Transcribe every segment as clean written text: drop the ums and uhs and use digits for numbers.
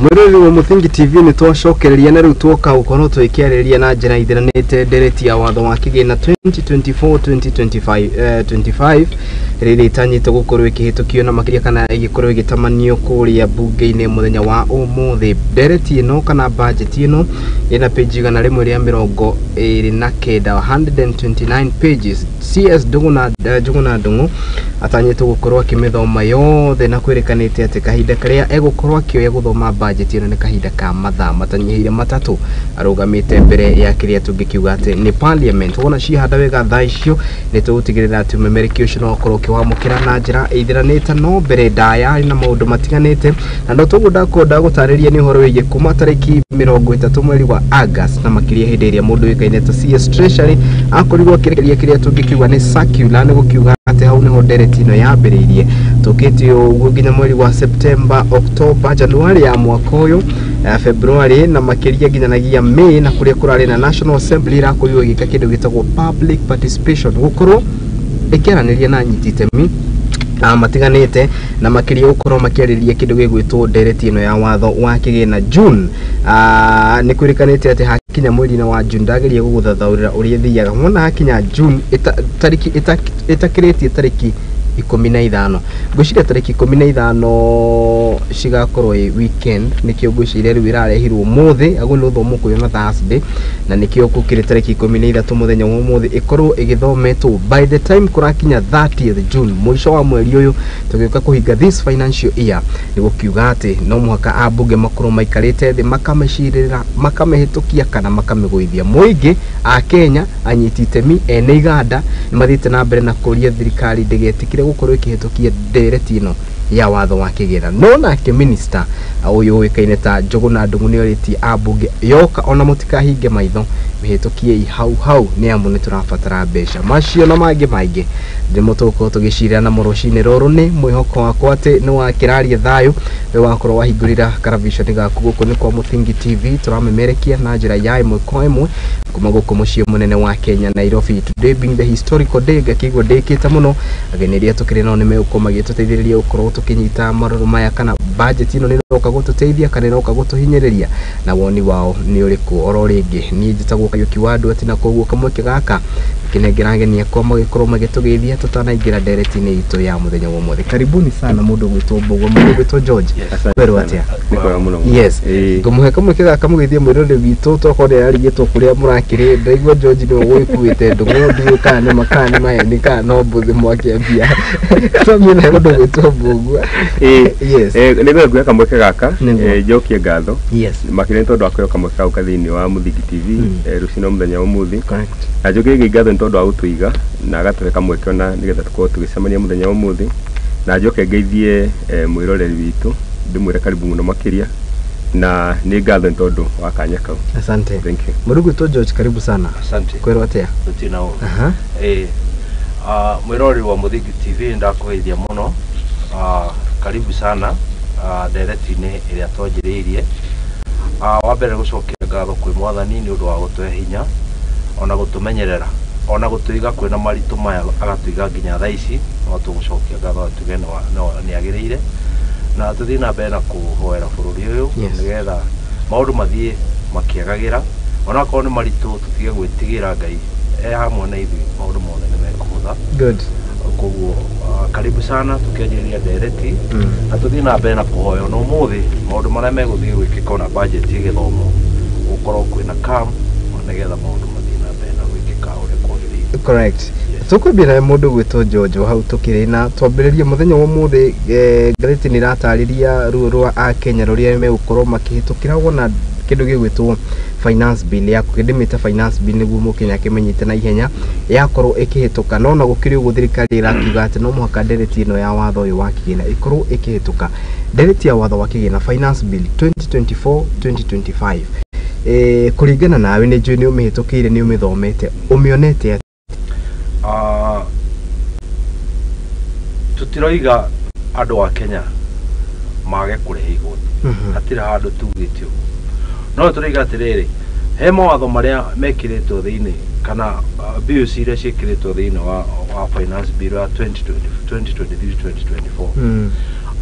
Mwĩroreri wa Mũthingi TV, nĩ twacokereria na rĩu twoka gũkorwo tũgĩkĩarĩrĩria na njĩra ithiranĩte ndereti ya watho wa kĩgĩna 2024 2025 25 rĩrĩa ĩtanyĩte gũkorwo ĩkĩhĩtũkio na makĩria kana ĩgĩkorwo ĩgĩtamanio kũrĩa mbunge-inĩ mũthenya wa ũmũthĩ. Ndereti ĩno kana budget ĩno ĩna page 129, 129 pages. CS Njuguna, Njuguna Ndung'u atanyĩtwo gũkorwo akĩmĩthoma yothe na kwĩrĩkanĩte atĩ kahinda karĩa egũkorwo akĩoya gũthoma budget ĩno nĩ kahinda ka mathaa matanyihĩire 3 arũgamĩte mbere ya kĩrĩa tũngĩkiuga atĩ nĩ parliament. Wona ciahanda wega thaa icio, nĩ tũgũtigĩrĩra atĩ ũmemerekia ũcio no ũkorwo ũkĩwamũkĩra na njĩra ĩithiranĩte, no mbere ndaya na maũndũ matiganĩte, na no toguo ndakwenda gũtarĩria nĩ ũhoro wĩgiĩ kuma tarĩki 30 mweri wa August, na makĩria hĩndĩ ĩrĩa mũndũ ũĩkaine ta CS Treasury akorirwo akĩrekereria kĩrĩa tũngĩkiuga nĩ circular, nĩ gũkiuga atĩ hau nĩho ndereti ĩno yambĩrĩirie. Tũkĩte ũguo nginya mweri wa September, October, January ya mwaka ũyũ, February na makĩria nginyanagia May, na kũrĩa kũrarĩ na National Assembly ĩrakorirwo ĩgĩka kĩndũ gĩtagwo public participation, gũkorwo ĩkĩaranĩria na anyiti itemi matiganĩte, na makĩria gũkorwo makĩarĩrĩria kĩndũ gĩgwĩtwo ndereti ĩno ya watho wa kĩgĩna. June, nĩ kwĩrĩkanĩte atĩ hakinya mweri-inĩ wa June, ndageria gũgũthathaũrĩra ũrĩa ĩthiaga, wona hakinya June tarĩki ĩtakĩrĩtie tarĩki 15, ngwĩciria tarĩki 15 cigakorwo ĩ weekend, nĩkĩo ngwĩciria rĩu ĩrarehirwo ũmũthĩ aguo nĩ ũthomo kwĩona Thursday, na nĩkĩo gũkĩrĩ tarĩki 13 mũthenya wa ũmũthĩ ĩkorwo ĩgĩthometwo. By the time kũrakinya 30th June, mũico wa mweri ũyũ, tũgĩũka kũhinga this financial year, nĩ gũkiuga atĩ no mũhaka ambunge makorwo maikarĩte thĩ, makamĩcirĩra, makamĩhĩtũkia kana makamĩgũithia. Mũingĩ a Kenya, anyiti itemi, ene iganda nĩ mathiĩte na mbere na kũria thirikari ndĩgetĩkĩre gũkorwo ĩkĩhĩtũkia ndereti ĩno ya watho wa kĩgĩna. No nake minister ũyũ ũĩkaine ta Njũgũna Ndung'u nĩ orĩtie ambunge yoka ona mũtikahinge maitho, mĩhĩtũkiei hau hau, nĩ amu nĩ tũrabatara mbeca. Macio na mangĩ maingĩ ndĩmo tũgũkorwo tũgĩcirĩra namo rũcinĩ rũrũ. Nĩ mwĩhoko wakwa atĩ nĩ wakĩraria thayũ we wakorwo wahingũrĩra karaviconi gaku. Gũkũ nĩ kwa Mũthingi TV, tũramemerekia na njĩra ya ĩmwe kwa ĩmwe kuma gũkũ mũciĩ mũnene wa Kenya, Nairobi. Today being the historical day, ngakĩigua ndĩkĩte mũno. Ageni arĩa tũkĩrĩ nao nĩ megũkorwo magĩtũteithĩrĩria gũkorwo tũkĩnyita marũrũ maya, kana budget ĩno nĩ ĩroka gũtũteithia kana ĩroka gũtũhinyĩrĩria, na woni wao nĩ ũrĩkũ. Oro rĩngĩ, niĩ njĩtagwo Kariũki wa Andũ ati, na koguo kamweke gaka kĩnengera ageni akwa magĩkorwo magĩtũgeithia tũtanaingĩra ndereti-inĩ itũ ya mũthenya wa ũmũthĩ. Karibuni sana, mũndũ gwĩtwo Mbũgua, mũndũ gwĩtwo George. Kwerwo atĩa? Nĩ kwega mũno. Yes. Ngũmũhe kamweke gaka mũgeithie mwĩrore witũ, tokorwo nĩ ararigĩtwo kũrĩa mũrakĩrĩ. Ndaigua George nĩwe ũgĩkuĩte ndũng'ũ, ndiũĩ kana nĩ ma kana nĩ maheni kana no mbũthĩ mwakĩambia. Twambie na mũndũ gwĩtwo Mbũgua. Yes. Nĩ ngwenda kamweke gaka njokie ngatho makĩria nĩ tondũ wa kũheo kamweke kau ka thĩinĩ wa Mũthingi TV rũcinĩ mũthenya wa ũmũthĩ, na njokie rĩngĩ ngatho nĩ tondũ wa gũtũiga na agatũhe kamweke ona nĩgetha tũkorwo tũgĩcemania mũthenya wa ũmũthĩ, na njoke ngeithie mwĩroreri witũ, ndĩmwĩre karibu mũno makĩria, na nĩ ngatho nĩ tondũ wa kanya kau. Asante. Thank you. Mũndũ gwĩtwo George, karibu sana. Asante. Kwĩrwo atĩa? Tũtirĩ na ũru. Mwĩroreri wa Mũthingi TV, ndakũgeithia mũno. Karibu sana ndereti-inĩ ĩrĩa twanjĩrĩirie. Wa mbere gũcokia ngatho kwĩ Mwathani nĩ ũndũ wa gũtũhe hinya ona gũtũmenyerera ona gũtũiga kwĩna maritũ maya, agatũiga nginya thaa ici. No tũgũcokia ngatho tuge nĩ agĩrĩire, na tũthiĩ na mbere na kũhoera bũrũri ũyũ nĩgetha maũndũ mathiĩ makĩagagĩra. Onakorwo nĩ maritũ, tũtige gwĩtigĩra, Ngai e hamwe na ithuĩ, maũndũ mothe nĩ mekũhũtha. Koguo karibu sana tũkĩanjĩrĩria ndereti, na tũthiĩ na mbere na kũhoya ona ũmũthĩ maũndũ marĩa megũthiĩ gwĩkĩka, ona budget ĩgĩthomwo, gũkorwo kwĩna calm, nĩgetha maũndũ mathiĩ na mbere na gwĩkĩka ũrĩa kwagĩrĩire. Correct. Tũkwambia na mũndũ gwĩtwo George o hau tũkĩrĩ na twambĩrĩrie mũthenya wa ũmũthĩ. Ngathĩti nĩ ĩratarĩria ruo rwa akenya rũrĩa megũkorwo makĩhĩtũkĩra wona kĩndũ gĩgwĩtwo finance bill ya ndĩmĩte finance bill nĩguo mũkenya akĩmenyete na ihenya yakorwo ĩkĩhĩtũka. No na gũkĩrĩ ũguo, thirikari ĩrakiuga atĩ no mũhaka ndereti ĩno ya watho ũyũ wa kĩgĩna ĩkorwo ĩkĩhĩtũka. Ndereti ya watho wa kĩgĩna, finance bill 2024 2025, kũringana nawe, nĩ njũĩ nĩ ũmĩhĩtũkĩire, nĩ ũmĩthomete, ũmĩonete atĩa? Tũtiroiga andũ a Kenya mage kũrĩha igoti. Hatirĩ handũ tugĩte ũguo, no tũroiga atĩrĩrĩ, he mawatho marĩa mekĩrĩtwo thĩinĩ kana bills iria ciĩkĩrĩtwo thĩinĩ wa finance bill ya 2020 2023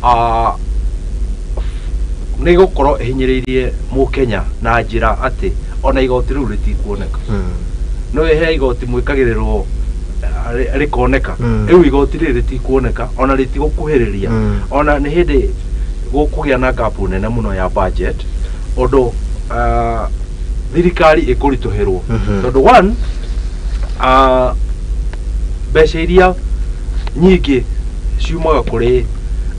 2024. Nĩ gũkorwo ĩhinyĩrĩirie mũkenya na njĩra atĩ ona igoti rĩu rĩtikuoneka. No he igoti mwĩkagĩrĩrwo rĩkoneka. Rĩu igoti rĩrĩ rĩtikuoneka ona rĩtigũkuhĩrĩria. Ona nĩ hĩndĩ gũkũgĩa na gap nene mũno ya budget ũndũ thirikari ĩkũritũhĩrwo. Tondũ one, mbeca iria nyingĩ ciumaga kũrĩ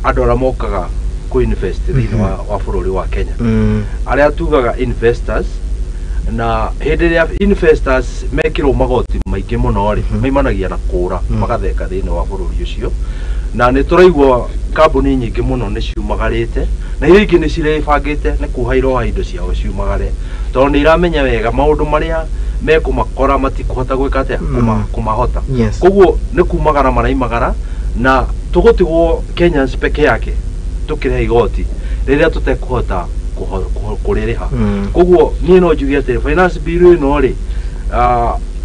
andũ arĩa mokaga kũ invest thĩinĩ wa bũrũri wa Kenya, arĩa tugaga investors, na hĩndĩ ĩrĩa investors mekĩrwo magoti maingĩ mũno rĩ, maimanagia na kũra, magatheka thĩinĩ wa bũrũri ũcio. Na nĩ tũraigua kambuni nyingĩ mũno nĩ ciumagarĩte, na iria ingĩ nĩ cirebangĩte nĩ kuoha iroha indo ciao ciumagare, tondũ nĩ iramenya wega maũndũ marĩa mekũmakora matikũhota gwĩka atĩa, kũmahota. Koguo nĩ kumagara maraimagara, na tũgũtigwo Kenyans peke yake tũkĩrĩha igoti rĩrĩa tũtekũhota kũrĩrĩha. Koguo niĩ no njuge atĩrĩ, finance bill ĩno rĩ,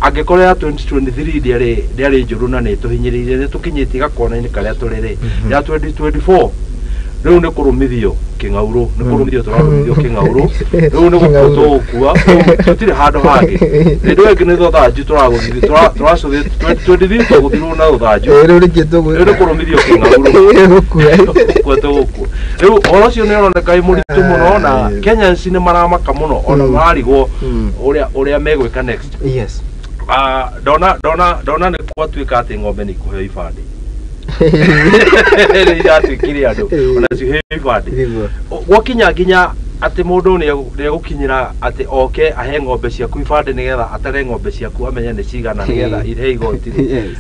angĩkorwo ya 2023 ndĩarĩ njũru na nĩ tũhinyĩrĩirie, nĩ tũkinyĩtie gakona-inĩ karĩa tũrĩ rĩ, ya 2024 rĩu nĩ kũrũmithio kĩng'aurũ, nĩ kũrũmithio tũrarũmithio kĩng'aurũ, rĩu nĩ gũkua tũgũkua, rĩu tũtirĩ handũ hangĩ. Hĩndĩ ĩyo ĩngĩ nĩ rũthanju tũragũthithio, tũracũthĩ 2023 tũgũthirwo na rũthanju, rĩu rĩngĩ rĩu nĩ kũrũmithio kĩng'aurũ, gũkua. Gũkua tũgũkua. Rĩu ũhoro ũcio nĩ ũroneka wĩ mũritũ mũno, na Kenyans nĩ maramaka mũno, ona mararigwo ũrĩa megwĩka next. Ndona nĩ gwatuĩka atĩ ng'ombe nĩ ikũheo ibandĩ. Nĩ iratuĩkire andũ ona ciheo ibandĩ. Gwakinya nginya atĩ mũndũ nĩ egũkinyĩra atĩ oke ahe ng'ombe ciaku ibandĩ nĩgetha atare ng'ombe ciaku amenye nĩ cigana nĩgetha irehe igoti.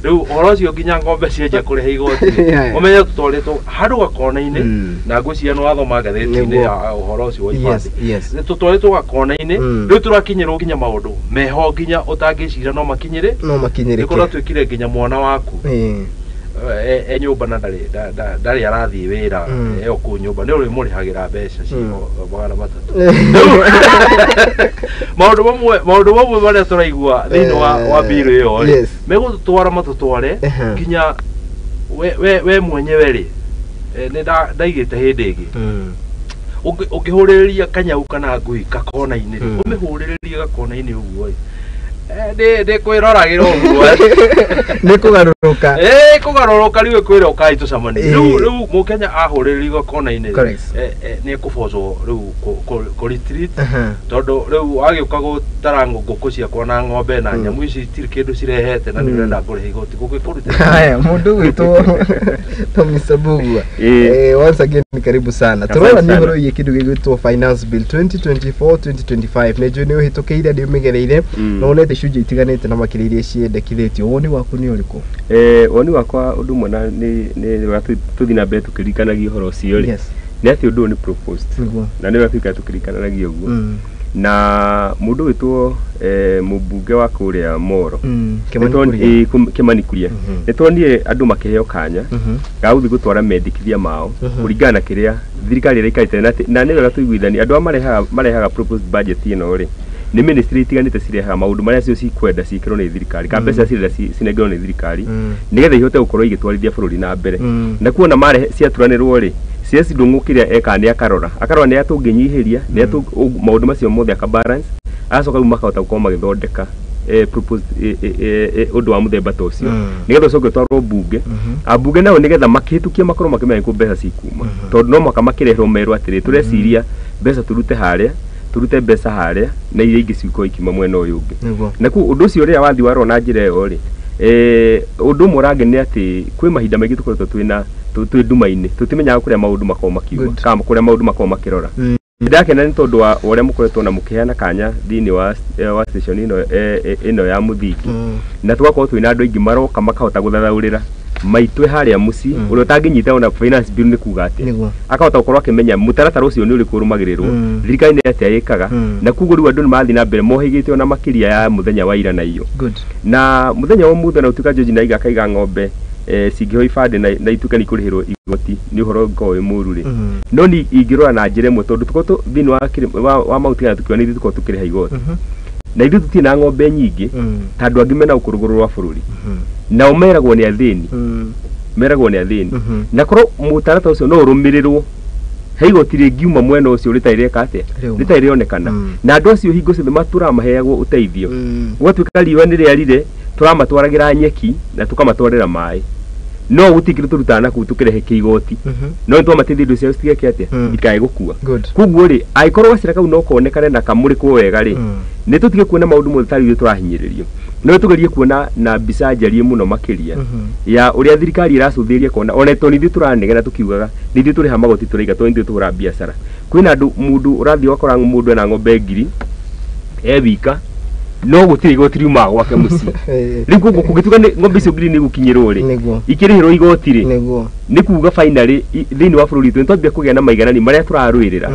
Rĩu ũhoro ũcio nginya ng'ombe cianjia kũrĩha igoti, ũmenye tũtwarĩtwo handũ gakona-inĩ, na ngwĩciria nĩ wathoma ngathĩti-inĩ ya ũhoro ũcio wa ibandĩ. Tũtwarĩtwo gakona-inĩ, rĩu tũrakinyĩrwo nginya maũndũ meho nginya ũtangĩciria no makinyĩre, no makinyĩrĩke. Nĩ kũratuĩkire nginya mwana waku e nyũmba na ndarĩ arathiĩ wĩra, e o kũu nyũmba nĩ ũrĩmũrĩhagĩra mbeca ciho 300. Maũndũ mamwe marĩa tũraigua thĩinĩ wa bill ĩyo rĩ, megũtũtwara matũtware nginya we mwenyewe rĩ, nĩ ndaigĩte hĩndĩ ĩngĩ ũngĩhũrĩrĩria kanyau kana ngui gakona-inĩ rĩ, ũmĩhũrĩrĩrie gakona-inĩ ũguo rĩ, ndĩ kwĩroragĩra ũguo nĩ kũgarũrũka, kũgarũrũka rĩu ĩkwĩra ũkai tũcemanie. Rĩu mũkenya ahũrĩrĩrio gakona-inĩ nĩ ekũbocwo rĩu kũ retreat, tondũ rĩu agĩũka gũtara ngũkũ ciakwa na ng'ombe na nyamũ ici itirĩ kĩndũ cirehete na nĩ ũrenda ngũrĩhe igoti gũgĩkũrutĩra. Haya, mũndũ gwĩtwo Tommy Sabugwa, once again karibu sana. Tũrora nĩ ũhoro wĩgiĩ kĩndũ gĩgwĩtwo finance bill 2024 2025, nĩ njũĩ nĩ ũhĩtũkĩire, nĩ ũmĩgereire na wonete icunjĩ itiganĩte na makĩria iria ciendekithĩtio. Woni waku nĩ ũrĩkũ? Woni wakwa ũndũ ũmwe na nĩ ũrĩa tũthiĩ na mbere tũkĩririkanagia ũhoro ũcio rĩ, nĩ atĩ ũndũ ũyũ nĩ proposed, na nĩ ũrĩa tũikara tũkĩririkanagia ũguo. Na mũndũ wĩtwo mũmbunge wa kũrĩa Moro, Kimani Kuria, nĩ tuonire andũ makĩheo kanya ga gũthiĩ gũtwara mendekithia mao kũringana na kĩrĩa thirikari ĩrĩa ĩikarĩte, na nĩ wega tũiguithanie andũ arĩa marehaga proposed budget ĩno rĩ, nĩ ministry itiganĩte cirehaga maũndũ marĩa cio cikwenda ciĩkĩrwo nĩ thirikari, kana mbeca cirenda cinengerwo nĩ thirikari nĩgetha ihote gũkorwo igĩtwarithia bũrũri na mbere. Na kuona marehe ciaturanĩrwo rĩ, CS Ndung'u kĩrĩa ekaga nĩ akarora nĩ atũngĩnyihĩria, nĩ maũndũ macio mothe aka balance, agacoka rĩu makahota gũkorwo magĩthondeka proposed ũndũ wa mũthemba ta ũcio, nĩgetha ũcoke ũtwarwo mbunge. Ambunge nao nĩgetha makĩhĩtũkia makorwo makĩmenya kũ mbeca cikuma, tondũ no mũhaka makĩreherwo merwo atĩrĩ, tũreciria mbeca tũrute harĩa, tũrute mbeca harĩa, na iria ingĩ cikorwo ikiuma mwena ũyũ ũngĩ. Na kũu ũndũ ũcio rĩrĩa wathiĩ warora na njĩra ĩyo rĩ, ũndũ ũmwe ũrangenia nĩ atĩ kwĩ mahinda maingĩ tũkoretwo twĩna twĩ nduma-inĩ, tũtimenyaga kũrĩa maũndũ makoragwo makiuma kana kũrĩa maũndũ makoragwo makĩrora. Ndakena nĩ tondũ wa ũrĩa mũkoretwo na mũkĩheana kanya thĩinĩ wa station ĩno ya Mũthingi, na tũgakorwo twĩna andũ aingĩ maroka makahota gũthathaũrĩra maitwe harĩa mũciĩ, ũrĩa ũtangĩnyita ona finance bill nĩ kuga atĩa, akahota gũkorwo akĩmenya mũtaratara ũcio nĩ ũrĩkũ ũrũmagĩrĩrwo, thirikari nĩ atĩa ĩkaga, na koguo rĩu andũ nĩ marathiĩ na mbere mohĩgĩte ona makĩria ya mũthenya wa ira na iyo. Na mũthenya wa ũmũthĩ ona gũtuĩka George Naiga akaiga ng'ombe cingĩheo ibandĩ na ituĩke nĩ ikũrĩhĩrwo igoti, nĩ ũhoro ũngĩkorwo wĩ mũũru rĩ, no ni ingĩrora na njĩra ĩmwe, tondũ tũkorwo thĩinĩ wa Mount Kenya tũkiona ithuĩ tũkorwo tũkĩrĩha igoti, na ithuĩ tũtirĩ na ng'ombe nyingĩ ta andũ angĩ mena gũkũ rũgũrũ rwa bũrũri, nao meragwo nĩ athĩni, meragwo nĩ athĩni, na korwo mũtaratara ũcio no ũrũmĩrĩrwo He igoti rĩngiuma mwena ũcio rĩtarĩ rĩeka atĩa, rĩtarĩ rĩonekana. Na andũ acio hingo ciothe matũramaheagwo ũteithio. Gũgatuĩka riũa nĩ rĩarire, tũramatwaragĩra nyeki na tũkamatwarĩra maĩ. No gũtirĩ kĩndũ tũrutaga na kũu tũkĩrehe kĩigoti. No nĩtwamateithia indo ciao citigeke atĩa, itikae gũkua. Koguo rĩ, angĩkorwo gacĩra kau no konekane na kamũrĩkwo wega rĩ, nĩ tũtige kuona maũndũ mothe tarĩ ithuĩ tũrahinyĩrĩrio. No tũgerie kuona na mbica njariĩ mũno makĩria ya ũrĩa thirikari ĩracũthĩrĩria kuona ona to nĩ ithuĩ tũranegena tũkiugaga nĩ ithuĩ tũrĩha magoti tũraiga to nĩ ithuĩ tũhũra biacara. Kwĩna andũ mũndũ ũrathiĩ ũgakora mũndũ ena ng'ombe 1000 e wika no gũtirĩ igoti riumaga gwake mũciĩ. Rĩu koguo kũngĩtuĩka nĩ ng'ombe icio 1000 nĩ igũkinyĩrwo rĩ, ikĩrĩhĩrwo igoti rĩ, nĩ kuga finally thĩinĩ wa bũrũri witũ nĩtwambia kũgĩa na maiganani marĩa tũrarũĩrĩra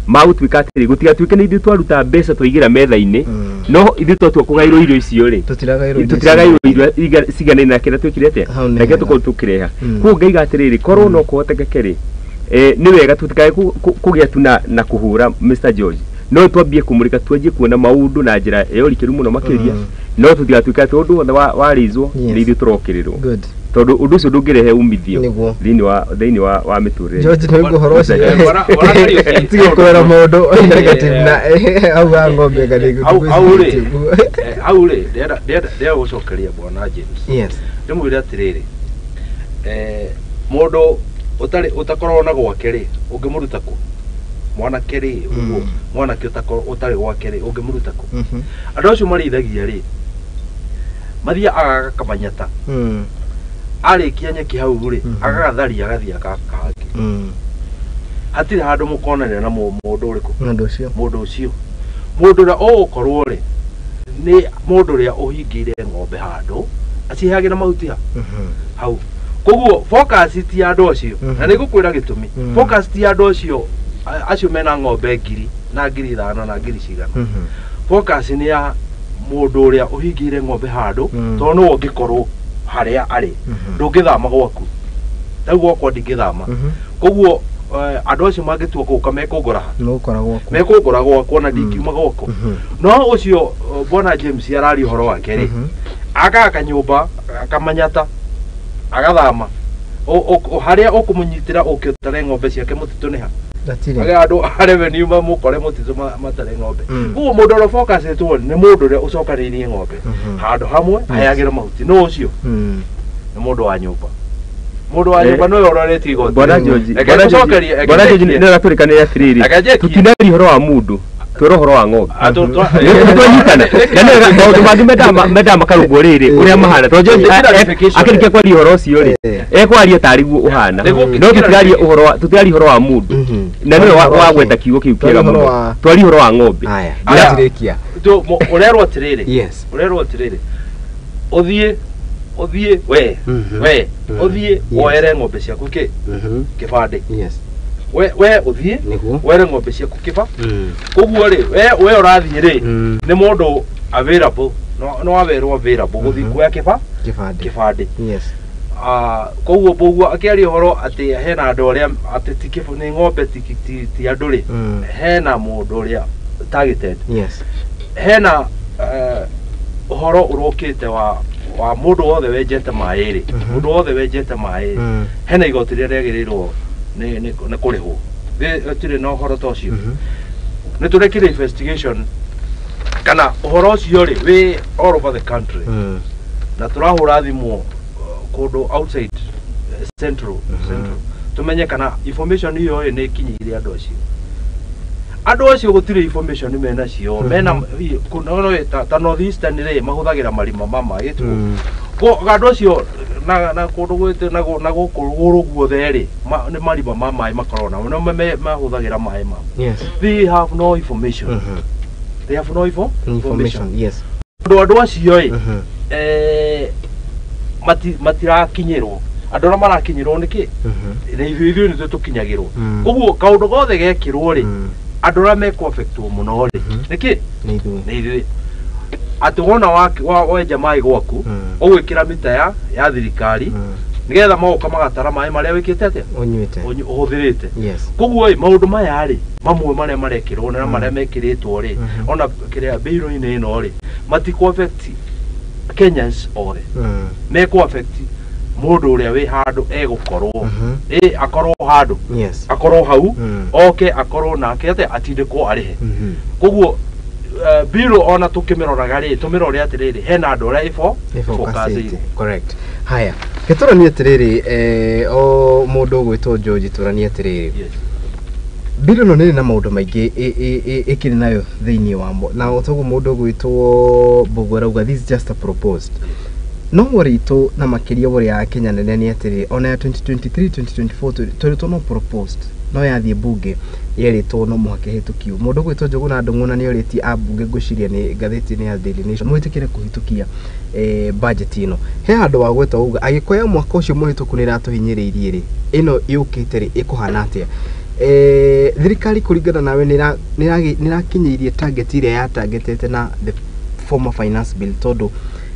ma gũtuĩka atĩrĩ gũtigatuĩke nĩ ithuĩ twaruta mbeca twaigĩra metha-inĩ, no ithuĩ twatua kũgaĩrwo irio icio rĩ, tũtiragaĩrwo irio ciganaine na kĩrĩa twĩkire atĩa, na kĩrĩa tũkorwo tũkĩreha. Koguo ngaiga atĩrĩrĩ, korwo no kũhotekeke rĩ, nĩ wega tũtikae kũgĩa tu na kũhũra Mr. George, no twambie kũmũrĩka twanjie kuona maũndũ na njĩra ya ũrikĩru mũno makĩria, no tũtigatuĩke atĩ ũndũ wothe warĩizwo nĩ ithuĩ tũrokĩrĩrwo, tondũ ũndũ ũcio ndũngĩrehe umithio thĩinĩ wa mĩtũrĩre. George nĩ ũhoro ũcio tige kwĩra mũndũ negative na hau ha ng'ombe kana hau rĩ, ndĩrenda gũcokeria bwana James. Ndĩmwĩre atĩrĩrĩ, mũndũ ũtakoragwo na gwake rĩ, ũngĩmũruta kũ? Mwanake rĩ, ũguo mwanake ũtarĩ gwake rĩ, ũngĩmũruta kũ? Andũ acio marĩithagia rĩ, mathiaga agaka kamanyata, arĩkia nyeki hau rĩ, agagatharia agathiĩ agaka hangĩ. Hatirĩ handũ mũkonanĩra na mũndũ ũrĩkũ? Mũndũ ũcio. Mũndũ ũrĩa ũgũkorwo rĩ, nĩ mũndũ ũrĩa ũhingĩire ng'ombe handũ, aciheagĩra mahuti hau. Koguo focus ti andũ acio, na nĩngũkwĩra gĩtũmi. Focus ti andũ acio mena ng'ombe 1000 na 5000 na 1000 cigana. Focus nĩ ya mũndũ ũrĩa ũhingĩire ng'ombe handũ, tondũ nĩwe ũngĩkorwo harĩa arĩ, ndũngĩthama gwaku. Rĩu gwakwa ndingĩthama. Koguo andũ acio mangĩtua gũka mekũngora ha? Mekũngora gwakwa na ndingiuma gwakwa. No ũcio bwana James araria ũhoro wake rĩ, agaka nyũmba akamanyata agathama harĩa ũkũmũnyitĩra ũke ũtare ng'ombe ciake mũtitũ nĩ ha? Agĩa andũ a revenue mamũkore mũtitũ matare ng'ombe. Koguo mũndũ ũrĩa focusĩtwo nĩ mũndũ ũrĩa ũcokanĩrĩirie ng'ombe handũ hamwe aheagĩre mahuti. No ũcio nĩ mũndũ wa nyũmba. Mũndũ wa nyũmba nĩwe ũroretie igoti. Bwana George nĩ aratũrĩkanĩra atĩrĩrĩ, tũtinaria ũhoro wa mũndũ, twĩra ũhoro wa ng'ombe. Nĩtwanyitana. Na nĩ maũndũ mangĩ mendaga makarũngwo rĩrĩ ũrĩa mahana, tondũ George akĩrĩkia kwaria ũhoro ũcio rĩ, ekwaria tarĩ guo ũhana, no tũtiraria ũhoro wa mũndũ, na nĩwe wagweta kiugo kĩu kĩega mũno, twaria ũhoro wa ng'ombe. Ũrerwo atĩrĩrĩ, ũrerwo atĩrĩrĩ, ũthiĩ we ũthiĩ woere ng'ombe ciaku kĩ kĩbandĩ. We ũthiĩ were ng'ombe ciaku kĩba. Koguo rĩ, we ũrathiĩ rĩ, nĩ mũndũ available, no awerwo available gũthiĩ kuoya kĩba kĩbandĩ. Koguo boguo akĩaria ũhoro atĩ hena andũ arĩa atĩ ti nĩ ng'ombe ti andũ rĩ, hena mũndũ ũrĩa targeted. Hena ũhoro ũrokĩte wa mũndũ wothe wenjete maĩ rĩ, mũndũ wothe wenjete maĩ hena igoti rĩrĩa rĩagĩrĩirwo nĩ kũrĩhwo. Gũtirĩ na ũhoro ta ũcio. Nĩ tũrekire investigation kana ũhoro ũcio rĩ wĩ all over the country, na tũrahũra thimũ kũndũ outside central tumenye kana information ĩyo rĩ nĩ ĩkinyĩire andũ acio. Andũ acio gũtirĩ information menacio, mena ta North Eastern rĩ mahũthagĩra marima ma maĩ tu. Andũ acio na kũndũ gwĩte na gũkũ guothe rĩ nĩ marima ma maĩ makoragwo namo, no mahũthagĩra maĩ mau. They have no information. They have no information. Yes. Andũ acio ĩ matirakinyĩrwo. Andũ arĩa marakinyĩrwo nĩ kĩ? Nĩ ithuĩ nĩthuĩ tũkinyagĩrwo. Koguo kaũndũ gothe gekĩrwo rĩ, andũ arĩa mekũ-affectwo mũno rĩ nĩ kĩ? Nĩ ithuĩ. Atĩ wona wenja maĩ gwaku, ũgwĩkĩra mita ya thirikari nĩgetha magoka magatara maĩ marĩa wĩkĩte atĩa? Ũnyuĩte. Ũhũthĩrĩte. Koguo ĩ maũndũ maya rĩ, mamwe marĩa marekĩrwo na marĩa mekĩrĩtwo rĩ, ona kĩrĩa mbĩirũ-inĩ ĩno rĩ, matikũ affect Kenyans othe. Mekũ affect Mũndũ ũrĩa wĩ handũ egũkorwo akorwo handũ Yes. akorwo hau oke akorwo nake atĩ atindĩkwo arĩhe. Koguo bill ona tũkĩmĩroraga rĩ tũmĩrore atĩrĩrĩ hena andũ arĩa ĩfocusĩte. Correct. Haya gĩtũranie atĩrĩrĩ o mũndũ ũgwĩtwo George tũranie atĩrĩrĩ. Yes. Bill ĩno nĩrĩ na maũndũ maingĩ ĩkĩrĩ nayo thĩinĩ wamo na otoguo mũndũ ũgwĩtwo Mbũgũ arauga this is just a proposed. No mũritũ na makĩria ũrĩa ya Kenya nene nĩ atĩrĩ ona ya 2023 2024 tũrĩtwo no proposed no yathiĩ bunge yerĩtwo no mũhaka ĩhĩtũkio. Mũndũ ũgwĩtwo Njũgũna Ndung'u nĩ orĩtie ambunge ngwĩciria nĩ ngathĩti-inĩ ya Daily Nation mwĩtĩkĩre kũhĩtũkia budget ĩno. He handũ wa gweta uga agĩkoya mwaka ũcio mũhĩtũku nĩ ĩratũhinyĩrĩirie rĩ ĩno yũkĩte rĩ ĩkũhana atĩa? Thirikari kũringana nawe nĩ ĩrakinyĩirie target ĩrĩa yatargetete na the former finance bill tondũ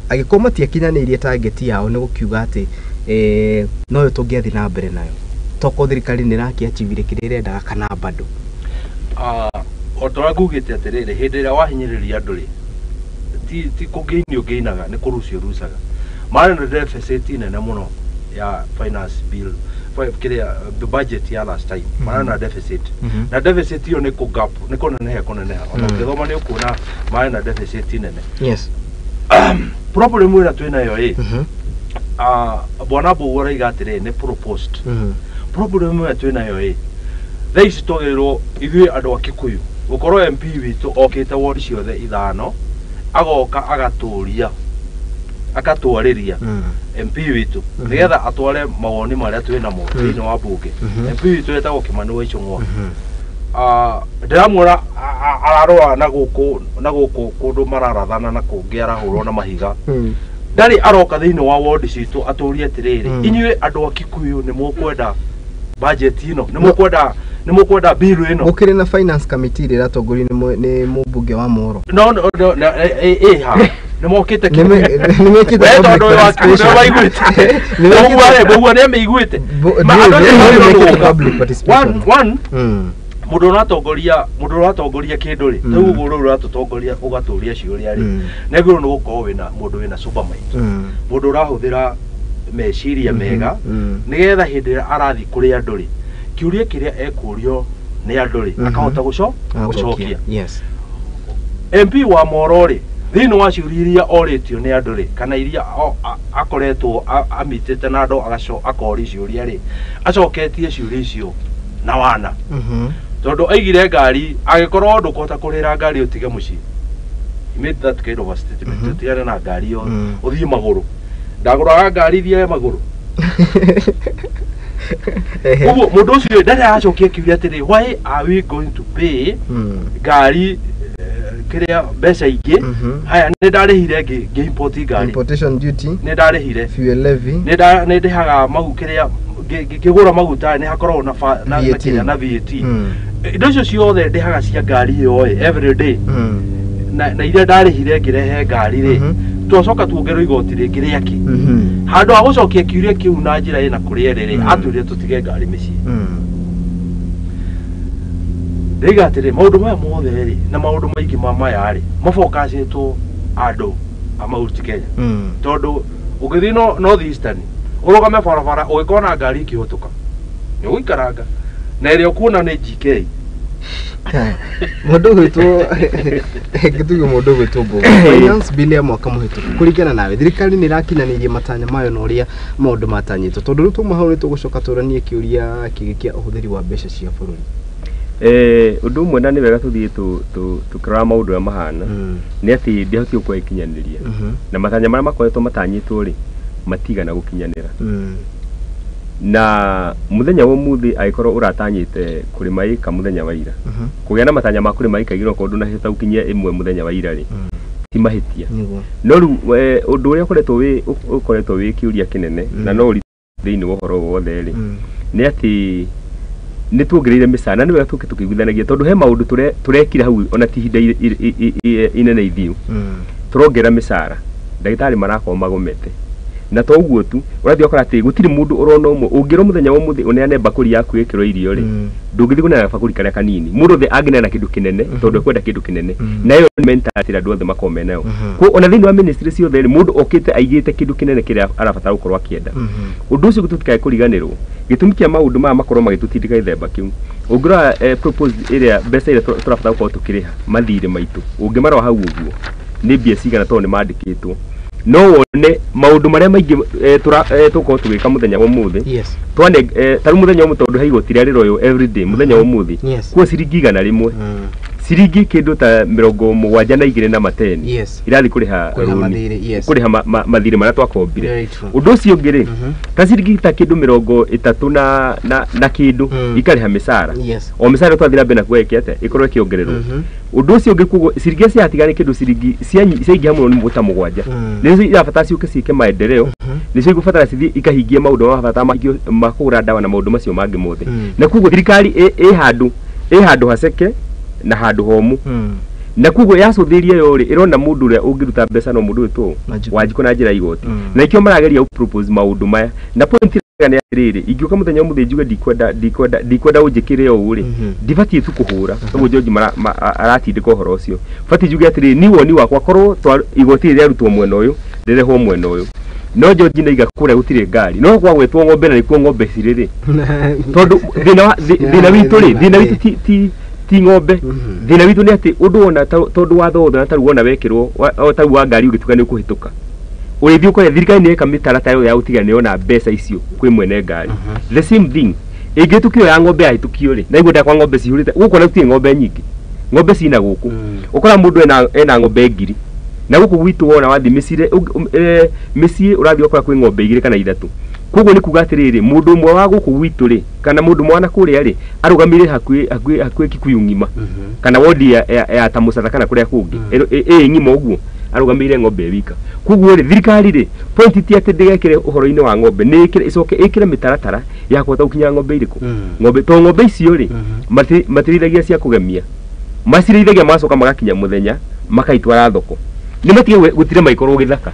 angĩkorwo matiakinyanĩirie target yao nĩ gũkiuga atĩ noyo tũngĩathiĩ na mbere nayo tokorwo thirikari nĩ ĩrakĩachivire kĩrĩa ĩrendaga kana bado. O ta ũrĩa ngugĩte atĩrĩrĩ hĩndĩ ĩrĩa wahinyĩrĩria andũ rĩ ti kũngĩini ũngĩinaga nĩ kũrucia ũrucaga. Marĩ na deficit nene mũno ya finance bill kĩrĩa the budget ya last time marĩ na deficit na deficit ĩyo nĩ kũ gap nĩ kũneneha kũneneha ona ũngĩthoma nĩ ũkuona marĩ na deficit nene. Yes. Problem ĩrĩa twĩnayo ĩ bwana Mbũgũ araiga atĩrĩrĩ nĩ proposed. Problem ĩrĩa twĩnayo ĩ thaa ici twagĩrĩirwo ithuĩ andũ a Kikuyu gũkorwo MP witũ okĩte ward ciothe ithano agoka agatũria akatwarĩria MP witũ nĩgetha atware mawoni marĩa twĩnamo thĩinĩ wa bunge. MP witũ etagwo Kimani wa Ichung'wa. Ndĩramuona ararũa na gũkũ kũndũ mararathana na kũngĩ arahũrwo na mahiga. Ndarĩ aroka thĩinĩ wa ward citũ atũrie atĩrĩrĩ inyuĩ andũ a Kikuyu nĩ mũkwenda budget ĩno nĩ mũkwenda bill ĩno. Gũkĩrĩ na finance committee ĩrĩa ĩratongorio nĩ mũmbunge wa Moro. No ha nĩ mokĩte nĩ mekĩte tondũ wa Kikuyu nĩ maiguĩte. Mbũgũ nĩ amĩiguĩte. Public participation. One mũndũ ũratongoria kĩndũ rĩ rĩu ũguo rĩu ũratũtongoria ũgatũria ciũria rĩ nĩagĩrĩirwo nĩ gũkorwo wĩna mũndũ wĩna sober mind mũndũ ũrahũthĩra meciria mega nĩgetha hĩndĩ ĩrĩa arathiĩ kũrĩ andũ rĩ kĩũria kĩrĩa ekũrio nĩ andũ rĩ akahota gũcokia. Yes. MP wa Moro rĩ thĩinĩ wa ciũria iria orĩtio nĩ andũ rĩ kana iria akoretwo amitĩte na andũ akoria ciũria rĩ acoketie ciũria icio na wana. Tondũ aigire ngari angĩkorwo ndũkũhota kũrĩhĩra ngari ũtige mũciĩ. He made that kind of a statement. Ũtigane na ngari ĩyo ũthiĩ magũrũ. Ndagũraga ngari thiage magũrũ. Koguo mũndũ ũcio ndarĩ aracokia kĩũria atĩrĩ why are we going to pay ngari kĩrĩa mbeca ingĩ? Haya nĩ ndarĩhire ngĩ import ngari. Importation duty. Nĩ ndarĩhire. Fuel levy. Nĩ ndĩhaga kĩrĩa ngĩgũra maguta nĩ hakoragwo na na VAT. Indo icio ciothe ndĩhaga cia ngari ĩyo ĩ every day. Na iria ndarĩhire ngĩrehe ngari rĩ twacoka tuongerwo igoti rĩngĩ rĩake. Handũ ha gũcokia kĩũria kĩu na njĩra ĩna kũrĩa ĩrĩ rĩ atwĩrire tũtige ngari mĩciĩ. Ndĩiga atĩrĩ maũndũ maya mothe rĩ na maũndũ maingĩ ma maya rĩ mabokacĩtwo andũ a Mount Kenya. Tondũ ũngĩthiĩ North Eastern ũrũgame barabara ũgĩkona ngari ĩkĩhĩtũka nĩ ũgũikaranga na ĩrĩa ũkuona nĩ GK. Mũndũ ũgwĩtwo ngĩtuge mũndũ ũgwĩtwo Mbũgũ finance bill ya mwaka mũhĩtũku kũringana nawe thirikari nĩ ĩrakinyanĩirie matanya mayo na ũrĩa maũndũ matanyĩtwo tondũ rĩu twauma hau nĩ tũgũcoka tũranie kĩũria kĩngĩ kĩa ũhũthĩri wa mbeca cia bũrũri. Ũndũ ũmwe na nĩ wega tũthiĩ tũkĩrora maũndũ ũrĩa mahana nĩ atĩ ndĩahotire gũkorwo ĩkinyanĩria na matanya marĩa makoretwo matanyĩtwo rĩ matigana gũkinyanĩra. Na mũthenya wa ũmũthĩ angĩkorwo ũratanyĩte kũrĩma ĩka mũthenya wa ira kũgĩa na matanya ma kũrĩma ĩka igĩrĩ okorwo ndũnahota gũkinyia ĩmwe mũthenya wa ira rĩ ti mahĩtia. No rĩu ũndũ ũrĩa ũkoretwo wĩ kĩũria kĩnene na no ũritũ thĩinĩ wa ũhoro wothe rĩ nĩ atĩ nĩ tuongereire mĩcara na nĩ wega tũke tũkĩiguithanagia tondũ he maũndũ tũrekire hau ona ti ihinda inene ithiũ tũrongerera mĩcara ndagĩtarĩ marakorwo magomete Na to ũguo tu ũrathiĩ ũkora atĩ gũtirĩ mũndũ ũrona ũmwe ũngĩrwo mũthenya wa ũmũthĩ ũneane mbakũri yaku ĩkĩrwo irio rĩ, ndũngĩthiĩ kũneana gabakũri karĩa kanini, mũndũ othe angĩneana kĩndũ kĩnene tondũ ekwenda kĩndũ kĩnene. Na ĩyo nĩ mentality ĩrĩa andũ othe makoragwo menayo. Koguo ona thĩinĩ wa ministry ciothe rĩ, mũndũ okĩte aigĩte kĩndũ kĩnene kĩrĩa arabatara gũkorwo akĩenda. Ũndũ ũcio tũtikae kũriganĩrwo gĩtũmi kĩa maũndũ maya makorwo magĩtũtindĩka gĩthemba kĩu. Ũngĩrora propose ĩrĩa mbeca iria tũrabatara gũkorwo tũkĩrĩha mathirĩ maitũ, ũngĩmarora hau ũguo nĩ mbia cigana tondũ nĩ mandĩkĩtwo, no wone maũndũ marĩa maingĩ tũkorwo tũgĩka mũthenya wa ũmũthĩ. Yes. Twane ta rĩu mũthenya wa ũmũthĩ tondũ he igoti rĩrĩa rĩroywo everyday mũthenya wa ũmũthĩ, Yes. kuo ciringi 100, ciringi kĩndũ ta 72 na mateni Yes. irathiĩ kũrĩha Kũrĩha rũni, mathirĩ, yes. kũrĩha mathirĩ marĩa twakombire. Very true. Ũndũ ũcio ũngĩ rĩ, ta ciringi ta kĩndũ 30 na kĩndũ ikarĩha mĩcara. Yes. O mĩcara twathiĩ na mbere na kuoya ĩke atĩa, ĩkorwo ĩkĩongererwo. Ũndũ ũcio ũngĩ koguo ciringi iria ciatigara nĩ kĩndũ ciringi ciaingĩha mũno nĩ ta 7, nĩcio irabatara ciũke ciĩke maendeleo, nĩcio igũbatara cithiĩ ikahingie maũndũ ma bata ma kũgũra ndawa na maũndũ macio mangĩ mothe. Na koguo thirikari ĩ handũ haceke na handũ homũ. Na koguo yacũthĩria yo rĩ, ĩrona mũndũ ũrĩa ũngĩruta mbeca no mũndũ wĩtwo Wanjikũ. Wanjikũ na njĩra ya igoti. Mm. Na nĩkĩo marageria gũ-propose maũndũ maya. Na point ĩrĩa nĩ atĩrĩrĩ, ingĩũka mũthenya ũmũthĩ njuge ndikwenda ũnjĩkĩre ũũ rĩ, ndibatiĩ tu kũhũra ũguo George aratindĩka ũhoro ũcio. Batiĩ njuge atĩrĩrĩ, ni woni wakwa korwo igoti rĩrĩ rĩarutwo mwena ũyũ rĩrehwo mwena ũyũ, no George nĩaiga kũrĩa gũtirĩ ngari, no gwagwetwo ng'ombe na nĩkuo ng'ombe cirĩ rĩ, tondũ thĩna witũ rĩ, thĩna witũ ti ng'ombe. Thĩna witũ nĩ atĩ ũndũ wona tondũ watho wothe na tarĩu wona wekĩrwo tarĩu wa ngari ũgĩtuĩka nĩ ũkũhĩtũka, ũrĩthiĩ ũkore thirikari nĩ yeka mĩtaratara ĩyo ya gũtiga nĩ yona mbeca icio kwĩ mwene ngari. The same thing ĩngĩhĩtũkio ya ng'ombe yahĩtũkio rĩ, na igua ndakwa ng'ombe cihũrĩte gũkũ, na gũtirĩ ng'ombe nyingĩ, ng'ombe cina gũkũ. Ũkora mũndũ ena ng'ombe 1000 na gũkũ gwitũ wona wathiĩ mĩciĩ ũrathiĩ ũgakora kwĩ ng'ombe 2 kana 3. Koguo nĩ kuga atĩrĩrĩ, mũndũ ũmwe wa gũkũ gwitũ rĩ, kana mũndũ ũmwe wa na kũrĩa rĩ, arũgamĩrĩre hakuhĩ Kikuyu ng'ima, kana wodi ya ta Mũcatha kana kũrĩa kũngĩ ĩ ng'ima ũguo arũgamĩrĩire ng'ombe ĩ wika. Koguo rĩ, thirikari rĩ, point ti atĩ ndĩgekĩre ũhoro-inĩ wa ng'ombe, nĩ ĩkĩre, ĩcoke ĩkĩre mĩtaratara ya kũhota gũkinyĩra ng'ombe irĩkũ. Ng'ombe to ng'ombe icio rĩ, matirĩithagia cia kũgemia, macirĩithagia magacoka magakinya mũthenya makaitwara thoko. Nĩ matige gũtirĩ maikorwo gĩthaka,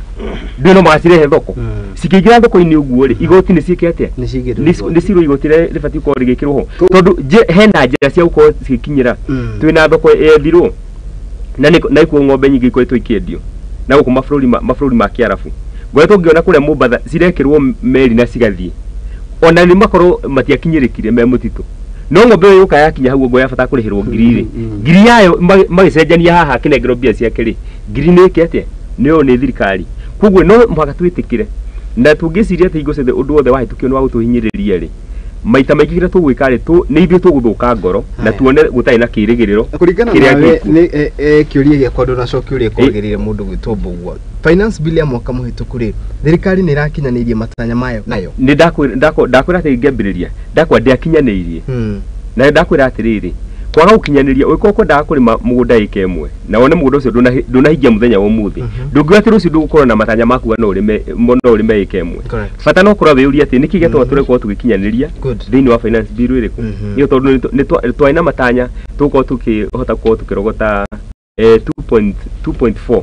ndũĩ no magacirehe thoko. Cikĩingĩra thoko-inĩ ũguo rĩ, igoti nĩ ciĩke atĩa? Nĩ cigĩrwo Nĩ igoti. nĩ cirwo igoti rĩrĩa rĩbatiĩ gũkorwo rĩgĩkĩrwo ho, tondũ hena njĩra cia gũkorwo cigĩkinyĩra. Twĩna thoko yethirwo na na ikuo ng'ombe nyingĩ ikoretwo ikĩendio na gũkũ mabũrũri ma Kĩarabu. Ngoretwo ngĩona kũrĩa Mombatha cirekĩrwo meri na cigathiĩ, ona nĩ makorwo matiakinyĩrĩkire me mũtitũ, no ng'ombe ĩyo yũka yakinya hau ũguo yabatara kũrĩhĩrwo ngiri rĩ, ngiri yayo magĩcenjania haha akĩnengerwo mbia ciake rĩ, ngiri nĩ ĩke atĩa? Nĩyo nĩ thirikari. Koguo no mũhaka twĩtĩkĩre na tũngĩciria atĩ hingo ciothe ũndũ wothe wahĩtũkio nĩ wa gũtũhinyĩrĩria rĩ, maita maingĩ kĩrĩa tũgwĩka rĩ, nĩ ithuĩ tũgũthũka ngoro na Haya. tuone gũtarĩ na kĩĩrĩgĩrĩro Kũringana kĩrĩa nawe gĩkuo. nĩ kĩũria gĩakwa ndũnacokia ũrĩa kwagĩrĩire mũndũ gwĩtwo Mbũgua. Finance bill ya mwaka mũhĩtũku rĩ, thirikari nĩ ĩrakinyanĩirie matanya mayo nayo? Nĩ ndakwĩra atĩ ngĩambĩrĩria ndakwa ndĩakinyanĩirie. Na ndakwĩra atĩrĩrĩ, kwaga gũkinyanĩria ũngĩkorwo kwendaga kũrĩma mũgũnda ĩka ĩmwe na wone mũgũnda ũcio ndũnahingia mũthenya wa ũmũthĩ, ndũngiuga atĩ rũciũ ndũgũkorwo na matanya ma kuga no ũrĩme ĩka ĩmwe. Correct. Bata no ũkorwo wĩyũrie atĩ nĩkĩ gĩatũma tũrekorwo tũgĩkinyanĩria Good. thĩinĩ wa finance bill ĩrĩkũ. Nĩyo tondũ nĩ twarĩ na matanya tũgũkorwo tũkĩhota gũkorwo tũkĩrogota 2.4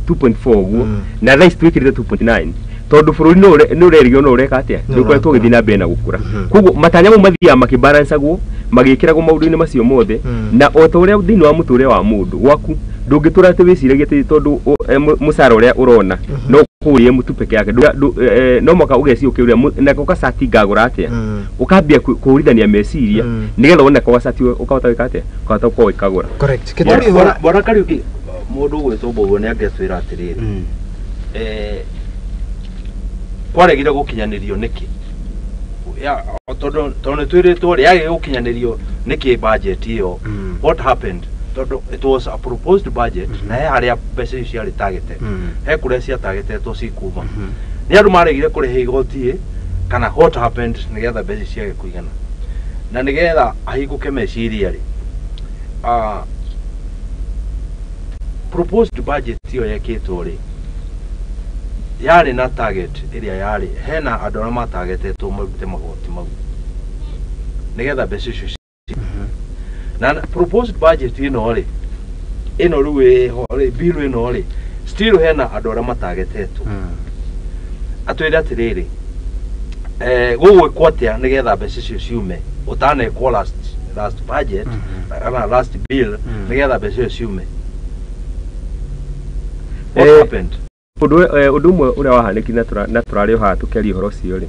2.4 ũguo, na thaa ici twĩkĩrĩte 2.9 tondũ bũrũri nĩ ũrerĩgĩrwo no ũreka atĩa, Nĩ nĩ ũkoretwo ũrakũra. ũgĩthiĩ na mbere na gũkũra. Koguo matanya mau mathiaga makĩbalancagwo magĩkĩragwo maũndũ-inĩ macio mothe. Na o ta ũrĩa thĩinĩ wa mũtũrĩre wa mũndũ gwaku ndũngĩtũra atĩ wĩciragie atĩ tondũ mũcara ũrĩa ũrona no kũũrĩe mũtu peke yake, no mũhaka ũgeciria ũkĩũria nako gacati ngagũra atĩa, ũkambia kũhũrithania meciria nĩgetha wone nako gacati ũkahota gwĩka atĩa, ũkahota gũkorwo ũgĩkagũra. Correct. Bwana- Kĩtũmi Bwana Kariuki, mũndũ ũgwĩtwo Mbũgua nĩ angĩatwĩra atĩrĩrĩ, kwaregire gũkinyanĩrio nĩkĩ? Tondũ nĩ twĩrĩtwo rĩ, yagire gũkinyanĩrio nĩkĩ budget ĩyo? What happened? Tondũ it was a proposed budget, na he harĩa mbeca icio ciarĩ targeted, he kũrĩa ciatargetetwo cikuma. Nĩ andũ maregire kũrĩha igoti ĩ, kana what happened nĩgetha mbeca ciage kũigana? Na nĩgetha ahingũke meciria rĩ, proposed budget ĩyo yekĩtwo rĩ, yarĩ na target ĩrĩa yarĩ hena andũ arĩa matagetetwo marute magoti mau nĩgetha mbeca icio na proposed budget ĩno rĩ, ĩno rĩu ĩho rĩ, bill ĩno rĩ, still hena andũ arĩa matagetetwo. Atwĩre atĩrĩrĩ, gũgwĩkwo atĩa nĩgetha mbeca icio ciume ũtanekwo last budget kana last bill, nĩgetha mbeca icio ciume. What happened? Ũndũ ũmwe ũrĩa wahanĩkire na tũrarĩ o haha tũkĩaria ũhoro ũcio rĩ,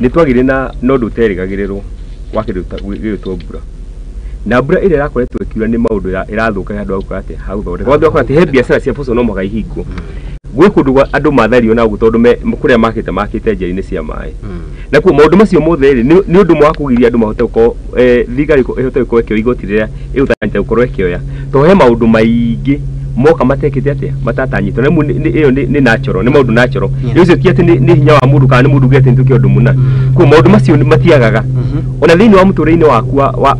nĩ twagĩire na ũndũ ũterĩgagĩrĩrwo wa kĩndũ gĩgwĩtwo mbura. Na mbura ĩrĩa ĩrakoretwo ĩkiura nĩ maũndũ ĩrathũka handũ ha gũkorwo atĩ ha gũthondeka. Wothe ũgakora atĩ he biacara cia boco no mũhaka ihingwo. Gwĩ kũndũ kwa andũ mathario na ũguo tondũ kũrĩa makĩte njĩra-inĩ cia maĩ. Na kuo maũndũ macio mothe rĩ, nĩ ũndũ ũmwe wa kũgiria andũ mahote gũkorwo thirikari ĩhote gũkorwo ĩkĩoya igoti rĩrĩa ĩgũtanyĩte gũkorwo ĩkĩoya. Tondũ he maũndũ maingĩ moka matekĩte atĩa matatanyĩtwo. Na ĩyo nĩ natural, nĩ maũndũ natural. Ũcio ti atĩ nĩ hinya wa mũndũ kana nĩ mũndũ uge atĩ nĩ twĩke ũndũ mũna. Koguo maũndũ macio matiagaga. Ona thĩinĩ wa mũtũrĩre-inĩ waku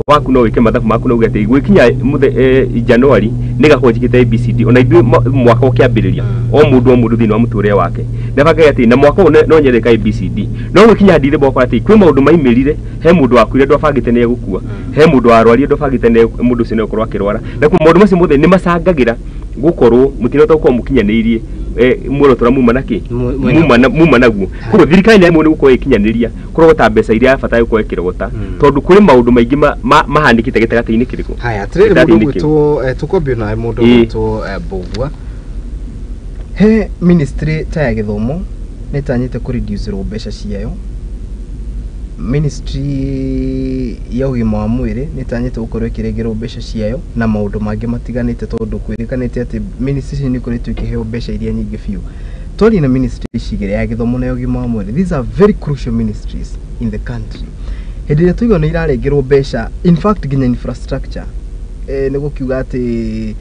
waku no wĩke mathabu maku na uge atĩ gwĩkinya January nĩgakorwo njĩkĩte ABCD. Ona ithuĩ mwaka ũkĩambĩrĩria o mũndũ thĩinĩ wa mũtũrĩre wake nĩabangaga atĩ na mwaka ũyũ no nyende ka ABCD. No gwĩkinya Dithemba ũgakora atĩ kwĩ maũndũ maimĩrire, he mũndũ wakuire ndwabangĩte nĩ egũkua, he mũndũ warwarire ndwabangĩte nĩ mũndũ ũcio nĩ egũkorwo akĩrwara. Na koguo maũndũ macio mothe nĩ macangagĩra gũkorwo mũtinahota gũkorwo mũkinyanĩirie muoroto ũrĩa muma nakĩ muma naguo. Koguo thirikari nĩ nĩ gũkorwo ĩkinyanĩria kũrogota mbeca iria yabatara gũkorwo ĩkĩrogota, tondũ kũrĩ maũndũ maingĩ mahanĩkĩte gĩtagatĩ-inĩ kĩrĩkũ. Haya, atĩrĩrĩ mũndũ ũgwĩtwo tũkwambio nawe mũndũ ũgwĩtwo Mbũgua. He ministry ta ya gĩthomo nĩ ĩtanyĩte kũreducerwo mbeca ciayo. Ministry ya ũgima wa mwĩrĩ nĩ ĩtanyĩte gũkorwo ĩkĩrengerwo mbeca ciayo na maũndũ mangĩ matiganĩte, tondũ kwĩrĩkanĩte atĩ ministry ici nĩ ikoretwo ikĩheo mbeca iria nyingĩ biũ. Twaria na ministry ici igĩrĩ, ya gĩthomo na ya ũgima wa mwĩrĩ, these are very crucial ministries in the country. Hĩndĩ ĩrĩa twaigua nĩ irarengerwo mbeca, in fact nginya infrastructure, nĩ gũkiuga atĩ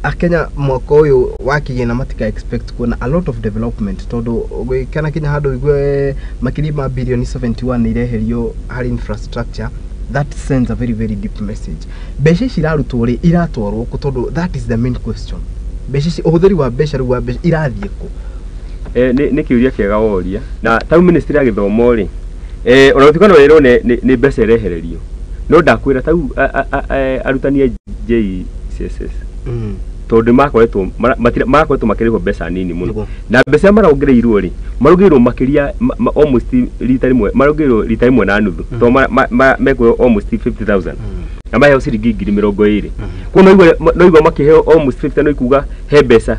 Akenya mwaka ũyũ wa kĩgĩna matika expect kuona a lot of development, tondũ gwĩkana kinya handũ ũigue makĩria ma bilioni 71 nĩ ireherio harĩ infrastructure. That sends a very very deep message. Mbeca ici irarutwo rĩ, iratwarwo kũ? Tondũ that is the main question. Mbeca ici, ũhũthĩri wa mbeca rĩu wa mbeca irathiĩ kũ? Nĩ kĩũria kĩega woria. Na tau ministry ya gĩthomo rĩ, ona gũtuĩka no ĩrwo nĩ mbeca irehererio, no ndakwĩra tau arutani a JCSS tondũ makoretwo makĩrĩhwo mbeca nini mũno, na mbeca marongereirwo rĩ, marongereirwo makĩria almost rita rĩmwe, marongereirwo rita rĩmwe na nuthu, tondũ mekuheo almost 50,000 na maheo ciringi 20,000. Koguo no igua makĩheo almost 50, no ikuga he mbeca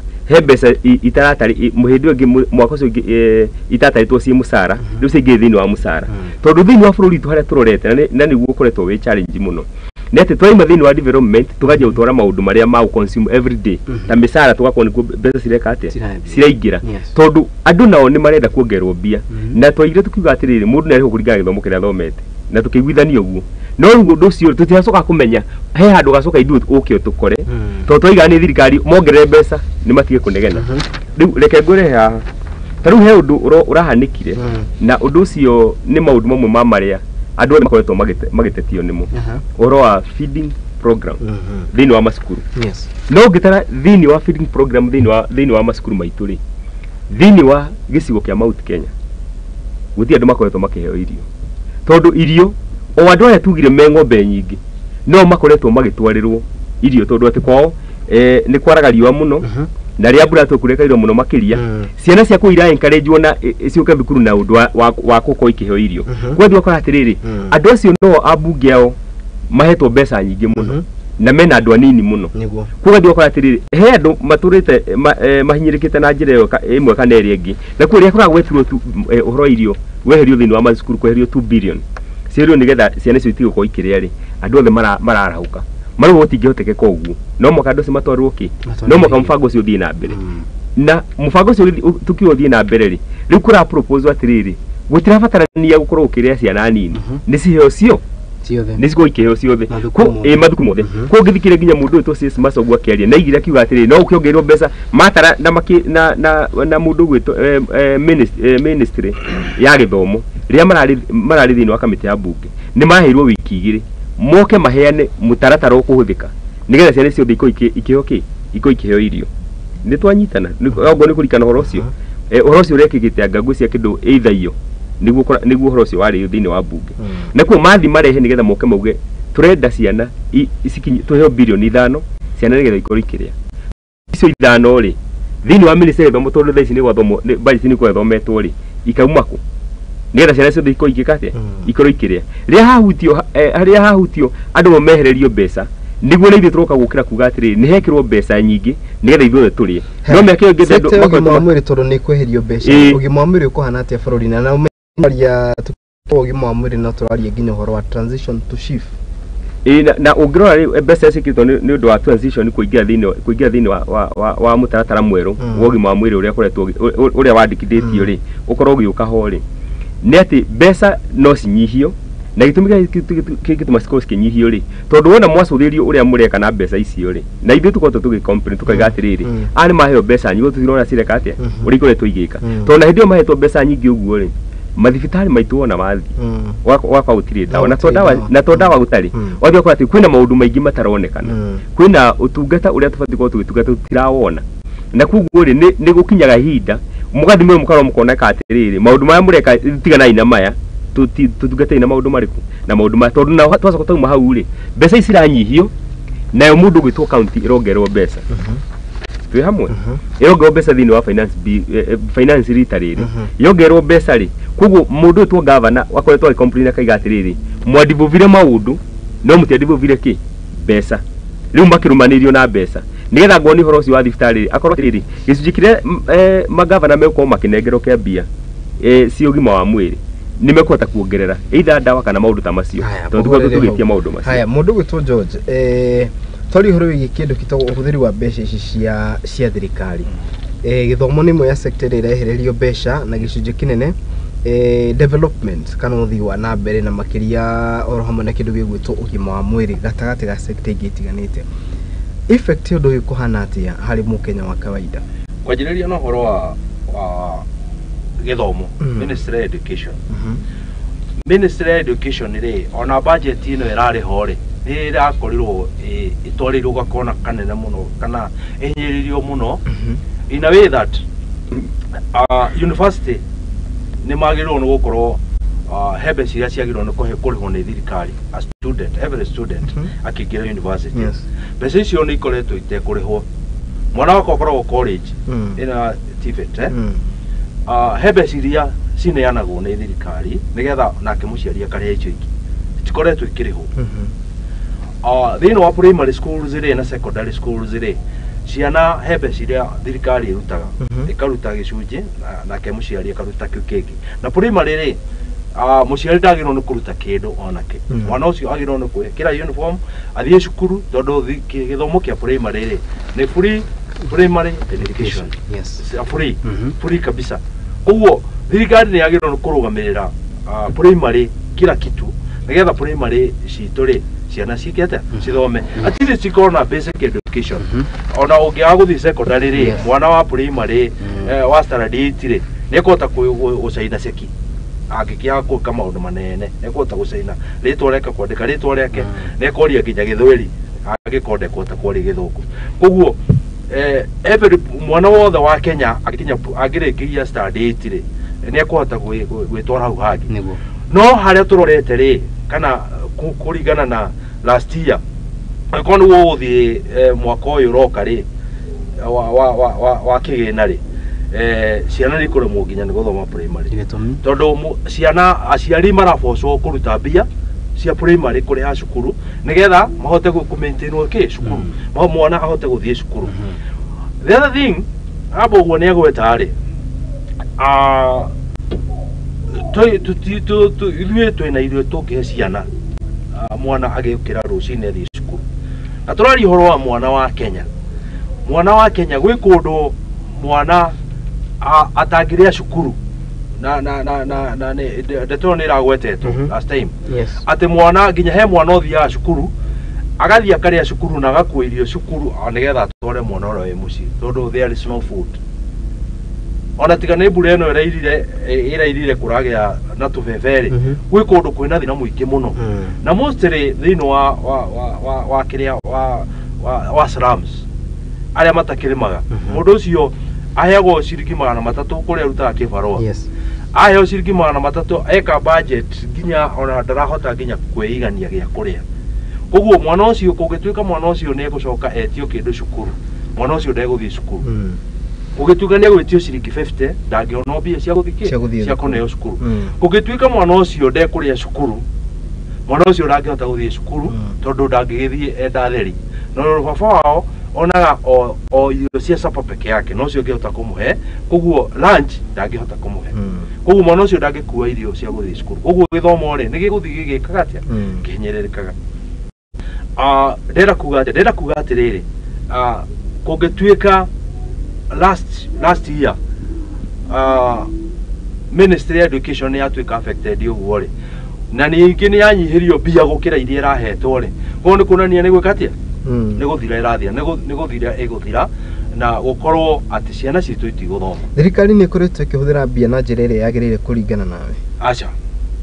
itaratarĩ mũhĩndĩ ũngĩ mwaka ũcio ũngĩ itatarĩtwo ciĩ mũcara, rĩu ciaingĩrire thĩinĩ wa mũcara. Tondũ thĩinĩ wa bũrũri witũ harĩa tũrorete, na nĩguo ũkoretwo wĩ challenge mũno, nĩ atĩ twaima thĩinĩ wa development tũkanjia gũtwara maũndũ marĩa ma consume every day ta mĩcara, tũgakorwo nĩkuo mbeca cireka atĩa, ciraingĩra, tondũ andũ nao nĩ marenda kuongererwo mbia. Na twaigire tukiuga atĩrĩrĩ, mũndũ nĩ arĩhwo kũringana na gĩthomo kĩrĩa athomete, na tũkĩiguithania ũguo. No rĩu ũndũ ũcio tũtiracoka kũmenya he handũ gacoka ithuĩ ũke ũtũkore, tondũ twaiga nĩ thirikari mongerere mbeca nĩ matige kũnegena. Rĩu reke ngwĩre haha, ta rĩu he ũndũ ũrahanĩkire, na ũndũ ũcio nĩ maũndũ mamwe ma marĩa andũ othe makoretwo magĩtetio nĩmo, ũhoro wa feeding program thĩinĩ wa macukuru. No ũngĩtara thĩinĩ wa feeding program thĩinĩ wa macukuru maitũ rĩ, thĩinĩ wa gĩcigo kĩa Mount Kenya gũtirĩ andũ makoretwo makĩheo irio, tondũ irio o andũ aya tugire me ng'ombe nyingĩ no makoretwo magĩtwarĩrwo irio, tondũ atĩ kwao nĩ kwaraga riũa mũno, na rĩrĩa mbura tũkureka irio mũno makĩria, ciana ciakwa ira encourage na ciũke thukuru na ũndũ wa gũkorwo ikĩheo irio. Koguo ũgakora atĩrĩrĩ, andũ acio no ambunge ao mahetwo mbeca nyingĩ mũno na mena andũ anini mũno. Koguo ũgakora atĩrĩrĩ, he andũ matũrĩte mahinyĩrĩkĩte na njĩra ĩyo ĩmwe kana ĩrĩa ĩngĩ, na koguo rĩrĩa kũragwetirwo ũhoro wa irio weherio thĩinĩ wa macukuru, kweherio 2 billion ciherio nĩgetha ciana icio itige gũkorwo ikĩrĩa rĩ, andũ othe mararahũka marauga gũtingĩhotekeka ũguo, no mũhaka andũ acio matwarwo kĩ, no mũhaka mũbango ũcio ũthiĩ na mbere. Na mũbango ũcio tukiuga ũthiĩ na mbere rĩ, rĩu kũra propose atĩrĩrĩ, gũtirabatarania gũkorwo ũkĩrĩa ciana nini, nĩ ciheo cio nĩ cikorwo ikĩheo ciothe mathukuru mothe. Koguo ũngĩthikĩrĩria nginya mũndũ ũyũ CS Machogu akĩaria, na aigire akiuga atĩrĩrĩ, no ũkĩongererwo mbeca matara na mũndũ ũgwĩtwo ministry ya gĩthomo rĩrĩa mararĩ thĩinĩ wa kamĩtĩ ya mbunge, nĩ maheirwo wiki igĩrĩ moke maheane mũtaratara ũkũhũthĩka nĩgetha ciana ciothe ikorwo ikĩheo kĩ, ikorwo ikĩheo irio. Nĩ twanyitana oguo nĩ kũririkana ũhoro ũcio. Ũhoro ũcio ũrekĩkĩte anga ngwĩciria kĩndũ ĩithaiyo nĩguo ũhoro ũcio warĩ thĩinĩ wa mbunge. Na kuo mathi marehe nĩgetha moke mauge tũrenda ciana tũheo bilioni 5 ciana nĩgetha ikorwo ikĩrĩa. Icio 5 rĩ, thĩinĩ wa ministry ya gĩthomo, tondũ thaa ici nĩ gwathomwo, budget nĩ gwathometwo rĩ, ikauma kũ nĩgetha ciana ciothe ikorwo igĩka atĩa ikorwo ikĩrĩa rĩrĩa hahutio harĩa hahutio andũ mehererio mbeca nĩguo na ithuĩ tũroka gũkĩra kuga atĩrĩrĩ nĩ hekĩrwo mbeca nyingĩ nĩgetha ithuothe tũrĩe no mĩaka ĩyo ĩngĩ andũ ũgima wa mwĩrĩ tondũ nĩ kweherio mbeca ũgima wa mwĩrĩ ũkũhana atĩa bũrũri-inĩ na ũmenyaria ũgima wa mwĩrĩ no tũraria nginya ũhoro wa transition to SHIF na ũngĩrora rĩu mbeca ciĩkĩrĩtwo nĩ ũndũ wa transition kũingĩra thĩinĩ wa mũtaratara mwerũ wa ũgima wa mwĩrĩ ũrĩa ũkoretwo ũrĩa wandĩkithĩtio rĩ ũkorwo ũgĩũka ho rĩ nĩ atĩ mbeca no cinyihio na gĩtũmi kĩngĩtũma cikorwo cikĩnyihio rĩ tondũ wona mwacũthĩrĩrio ũrĩa mũreka na mbeca icio rĩ na ithuĩ tũkoretwo tũgĩ complain tukaiga atĩrĩrĩ aya nĩ maheo mbeca nyingĩ tũtirona cireka atĩa ũrĩa ikoretwo igĩka tondũ na hĩndĩ ĩyo mahetwo mbeca nyingĩ ũguo rĩ mathibitarĩ maitũ wona wathiĩ wakwa gũtirĩ ndawa na to ndawa gũtarĩ wathiĩ ũkora atĩ kwĩna maũndũ maingĩ mataronekana kwĩna ũtungata ũrĩa tũbatiĩ gũkorwo tũgĩtungata tũtirawona na koguo rĩ nĩ gũkinyaga ihinda mũgathimwo mũkarora mũkoneka atĩrĩrĩ maũndũ maya mũreka tiganai na maya tũtungatei na maũndũ marĩkũ na maũndũ maya tondũ na twacoka twauma hau rĩ mbeca ici ciranyihio nayo mũndũ ũgwĩtwo county ĩrongererwo mbeca twĩ hamwe ĩrongererwo mbeca thĩinĩ wa finance finance rita rĩrĩ yongererwo mbeca rĩ koguo mũndũ ũyũ gavana akoretwo agĩ-complain akaiga atĩrĩrĩ mwandivũvire maũndũ no mũtiandivũvire kĩ mbeca rĩu makĩrũmanĩrio na mbeca nĩgetha ngoni ũhoro ũcio wa thibitarĩ akorwo atĩrĩrĩ gĩcunjĩ kĩrĩa magavana megũkorwo makĩnengerwo kĩa mbia cia ũgima wa mwĩrĩ nĩ mekũhota kuongerera either ndawa kana maũndũ ta macio tondũ tũkoretwo tũgĩtia maũndũ macio. Haya mũndũ ũgwĩtwo George twaria ũhoro wĩgiĩ kĩndũ gĩtagwo ũhũthĩri wa mbeca ici cia thirikari gĩthomo nĩ ĩmwe ya sector ĩrĩa ĩrehererio mbeca na gĩcunjĩ kĩnene development kana ũthii wa na mbere na makĩria oro hamwe na kĩndũ gĩgwĩtwo ũgima wa mwĩrĩ gatagatĩ ga sector ingĩ itiganĩte effect ya ũndũ ũyũ kũhana atĩa harĩ mũkenya wa kawaida? Kwanjĩrĩria na ũhoro wa gĩthomo Ministry of Education Ministry of Education rĩ ona budget ĩno ĩrarĩ ho rĩ nĩ ĩrakorirwo ĩtwarĩirwo gakona kanene mũno kana ĩhinyĩrĩirio mũno in a way that university nĩ magĩrĩirwo nĩ gũkorwo he mbeca iria ciagĩrĩirwo nĩ kũrĩhwo nĩ thirikari a student every student akĩingĩra university mbeca icio nĩ ikoretwo itekũrĩhwo mwana wakwa akoragwo college ĩna TVET he mbeca iria cineanagwo nĩ thirikari nĩgetha nake mũciari akarĩha icio ingĩ citikoretwo ikĩrĩhwo thĩinĩ wa primary schools rĩ na secondary schools rĩ ciana he mbeca iria thirikari ĩrutaga ĩkaruta gĩcunjĩ nake mũciari akaruta kĩu kĩngĩ na primary rĩ mũciari ndagĩrĩirwo nĩ kũruta kĩndũ ona kĩ mwana ũcio agĩrĩirwo nĩ kwĩkĩra uniform athiĩ cukuru tondũ gĩthomo kĩa primary rĩ nĩ free primary education yes free free kabisa koguo thirikari nĩ yagĩrĩirwo nĩ kũrũgamĩrĩra primary kila kitu nĩgetha primary citũ rĩ ciana ciĩke atĩa cithome at least cikorwo na basic education ona ũngĩaga gũthiĩ secondary rĩ mwana wa primary wa standard 8 rĩ nĩ ekũhota gũcaina ceki angĩkĩaga gwĩka maũndũ manene nĩ ekũhota gũcaina rĩtwa rĩake kwandĩka rĩtwa rĩake nĩ ekwaria nginya gĩthweri angĩkorwo ndekũhota kwaria gĩthũngũ koguo every mwana wothe wa Kenya angĩrĩkĩria standard 8 rĩ nĩ ekũhota gwĩtwara hau hangĩ no harĩa tũrorete rĩ kana kũringana na last year angĩkorwo nĩguo ũgũthiĩ mwaka ũyũ ũroka rĩ wa kĩgĩna rĩ ciana nĩ ikũremwo nginya nĩ gũthoma primary tondũ ciana aciari marabocwo kũruta mbia cia primary kũrĩha cukuru nĩgetha mahote kũ-maintainwo kĩ cukuru mwana ahote gũthiĩ cukuru the other thing amba ũguo nĩ agweta rĩ ithuĩ twĩna irio tũngĩhe ciana mwana agĩũkĩra rũcinĩ athiĩ cukuru na tũraria ũhoro wa mwana wa Kenya mwana wa Kenya gwĩ kũndũ mwana atangĩrĩa cukuru na na na na na ndeto ĩyo nĩ ĩragwetetwo last time atĩ mwana nginya he mwana ũthiaga cukuru agathiĩ akarĩa cukuru na agakua irio cukuru nĩgetha atware mwana ũrĩa wĩ mũciĩ tondũ there is no food ona tiga nĩ mbura ĩno ĩrairire kũragĩa na tũbebe rĩ gwĩ kũndũ kwĩna thĩna mũingĩ mũno na mostly thĩinĩ wa kĩrĩa wa slums arĩa matakĩrĩmaga mũndũ ũcio aheagwo ciringi 300 kũrĩa arutaga kĩbarũa aheo ciringi 300 eka budget nginya ona ndarahota nginya kwĩigania gĩa kũrĩa koguo mwana ũcio kũngĩtuĩka mwana ũcio nĩ egũcoka etio kĩndũ cukuru mwana ũcio ndegũthiĩ cukuru Ũgĩtuĩka nĩ egwĩtio ciringi 50 ndangĩona mbia cia gũthiĩ cia kũneo cukuru. Kũngĩtuĩka mwana ũcio ndekũrĩa cukuru, mwana ũcio ndangĩhota gũthiĩ cukuru tondũ ndangĩgĩthiĩ enda theri. No baba wao onaga o irio cia sapa peke yake, no ũcio ũngĩhota kũmũhe, koguo lunch ndangĩhota kũmũhe. Koguo mwana ũcio ndangĩkua irio cia gũthiĩ cukuru. Koguo gĩthomo rĩ nĩ gĩgũthiĩ gĩgĩkaga atĩa? Kĩhinyĩrĩrĩkaga. Ndĩrenda kuga atĩrĩrĩ, kũngĩtuĩka last year Ministry ya Education nĩ yatuĩka affected ũguo rĩ, na ningĩ nĩ yanyihĩrio mbia gũkĩra iria ĩrahetwo rĩ, koguo nĩ kuonania nĩ gwĩka atĩa? Nĩ gũthira ĩrathira, nĩ gũthira ĩgũthira, na gũkorwo atĩ ciana citũ itigũthoma. Thirikari nĩ ĩkoretwo ĩkĩhũthĩra mbia na njĩra ĩrĩa yagĩrĩire kũringana nawe? Aca,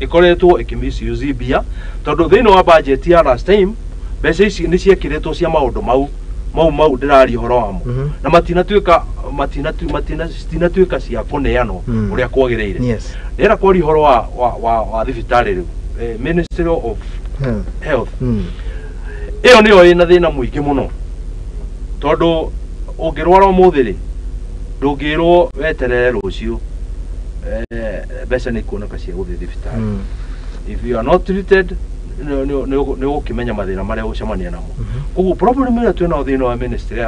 ĩkoretwo ĩkĩ-misuse mbia tondũ thĩinĩ wa budget ya last time mbeca ici nĩ ciekĩrĩtwo cia maũndũ mau ndĩraria ũhoro wamo, na matinatuĩka cia kũneanwo ũrĩa kwagĩrĩire. Ndĩrenda kwaria ũhoro wa thibitarĩ rĩu, Ministry of Health. Ĩyo nĩyo ĩna thĩna mũingĩ mũno tondũ ũngĩrwara ũmũthĩ rĩ, ndũngĩrwo weterere rũciũ, mbeca nĩ ikuoneka cia gũthiĩ thibitarĩ. If you are not treated, nĩ ũgũkĩmenya mathĩna marĩa ũgũcemania namo. Koguo problem ĩrĩa twĩnayo thĩinĩ wa ministry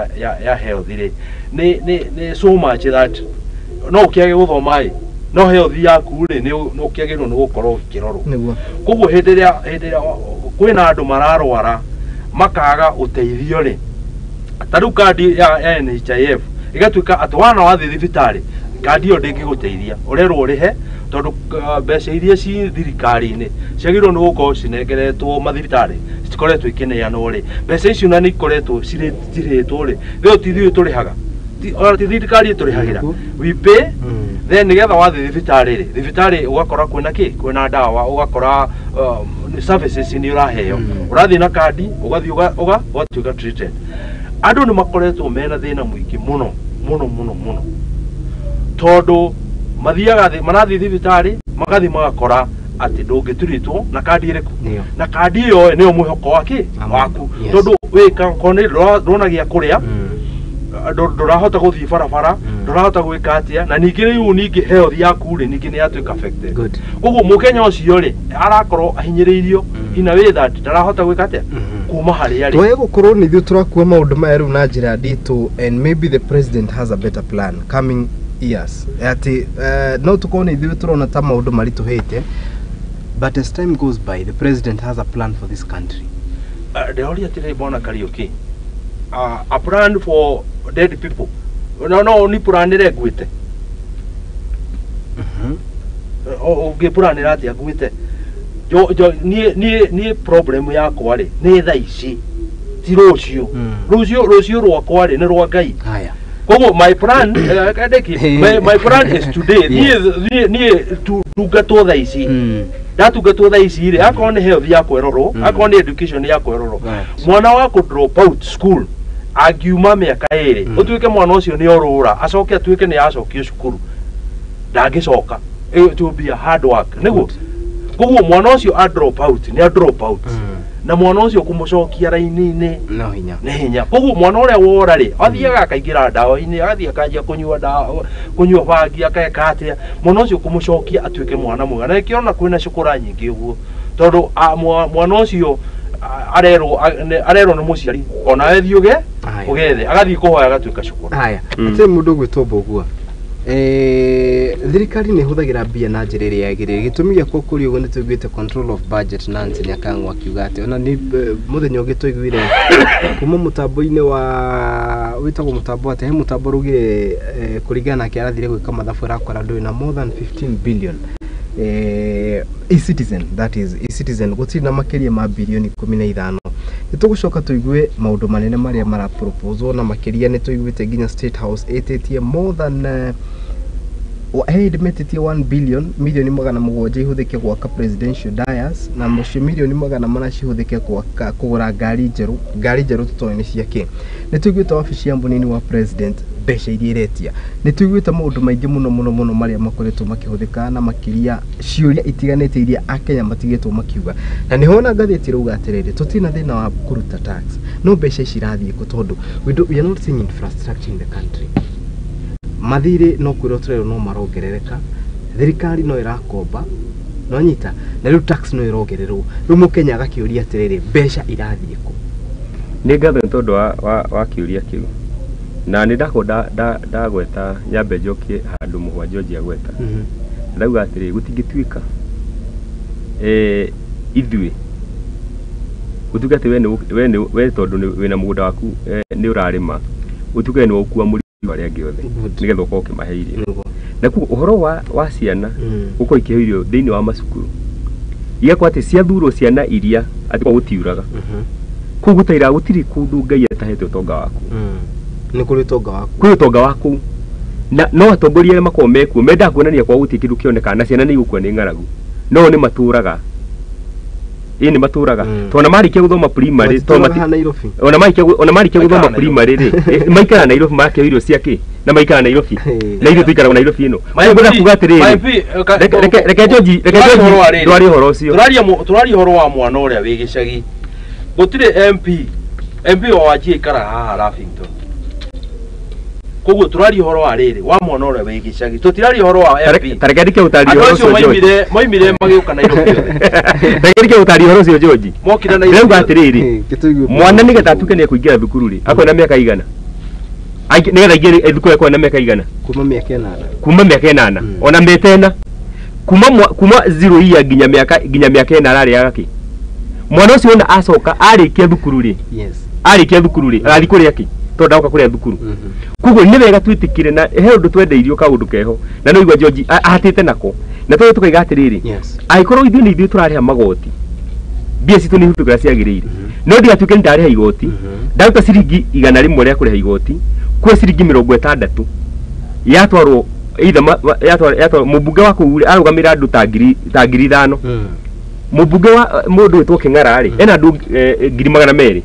ya health rĩ, nĩ so much that no ũkĩage gũthoma ĩ, no health yaku rĩ nĩ ũkĩagĩrĩirwo nĩ gũkorwo ũkĩrorwo. Koguo hĩndĩ ĩrĩa kwĩna andũ mararwara makaga ũteithio rĩ, ta rĩu kandi ya NHIF ĩgatuĩka atĩ wana wathiĩ thibitarĩ kandi ĩyo ndĩngĩgũteithia, ũrerwo ũrĩhe tondũ mbeca iria ci thirikari-inĩ ciagĩrĩirwo nĩ gũkorwo cinengeretwo mathibitarĩ citikoretwo ikĩneanwo rĩ, mbeca icio na nĩ ikoretwo cirĩtwo rĩ, rĩu ti ithuĩ tũrĩhaga, ti thirikari ĩtũrĩhagĩra, we pay. Then nĩgetha wathiĩ thibitarĩ rĩ, thibitarĩ ũgakora kwĩna kĩ, kwĩna ndawa, ũgakora services nĩ ũraheo, ũrathiĩ na kandi ũgathiĩ ũgatuĩka treated. Andũ nĩ makoretwo mena thĩna mũingĩ mũno mũno mũno mũno tondũ mathiaga marathiĩ thibitarĩ magathiĩ magakora atĩ ndũngĩturitwo na kandi ĩrĩkũ, na kandi ĩyo nĩyo mwĩhoko wake waku, tondũ wĩka okorwo nĩ ndũrona gĩa kũrĩa, ndũrahota gũthiĩ barabara, ndũrahota gwĩka atĩa, na ningĩ rĩu ningĩ health yaku rĩ ningĩ nĩ yatuĩka affected. Koguo mũkenya ũcio rĩ arakorwo ahinyĩrĩirio in a way that ndarahota gwĩka atĩa kuma harĩa arĩ. Twae gũkorwo nĩ ithuĩ tũrakua maũndũ maya rĩu na njĩra nditũ, and maybe the president has a better plan coming years. Atĩ no tũkorwo nĩ ithuĩ tũrona ta maũndũ maritũhĩte, but as time goes by the president has a plan for this country. Ndĩroria atĩrĩrĩ Bwana Kariuki, a plan for dead people, no nĩ planĩre nguĩte, ũngĩplanĩra atĩa nguĩte? Niĩ problem yakwa rĩ nĩ thaa ici, ti rũciũ. Rũciũ rwakwa rĩ nĩ rwa Ngai. Koguo my plan my plan is today. Niĩ tungatwo thaa ici, ndatungatwo thaa ici rĩ, akorwo nĩ health yakwa ĩrorwo, akorwo nĩ education yakwa ĩrorwo, mwana wa kũ drop out school angiuma mĩaka ĩrĩ, ũtuĩke mwana ũcio nĩ orũra acoke atuĩke nĩ acokio cukuru, ndangĩcoka. It will be a hard work nĩguo. Koguo mwana ũcio a drop out nĩ a drop out, na mwana ũcio kũmũcokia raini-inĩ no hinya, nĩ hinya. Koguo mwana ũrĩa wora rĩ athiaga akaingĩra ndawa-inĩ, agathiĩ akanjia kũnyua ndawa, kũnyua bangi, akeka atĩa, mwana ũcio kũmũcokia atuĩke mwana mwega. Na nĩkĩo ona kwĩna cukura nyingĩ ũguo, tondũ mwana ũcio arerwo nĩ mũciari onawe thiĩ ũgethe, agathiĩ kũhoya agatuĩka cukura. Haya, atĩ mũndũ ũgwĩtwo Mbũgua, thirikari nĩ ĩhũthagĩra mbia na njĩra ĩrĩa yagĩrĩire. Gĩtũmi gĩakwa kũria ũguo nĩ tũiguĩte control of budget Nancy Nyakang'o akiuga atĩ ona nĩ mũthenya ũngĩ tũiguire kuma mũtambo-inĩ wa wĩtagwo mũtambo atĩ he mũtambo ũraugire kũringana nake arathire gwĩka mathabu arakora ndũrĩ na more than 15 billion e-citizen, that is e-citizen gũtirĩ na makĩria ma bilioni 15. Nĩ tũgũcoka tũigue maũndũ manene marĩa maraproposwo, na makĩria nĩ tũiguĩte nginya State House ĩtĩtie more than hĩndĩ metĩtie 1 billion milioni 700 ihũthĩke gwaka presidential dais, na mũcio milioni 400 cihũthĩke gwaka kũgũra ngari njerũ. Ngari njerũ tũtoĩ nĩ cia kĩ. Nĩ tũiguĩte wabici ya mũnini wa president mbeca iria iretia. Nĩ tũiguĩte maũndũ maingĩ mũno mũno mũno marĩa makoretwo makĩhũthĩka, na makĩria ciũria itiganĩte iria akenya matigĩtwo makiuga. Na nĩho ona ngathĩti ĩrauga atĩrĩrĩ, tũtirĩ na thĩna wa kũruta tax, no mbeca ici irathiĩ kũ, tondũ we are not seeing infrastructure in the country. Mathirĩ no kwĩrwo tũrerwo no marongerereka, thirikari no ĩrakomba, no nyita na rĩu tax no ĩrongererwo. Rĩu mũkenya agakĩũria atĩrĩrĩ, mbeca irathiĩ kũ? Nĩ ngatho nĩ tondũ wa kĩũria kĩu. Na nĩ ndakorwo ndagweta nyambe njokie handũ mũhwa George agweta. Ndauga atĩrĩ, gũtingĩtuĩka ithuĩ gũtuĩke atĩ we tondũ wĩna mũgũnda waku nĩ ũrarĩma, ũtuĩke nĩ ũkua mũrigo arĩa angĩ othe nĩgetha ũkorwo ũkĩmahe irio. Na koguo ũhoro wa ciana gũkorwo ikĩheo irio thĩinĩ wa macukuru, igakorwo atĩ ciathurwo ciana iria atĩ gũtiuraga. Kũu gũtairaga, gũtirĩ kũndũ Ngai atahete ũtonga waku. Nĩ kũrĩ ũtonga waku. Kwĩ ũtonga waku. Na no atongoria arĩa makoragwo mekuo mendaga kuonania kwao gũtirĩ kĩndũ kĩonekaga na ciana nĩ igũkua nĩ ng'aragu. No nĩ matũraga. Ĩĩ nĩ matũraga. Tondũ marĩkia gũthoma primary, ona marĩkia gũthoma primary rĩ, maikara Nairobi makĩheo irio cia kĩ? Na maikara Nairobi. Na ithuĩ tũikaraga Nairobi ĩno. Ngwenda kuga atĩrĩrĩ, reke George ndware ũhoro ũcio. Tũraria ũhoro wa mwana ũrĩa wĩ gĩcagi. Gũtirĩ MP wa Wajir aikaraga haha Lavington. Koguo tũraria ũhoro wa rĩrĩ wa mwana ũrĩa wĩ gĩcagi, tũtiraria ũhoro wa MP. Ta reke ndike gũtaria ũhoro ũcio George. Moimire magĩũka Nairobi othe. Reke ndike gũtaria ũhoro ũcio George. Mokire Nairobi. Ndĩrauga atĩrĩrĩ, mwana nĩgetha atuĩke nĩ ekũingĩra thukuru rĩ, akorwo na mĩaka igana. Nĩgetha aingĩre thukuru akorwo na mĩaka igana. Kuma mĩaka ĩnana. Kuma mĩaka ĩnana. Ona mĩtena. Kuma 0 year nginya mĩaka ĩna ararĩaga kĩ? Mwana ũcio ona acoka arĩkia thukuru rĩ. Yes. Arĩkia thukuru rĩ, arathiĩ kũrĩa kĩ? Tondũ ndagoka kũrĩa thukuru. Koguo nĩ wega twĩtĩkĩre na he ũndũ twendeirio kaũndũ keho na no igua George ahatĩte nako. Na tondũ tũkaiga atĩrĩrĩ, angĩkorwo ithuĩ nĩ ithuĩ tũrarĩha magoti, mbia citũ nĩ ihũthĩkaga ciagĩrĩire. No ndigatuĩke nĩ ndarĩha igoti, ndaruta ciringi 100 rĩa kũrĩha igoti, kwĩ ciringi 60 yatwarwo either yatwarwo mũmbunge wa kũu rĩ, arũgamĩrĩra andũ ta 5,000. Mũmbunge wa mũndũ wĩtwo Kĩng'ara rĩ, ena andũ 200,000.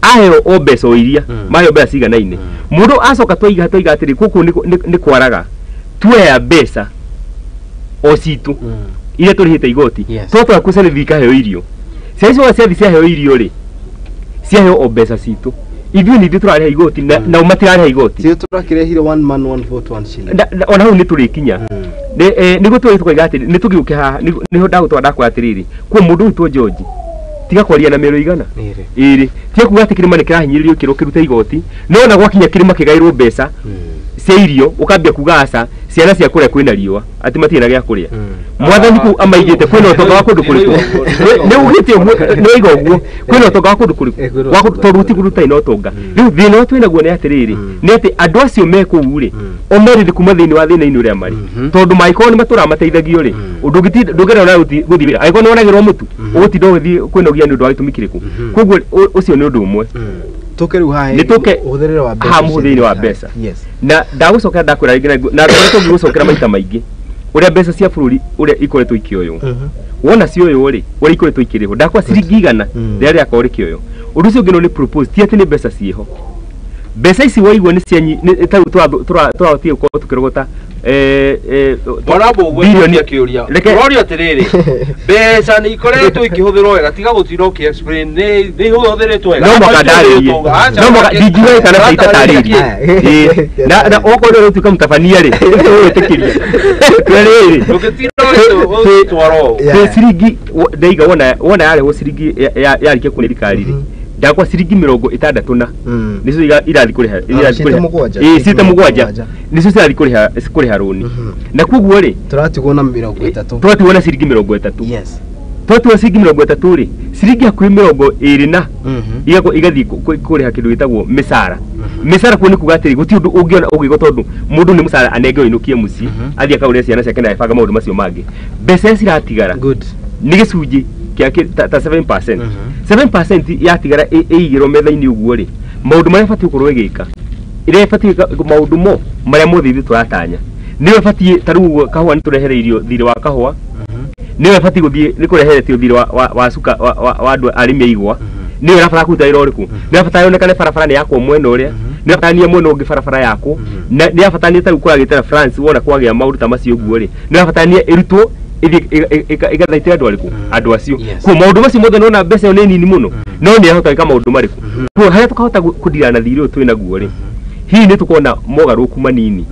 Aheo o mbeca o iria, maheo mbeca ciganaine. Mũndũ acoka twaiga atĩrĩ, gũkũ nĩ kwaraga, tuoya mbeca o citũ iria tũrĩhĩte igoti, twatwara kũ ciana ikaheo irio. Ciana icio ciathiĩ ciaheo irio rĩ, ciaheo o mbeca citũ. Ithuĩ nĩ ithuĩ tũrarĩha igoti nao matirarĩha igoti. Ithuĩ tũrakĩrehire one man one vote one shilling. Ona hau nĩ tũrĩkinya. Nĩguo tũrĩ tũkoiga atĩrĩ, nĩ tũgĩũke haha, nĩho ndagũtwara ndakwĩra atĩrĩrĩ, kuo mũndũ witũ George, tiga kwaria na mĩero igana. Ĩrĩ. Tiga kuga atĩ kĩrĩma nĩ kĩrahinyĩrĩrio kĩrwo kĩrute igoti, no ona gwakinya kĩrĩma kĩgaĩrwo mbeca cia irio, ũkambia kuga aca, ciana cia kũrĩa kwĩna riũa, atĩ matirĩ na gĩa kũrĩa. Mwathani kũu amaigĩte kwĩna ũtonga wa kũndũ kũrĩkũ? Nĩ ugĩte ũguo, nĩ waiga ũguo, kwĩna ũtonga wa kũndũ kũrĩkũ? Wa tondũ gũtirĩ kũndũ gũtarĩ na ũtonga. Rĩu thĩna ũrĩa twĩnaguo nĩ atĩrĩrĩ, nĩ atĩ andũ acio me kũu rĩ, o merĩ kuma thĩinĩ wa thĩna-inĩ ũrĩa marĩ. Tondũ mangĩkorwo nĩ matũraga mateithagio rĩ, ndũngĩenda ona gũthiĩ wĩra. Angĩkorwo nĩ wonagĩrwo mũtu, ũgũtinda ũgĩthiĩ kwĩnogia nĩ ũndũ wa gĩtũmi kĩrĩkũ? Koguo ũcio nĩ ũndũ ũmwe. Tũke rĩu haha ũhũthĩrĩre wa mbeca. Haha mũhũthĩrĩre wa mbeca. Na ndagũcokera ndakwĩra rĩngĩ na ngoretwo ngĩgũcokera maita maingĩ ũrĩa mbeca cia bũrũri ũrĩa ikoretwo ikĩoywo. Wona cioywo rĩ, ũrĩa ikoretwo ikĩrĩhwo, ndakwa ciringi 100 rĩrĩa rĩakorwo rĩkĩoywo. Ũndũ ũcio ũngĩ no nĩ propose, ti atĩ nĩ mbeca ciĩho. Mbeca ici waigua nĩ cia ta rĩu tũrahotire gũkorwo tũkĩrogota bilioni kĩũria. Ũroria atĩrĩrĩ, mbeca nĩ ikoretwo ikĩhũthĩrwo wega, tiga gũtinda ũkĩ explain nĩ ihũthĩrĩtwo wega. No mũhaka ndarĩrie. No mũhaka ndingiuga kana itatarĩirie. Na okorwo nĩ ũratuĩka mũtabania rĩ, ũgwĩtĩkĩria. Rĩrĩ, ndũngĩtinda ũgĩtwara ũũ. Ciringi ndaiga wona yarĩhwo ciringi yarĩkia kũrĩ thirikari rĩ, ndakwa ciringi 60 na nicio irathi kũrĩha ĩĩ cite 7 nicio cirathi kũrĩha rũni. Na koguo rĩ, tũratigwo na 30. Tũratigwo na ciringi 30. Yes. Twatigwo ciringi 30 rĩ, ciringi hakuhĩ 20 na igathiĩ kũrĩha kĩndũ gĩtagwo mĩcara. Mĩcara kuo nĩ kuga atĩrĩ, gũtirĩ ũndũ ũngĩona ũgĩkwo tondũ mũndũ nĩ mũcara anengerwo ainũkie mũciĩ, athiĩ akagũrĩre ciana ciake na ebanga maũndũ macio mangĩ. Mbeca iria ciratigara nĩ gĩcunjĩ kĩa ta 7%. 7% yatigara ĩigĩrwo metha-inĩ ũguo rĩ, maũndũ marĩa ĩbatiĩ gũkorwo ĩgĩka, ĩrĩa ĩbatiĩ maũndũ mo marĩa mothe ithuĩ tũratanya, nĩyo ĩbatiĩ ta rĩu ũguo kahũa nĩ tũrehereirio thirĩ wa kahũa, nĩyo ĩbatiĩ gũthiĩ nĩ kũreheretio thirĩ wa cuka wa andũ arĩmi a igwa, nĩyo ĩrabatara kũruta wĩra ũrĩkũ, nĩyo ĩrabatara yonekane barabara nĩ yakwo mwena ũrĩa, nĩ ĩrabatarania mwena ũngĩ barabara yakwo, na nĩ ĩrabatarania ta rĩu kũragĩtĩra France wona kwagĩa maũndũ ta macio ũguo rĩ, nĩ ĩrabatarania ĩrutwo ĩgathaitĩra andũ arĩkũ? Andũ acio. Koguo maũndũ macio mothe nĩwona mbeca ĩyo nĩ nini mũno, no nĩ ĩrahota gwĩka maũndũ marĩkũ? Koguo harĩa tũkahota kũndirana na thirĩ ũyũ twĩnaguo rĩ, hihi nĩ tũkona mogarũrũku manini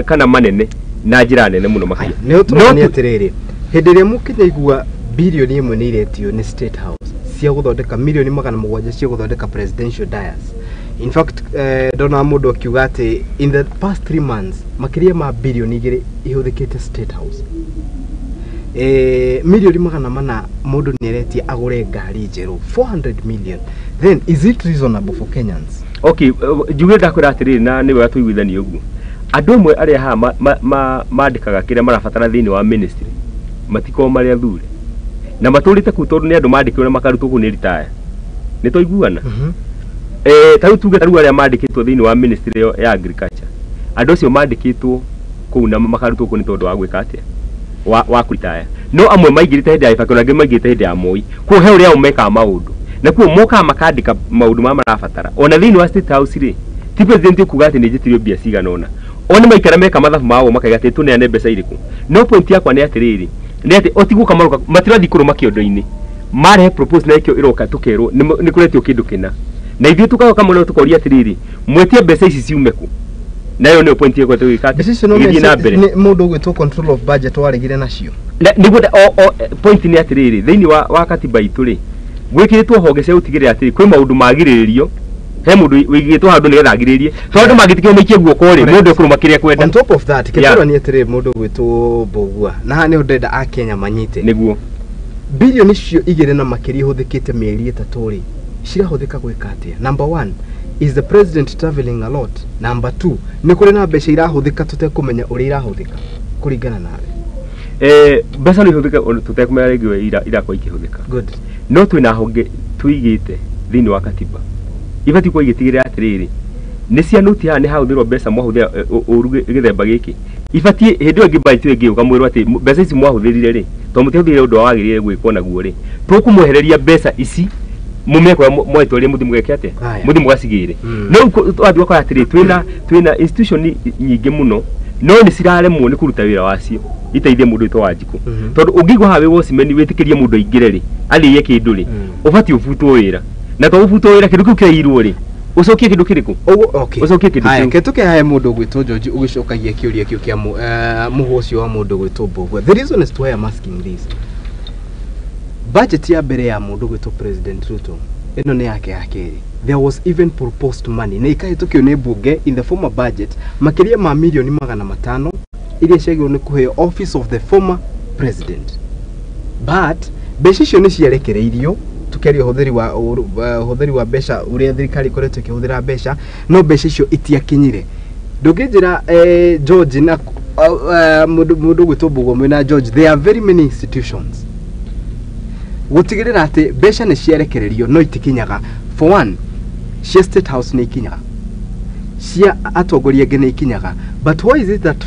kana manene na njĩra nene mũno makĩria. Nĩ ũtũrania atĩrĩrĩ, hĩndĩ ĩrĩa mũkĩnyaigua bilioni 1 nĩ iretio nĩ State House cia gũthondeka milioni 700 cia gũthondeka presidential dais. In fact, ndona mũndũ akiuga atĩ in the past 3 months makĩria ma bilioni 2 ihũthĩkĩte State House. Milioni 400 mũndũ nĩ aretia agũre ngari njerũ 400 million. Then is it reasonable for Kenyans? Okay, njuge ndakwĩra atĩrĩrĩ, na nĩ wega tũiguithanie ũguo. Andũ amwe arĩa haha mandĩkaga kĩrĩa marabatara thĩinĩ wa ministry matikoragwo marĩ athure na matũrĩte kũu tondũ nĩ andũ mandĩkĩrwo na makarutwo kũu nĩ retire. Nĩ twaiguana? Ta rĩu tuge ta rĩu arĩa mandĩkĩtwo thĩinĩ wa ministry ya agriculture, andũ acio mandĩkĩtwo kũu na makarutwo kũu nĩ tondũ wa gwĩka atĩa, wa kũritaya. No amwe maingĩrĩte hĩndĩ ya Kibaki na angĩ maingĩrĩte hĩndĩ ya Moi. Koguo he ũrĩa o mekaga maũndũ na kuo mokaga makandĩka maũndũ marĩa marabatara. Ona thĩinĩ wa State House rĩ, ti president ũkuga atĩ nĩ njĩtirio mbia cigana ũna, o nĩ maikara meka mathabu mao makaiga atĩ tũneane mbeca irĩkũ. No point yakwa nĩ atĩrĩrĩ, nĩ atĩ o ti gũka maroka, matirathiĩ kũrũma kĩondo-inĩ, marehe propose na ĩkĩo ĩroka tũkerwo nĩ kũretio kĩndũ kĩna, na ithuĩ tũkagoka mũno tũkoria atĩrĩrĩ, mwetie mbeca ici ciume kũ? Nayo nĩyo point yakwa tũgĩka atĩ ĩgĩthiĩ na mbere. Nĩ mũndũ ũgwĩtwo control of budget waregire nacio. Nĩguo o point nĩ atĩrĩrĩ, thĩinĩ wa katiba itũ rĩ, gwĩkĩrĩtwo honge cia gũtigĩrĩra atĩrĩ kwĩ maũndũ magirĩrĩrio, he mũndũ wĩigĩtwo handũ nĩgetha agirĩrĩrie, tondũ andũ mangĩtĩkĩra maikie guoko rĩ, mũndũ ekũrũma kĩrĩa ekwenda. On top of that, kĩtũranie atĩrĩrĩ, mũndũ ũgwĩtwo Mbũgua, na haha nĩho ndĩrenda Akenya manyite. Nĩguo bilioni icio 2 na makĩria ihũthĩkĩte mĩeri 3 rĩ, cirahũthĩka gwĩka atĩa? Number 1, is the president traveling a lot? Number 2, nĩ kũrĩ na mbeca irahũthĩka tũtekũmenya ũrĩa irahũthĩka kũringana nawe? Mbeca no ihũthĩke tũtekũmenya rĩngĩ irakorwo ikĩhũthĩka. Good. No twĩna honge tũigĩte thĩinĩ wa katiba ibatiĩ gũkorwo igĩtigĩrĩra atĩrĩrĩ, nĩ cia noti haha nĩ hahũthĩrwo mbeca mwahũthĩra ũru gĩthemba gĩkĩ, ibatiĩ hĩndĩ ĩyo ĩngĩ budget ĩyo ĩngĩ ũkamwĩrwo atĩ mbeca ici mwahũthĩrire rĩ, tondũ mũtiahũthĩrire ũndũ wagĩrĩire gwĩkwo naguo rĩ, tũkũmwehereria mbeca ici mũmekora mwetwarie mũthiĩ mũgeke atĩa, mũthiĩ mũgacigĩre. No wathiĩ ũgakora atĩrĩ, twĩna institution nyingĩ mũno no nĩ ciraremwo nĩ kũruta wĩra wacio iteithie mũndũ wĩtwo Wanjikũ. Tondũ ũngĩigua haha wĩ watchman wĩtĩkĩrie mũndũ aingĩre rĩ, arĩie kĩndũ rĩ, ũbatiĩ ũbutwo wĩra. Na to ũbutwo wĩra kĩndũ kĩu kĩrairwo rĩ, ũcokie kĩndũ kĩrĩkũ? Ũcokie kĩndũ kĩu. Reke tũkĩhae mũndũ ũgwĩtwo George ũgĩcokagia kĩũria kĩu kĩa mũhũ ũcio wa mũndũ ũgwĩtwo Mbũgua. The reason is why I'm asking this. Budget ya mbere ya mũndũ ũgwĩtwo President Ruto, ĩno nĩ yake ya kerĩ. There was even proposed money na ikahĩtũkio nĩ mbunge in the former budget makĩria ma milioni 500 iria ciagĩrĩirwo nĩ kũheo office of the former president. But mbeca icio nĩ ciarekereirio, tũkĩaria ũhũthĩri wa mbeca ũrĩa thirikari ĩkoretwo ĩkĩhũthĩra mbeca, no mbeca icio itiakinyire. Ndũngĩnjĩra George na mũndũ ũgwĩtwo Mbũgua mwĩna George, there are very many institutions gũtigĩrĩra atĩ mbeca nĩ ciarekererio no itikinyaga. For one, cia State House nĩ ikinyaga, cia atongoria angĩ nĩ ikinyaga, but why is it that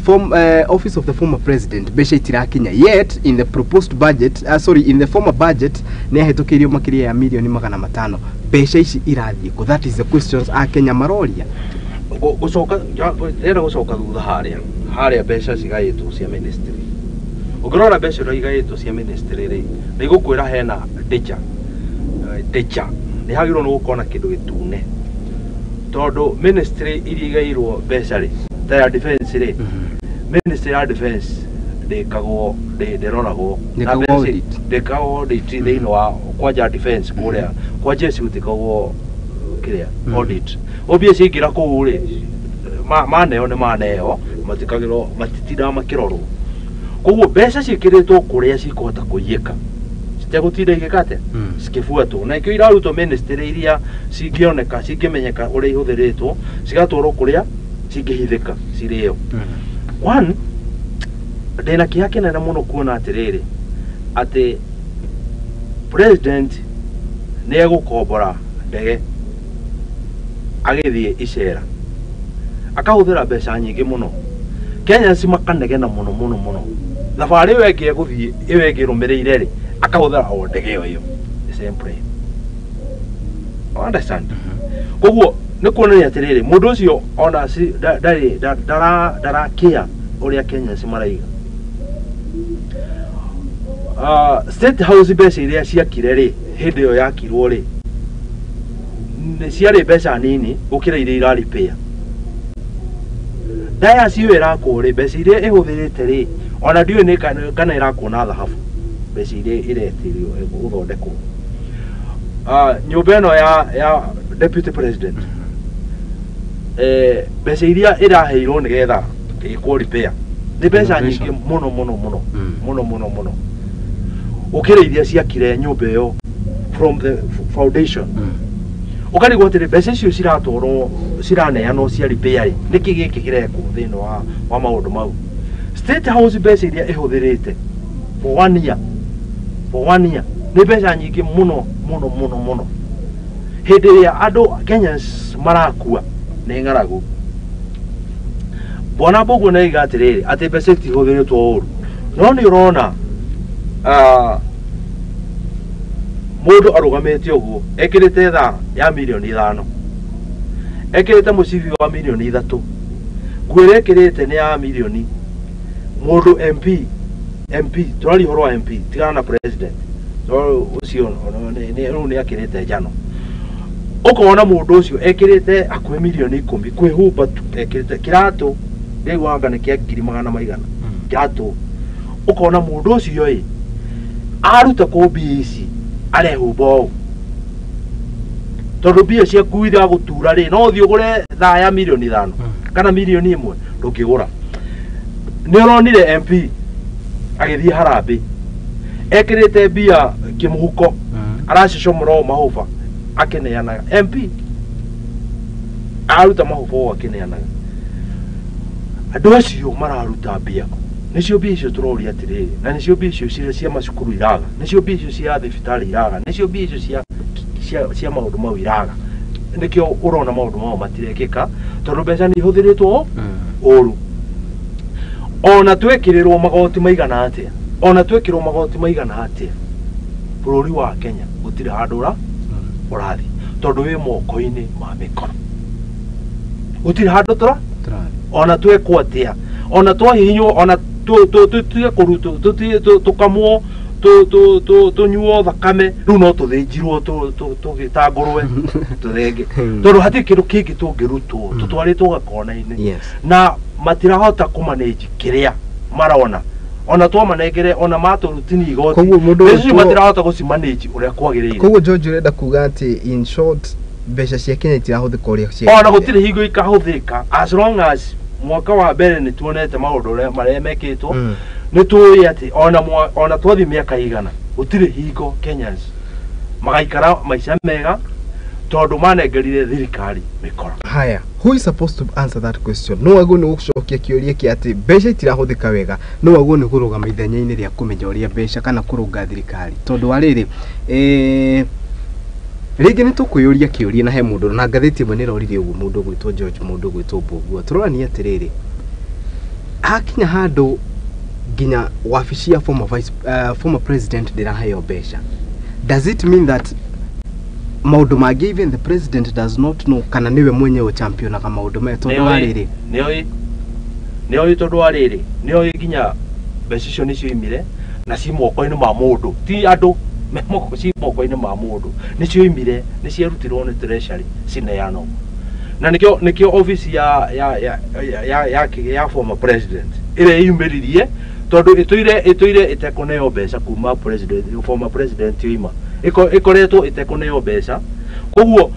office of the former president mbeca itirakinya? Yet in the proposed budget, sorry, in the former budget nĩ yahĩtũkĩirio makĩria ya milioni 500. Mbeca ici irathiĩ kũ? That is the questions Akenya maroria. Gũcoka ndĩrenda gũcoka thutha harĩa mbeca cigaĩtwo cia ministry. Ũngĩrora mbeca iria igaĩtwo cia ministry rĩ, nĩ igũkwĩra hena deja nĩ hagĩrĩirwo nĩ gũkorwo na kĩndũ gĩtune, tondũ ministry iria igaĩirwo mbeca rĩ, ta ya defense rĩ, ministry ya defense ndĩkagwo, ndĩroragwo, ndĩkagwo audit thĩinĩ wa kwanja defense kũrĩa kwa jeshi gũtikagwo kĩrĩa audit. Obviously ingĩra kũu rĩ, maneo nĩ maneo, matikagĩrwo, matitindaga makĩrorwo. Koguo mbeca ciĩkĩrĩtwo kũrĩa cikũhota kũiyĩka, citegũtinda igĩka atĩa, cikĩbuatwo. Na ikĩo irarutwo ministry iria cingĩoneka, cingĩmenyeka ũrĩa ihũthĩrĩtwo, cigatwarwo kũrĩa cingĩhithĩka cirĩo. One, ndĩna kĩeha kĩnene mũno kuona atĩrĩrĩ, atĩ president nĩ egũkombora ndege agĩthiĩ icera, akahũthĩra mbeca nyingĩ mũno. Kenyans makanegena mũno mũno mũno. Thabarĩ ĩyo ĩngĩ egũthiĩ, ĩyo ĩngĩ ĩrũmĩrĩire rĩ, akahũthĩra o ndege ĩyo ĩyo, the same plane. Understand? Koguo nĩ kuonania atĩrĩrĩ, mũndũ ũcio ona ndarĩ ndarakĩa ũrĩa Kenyans maraiga. State House mbeca iria ciakire rĩ, hĩndĩ ĩyo yakirwo rĩ, nĩ ciarĩ mbeca nini gũkĩra iria iraripĩa. Dayas ĩyo ĩrakwo rĩ, mbeca iria ĩhũthĩrĩte rĩ, ona ndiũĩ nĩ kana ĩrakwo na thahabu, mbeca iria ĩretĩrio gũthondekwo. Nyũmba ĩno ya deputy president, mbeca iria ĩraheirwo nĩgetha ĩkwo repair nĩ mbeca nyingĩ mũno mũno mũno mũno mũno mũno, ũkĩrĩ iria ciakire nyũmba ĩyo from the foundation. Ũkarigwo atĩrĩ, mbeca icio ciratwarwo ciraneanwo cia repair rĩ, nĩkĩ gĩkĩ kĩrekwo thĩinĩ wa maũndũ mau? State House mbeca iria ĩhũthĩrĩte for one year, for one year nĩ mbeca nyingĩ mũno mũno mũno mũno. Hĩndĩ ĩrĩa andũ Kenyans marakua nĩ ng'aragu, Bwana Mbũguo nĩ oiga atĩrĩrĩ, atĩ mbeca itihũthĩrĩtwo ũru, no nĩ ũrona mũndũ arũgamĩte ũguo ekĩrĩte thaa ya mirioni 5, ekĩrĩte mũcibi wa mirioni 3, nguo ĩrĩa ekĩrĩte nĩ ya mirioni. Mũndũ MP, MP tũraria ũhoro wa MP, tigana na president tondũ ũcio rĩu nĩ akĩrĩte njano. Ũkona mũndũ ũcio ekĩrĩte hakuhĩ mirioni 10 kwĩhumba tu, ekĩrĩte kĩratũ ndĩiguaga nĩ kĩa ngiri magana maigana kĩratũ. Ũkona mũndũ ũcio ĩ aruta kũ mbia ici arehumba ũũ, tondũ mbia ciaku iragũtura rĩ, no ũthiĩ ũgũre thaa ya mirioni 5 kana mirioni 1, ndũngĩgũra. Nĩ ũronire MP agĩthiĩ harambĩ ekĩrĩte mbia kĩmũhuko, aracicomora ũũ mahũba akĩneanaga. MP aruta mahũba ũũ akĩneanaga. Andũ acio mararuta mbia kũ? Nĩcio mbia icio tũroria atĩrĩrĩ, na nĩcio mbia icio cia macukuru iraga, nĩcio mbia icio cia thibitarĩ iraga, nĩcio mbia icio cia maũndũ mau iraga. Nĩkĩo ũrona maũndũ mau matirekĩka, tondũ mbeca nĩ ihũthĩrĩtwo ũru. Ona twekĩrĩrwo magoti maigana atĩa, ona twekĩrwo magoti maigana atĩa, bũrũri wa Kenya gũtirĩ handũ ũrathiĩ, tondũ wĩ moko-inĩ ma mĩkora. Gũtirĩ handũ tũra ona twekwo atĩa, ona twahihinywo, ona tũtige kũrutwo, tũkamwo, tũnyuo thakame, rĩu no tũthĩnjirwo ta ngũrwe tũthenge, tondũ hatirĩ kĩndũ kĩngĩ tũngĩrutwo, tũtwarĩtwo gakona-inĩ. Na matirahota kũmanage kĩrĩa marona, ona twamanengere, ona matũrutini igoti, icio matirahota gũcimanage ũrĩa kwagĩrĩire. Koguo George ũrenda kuga atĩ in short mbeca cia Kenya itirahũthĩka ũrĩa ciagĩrĩire, ona gũtirĩ hingo ikahũthĩka as long as mwaka wa mbere nĩ tuonete maũndũ marĩa mekĩtwo. Nĩ tũĩ atĩ ona twathiĩ mĩaka igana gũtirĩ hingo Kenyans magaikara maica mega, tondũ manengerire thirikari mĩkora. Haya, who is supposed to answer that question? No agwo nĩ gũcokia kĩũria kĩa atĩ mbeca itirahũthĩka wega, no agwo nĩ kũrũgama ithenya-inĩ rĩa kũmenya ũrĩa mbeca kana kũrũnga thirikari, tondũ wa rĩrĩ rĩngĩ nĩ tũkwĩyũria kĩũria, na he mũndũ na ngathĩti ĩmwe nĩ ĩroririe ũguo, mũndũ ũgwĩtwo George, mũndũ ũgwĩtwo Mbũguo, tũrorania atĩrĩrĩ, hakinya handũ nginya wabici ya former president ndĩraheo mbeca. Does it mean that maũndũ mangĩ even the president does not know, kana nĩwe mwenyewe championaga maũndũ maya? Tondũ wa rĩrĩ nĩoĩ, tondũ wa rĩrĩ nĩoĩ nginya mbeca icio nĩcio imire na ci moko-inĩ ma mũndũ, ti andũ ci moko-inĩ ma mũndũ, nĩcio imire, nĩciarutirwo nĩ treasury cineanwo. Na nĩkĩo office ya former president ĩrĩa yumĩririe, tondũ ĩtũire ĩtekũneo mbeca kuma president, former president yoima, ĩkoretwo ĩtekũneo mbeca. Koguo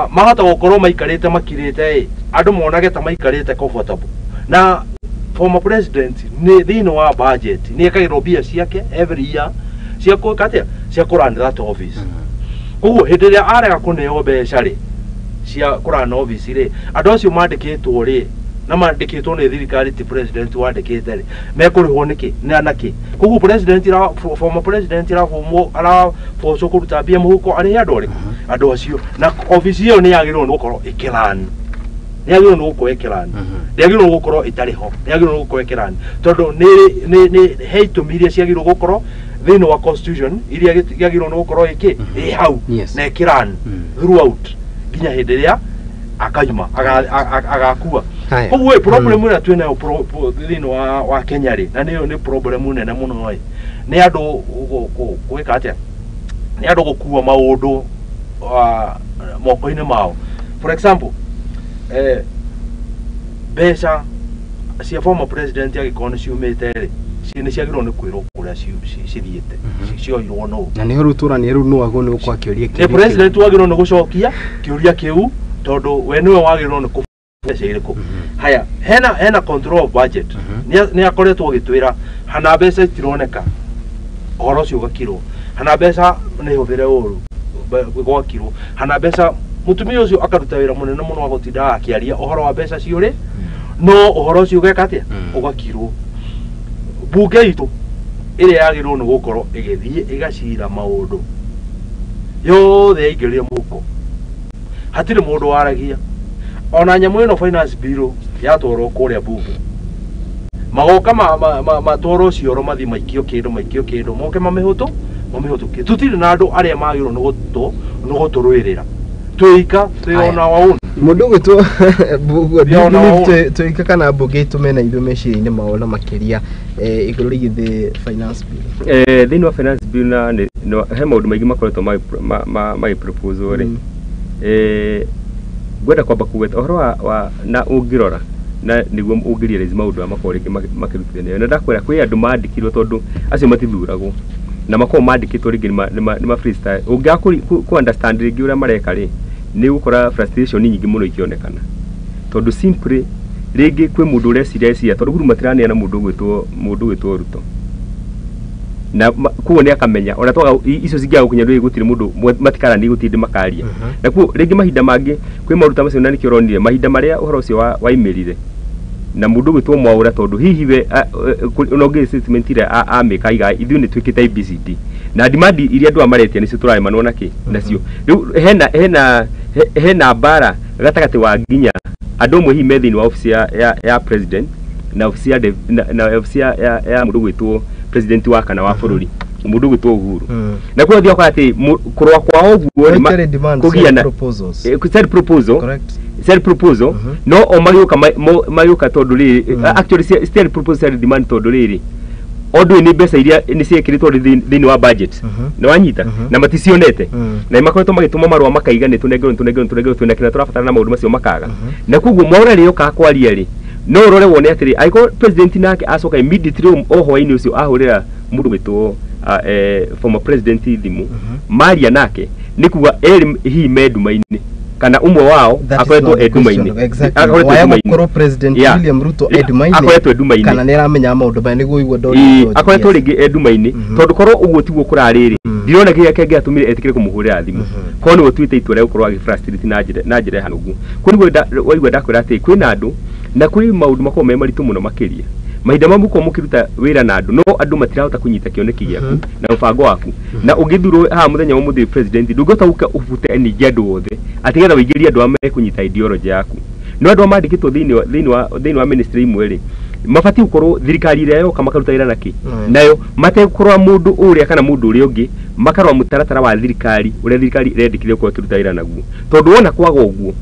mahota gũkorwo maikarĩte makirĩte ĩ, andũ monage ta maikarĩte comfortable. Na former president nĩ thĩinĩ wa budget nĩ ekagĩrwo mbia ciake every year cia gwĩka atĩa, cia kũ run that office. Koguo hĩndĩ ĩrĩa arega kũneo mbeca rĩ cia kũ run office rĩ, andũ acio mandĩkĩtwo rĩ, na mandĩkĩtwo nĩ thirikari, ti president wandĩkĩte rĩ, mekũrĩhwo nĩkĩ na nakĩ? Koguo president former president arabocwo kũruta mbia mũhuko arĩhe andũ arĩkũ? Andũ acio. Na office ĩyo nĩ yagĩrĩirwo nĩ gũkorwo ĩkĩrun, nĩ yagĩrĩirwo nĩ gũkorwo ĩkĩrun, ndĩagĩrĩirwo nĩ gũkorwo ĩtarĩ ho, nĩ yagĩrĩirwo nĩ gũkorwo ĩkĩrun, tondũ nĩ he itũmi iria ciagĩrĩirwo gũkorwo thĩinĩ wa constitution iria yagĩrĩirwo nĩ gũkorwo ĩkĩ ĩ hau na ĩkĩrun throughout nginya hĩndĩ ĩrĩa akauma agakua. Koguo problem ĩrĩa twĩnayo thĩinĩ wa Kenya rĩ, na nĩyo nĩ problem nene mũno ĩ, nĩ andũ gwĩka atĩa, nĩ andũ gũkua maũndũ moko-inĩ mao. For example, Mbeca cia former president angĩkorwo nĩ ciumĩte rĩ, nĩ ciagĩrĩirwo nĩ kwĩrwo kũrĩa cithiĩte, cioirwo nũ. Na nĩho rĩu tũrania rĩu nũ agwo nĩ gũkorwo akĩũria kĩũria. Nĩ president wagĩrĩirwo nĩ gũcokia kĩũria kĩu tondũ we nĩwe wagĩrĩirwo nĩ mbeca irĩkũ. Haya, hena control of budget. Nĩ akoretwo agĩtwĩra hana mbeca itironeka, ũhoro ũcio ũgakirwo, hana mbeca nĩ hũthĩre ũru gwakirwo, hana mbeca mũtumia ũcio akaruta wĩra mũnene mũno wa gũtinda akĩaria ũhoro wa mbeca ciũrĩ, no ũhoro ũcio ũgeka atĩa? Ũgakirwo. Bunge itũ ĩrĩa yagĩrĩirwo nĩ gũkorwo ĩgĩthiĩ ĩgacira maũndũ yothe yaingĩrire mũhuko, hatirĩ mũndũ waragia. Ona nyamũ ĩno finance bill yatwarwo kũrĩa bunge, magoka matwarwo cioro mathiĩ maikio kĩndũ moke mamĩhũtũkie. Tũtirĩ na andũ arĩa magĩrĩirwo nĩ gũtũrũĩrĩra, twĩika twĩ ona waũn mũndũ ũgwĩtwo twĩika kana mbunge itũ mena ithuĩ meciria-inĩ mao na makĩria igũrũ rĩgiĩ the finance bill. Thĩinĩ wa finance bill na he maũndũ maingĩ makoretwo magĩ-propose rĩ. Ngwenda kwamba kugweta ũhoro wa na ũngĩrora na nĩguo ũngĩrealize maũndũ aya makorwo rĩngĩ makĩrutithanio. Na ndakwĩra kwĩ andũ mandĩkirwo tondũ acio matithuragwo na makorwo mandĩkĩtwo rĩngĩ nĩ ma freestyle. Ũngĩaga kũ understand rĩngĩ ũrĩa mareka rĩ, nĩ ũgũkora frustration nyingĩ mũno ikĩonekana tondũ simply rĩngĩ kwĩ mũndũ ũreciria tondũ guru matiraneana mũndũ ũgwĩtwo Ruto na koguo nĩ akamenya ona twaga icio cingĩaga gũkinya rĩngĩ gũtirĩ mũndũ matikarania gũtirĩ makaria. Na koguo rĩngĩ mahinda mangĩ kwĩ maũndũ ta macio na nĩkĩo ũronire mahinda marĩa ũhoro ũcio waimĩrire na mũndũ ũgwĩtwo Mwaũra tondũ hihi we ona ũngĩ statement ĩrĩa amĩka iga ithuĩ nĩ twĩkĩte ABCD na demand iria andũ aya maretia nĩcio tũraremanwo nakĩ nacio. Rĩu hena mbara gatagatĩ wa nginya andũ amwe hihi me thĩinĩ wa obici ya president na obici ya na obici ya mũndũ ũgwĩtwo president wa kana wa bũrũri mũndũ ũgwĩtwo Uhuru. Na koguo ũthiaga ũkora atĩ kũrũa kwao ũguo kũgĩa na proposal self proposal no o magĩũka tondũ rĩrĩ actually still proposal self demand tondũ rĩrĩ ũndũ nĩ mbeca iria nĩ ciĩkĩrĩtwo thĩinĩ wa budget nĩ wanyita na maticionete na makoretwo magĩtũma marũa makaiga nĩ tũnengerwo twĩna kĩrĩa tũrabatara na maũndũ macio makaga. Na koguo Mwaũra rĩrĩa okaga kwaria rĩ no ũrore wone atĩrĩ angĩkorwo president nake acoka immediately o hwaĩ-inĩ ũcio ahũrĩra mũndũ ũgwĩtwo former president thimũ maria nake nĩ kuga erĩ hihi me nduma-inĩ kana ũmwe wao akoretwo e nduma-inĩ. Akoretwo president William Ruto e nduma-inĩ, akoretwo e nduma-inĩ kana nĩ aramenya maũndũ maya nĩguo ũigua ndori akoretwo rĩngĩ e nduma-inĩ tondũ korwo ũguo tiguo kũrarĩ rĩ ndirona kĩrĩa kĩngĩatũmire etĩkĩre kũmũhũrĩra thimũ korwo nĩwe ũtuĩte itua rĩa gũkorwo agĩ-frustrate na njĩra ĩhana ũguo. Koguo waigua ndakwĩra atĩ kwĩna andũ na kwĩ maũndũ makoragwo me maritũ mũno makĩria mahinda mamwe mũkorwo mũkĩruta wĩra na andũ no andũ matirahota kũnyita kĩoneki gĩaku na mũbango waku na ũngĩthurwo haha mũthenya wa ũmũthĩ president ndũngĩhota gũka ũbute ningĩ andũ othe atĩ getha ũingĩrie andũ arĩa mekũnyita ideology yaku. No andũ arĩa mandĩkĩtwo thĩinĩ wa ministry imwe rĩ mabatiĩ gũkorwo thirikari ĩrĩa yoka makaruta wĩra nakĩ nayo matekũrora mũndũ ũrĩa kana mũndũ ũrĩa ũngĩ makarora mũtaratara wa thirikari ũrĩa thirikari ĩrendekithia gũkorwo ĩkĩruta wĩra naguo tondũ wona kwaga ũguo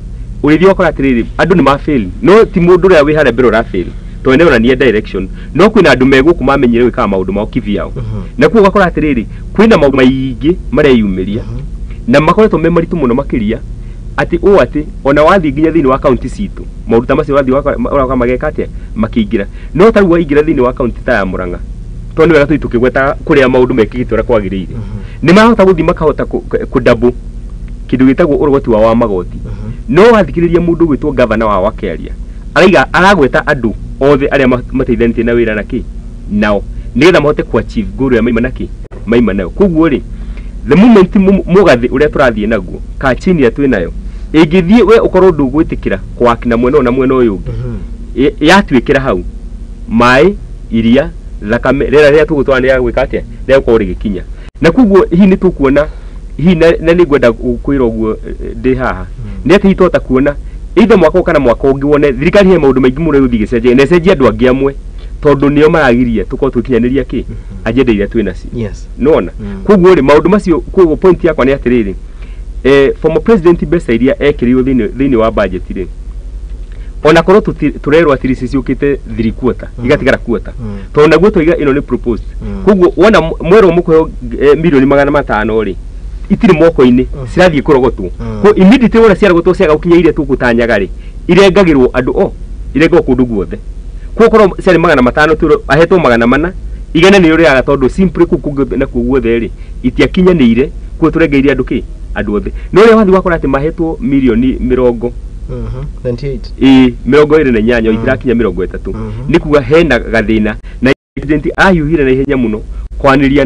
ũrĩthiĩ ũgakora atĩrĩrĩ andũ nĩ mafail no ti mũndũ ũrĩa wĩ harĩa mbere ũrafail tondũ nĩ onania direction no kwĩna andũ me gũkũ mamenyire gwĩkaga maũndũ mao kivyao. Na koguo ũgakora atĩrĩrĩ kwĩna maũndũ maingĩ mareyumĩria na makoretwo me maritũ mũno makĩria atĩ ũũ atĩ ona wathiĩ nginya thĩinĩ wa kaunti citũ maũndũ ta macio wathiĩ ũroka mageka atĩa makĩingĩra no ta rĩu waingĩra thĩinĩ wa kaunti ta ya Murang'a tondũ nĩ wega tũthiĩ tũkĩgwetaga kũrĩa maũndũ mekĩkĩte ũrĩa kwagĩrĩire nĩ marahota gũthiĩ makahota kũdouble kĩndũ gĩtagwo ũrogoti wao wa magoti. No wathikĩrĩria mũndũ ũgwĩtwo gavana wao akĩaria araiga aragweta andũ othe arĩa mateithanĩtie na wĩra nakĩ nao nĩgetha mahote ku achieve goal ĩrĩa maima nakĩ maima nayo. Koguo rĩ the moment mũgathĩ ũrĩa tũrathiĩ naguo ka chini ĩrĩa twĩ nayo ĩngĩthiĩ we ũkorwo ndũgwĩtĩkĩra kwaki na mwena ũyũ na mwena ũyũ ũngĩ yatuĩkĩra hau maĩ iria thakame rĩera rĩrĩa tũgũtwara nĩ rĩa gwĩka atĩa rĩa gũkorwo rĩgĩkinya. Na koguo hihi nĩ tũkuona hihi na nĩ ngwenda kwĩra ũguo ndĩ haha nĩ atĩ hihi twahota kuona either mwaka ũyũ kana mwaka ũngĩ wone thirikari he maũndũ maingĩ mũno ĩgũthiĩ ĩgĩcenjagia na ĩcenjie andũ angĩ amwe tondũ nĩo maragiria tũkorwo tũgĩkinyanĩria kĩ agenda iria twĩ nacio. Nĩwona? Koguo rĩ maũndũ macio koguo point yakwa nĩ atĩrĩrĩ former president mbeca iria ekĩrirwo thĩinĩ wa budget rĩ ona korwo tũrerwo atĩ ici ciũkĩte 3/4 igatigara quarter tondũ naguo twaiga ĩno nĩ proposed. Koguo wona mwerwo mũkũheo milioni 500 rĩ itirĩ moko-inĩ cirathiĩ kũrogotwo. Ko immediately wona ciarogotwo ciaga gũkinya iria tũgũtanyaga rĩ irengagĩrwo andũ o Irengwo kũndũ guothe. Kokorwo ciarĩ 500 tu ahetwo 400 igana nĩ ũrĩaga tondũ simply kũu kũngĩ na kũu guothe rĩ itiakinyanĩire kuo tũrengeire andũ kĩ andũ othe. No ũrĩa wathiĩ wakora atĩ mahetwo mirioni mĩrongo 28 ĩ 28 itirakinya 30 nĩ kuga hena gathĩna na president ahiũhire na ihenya mũno kwanĩria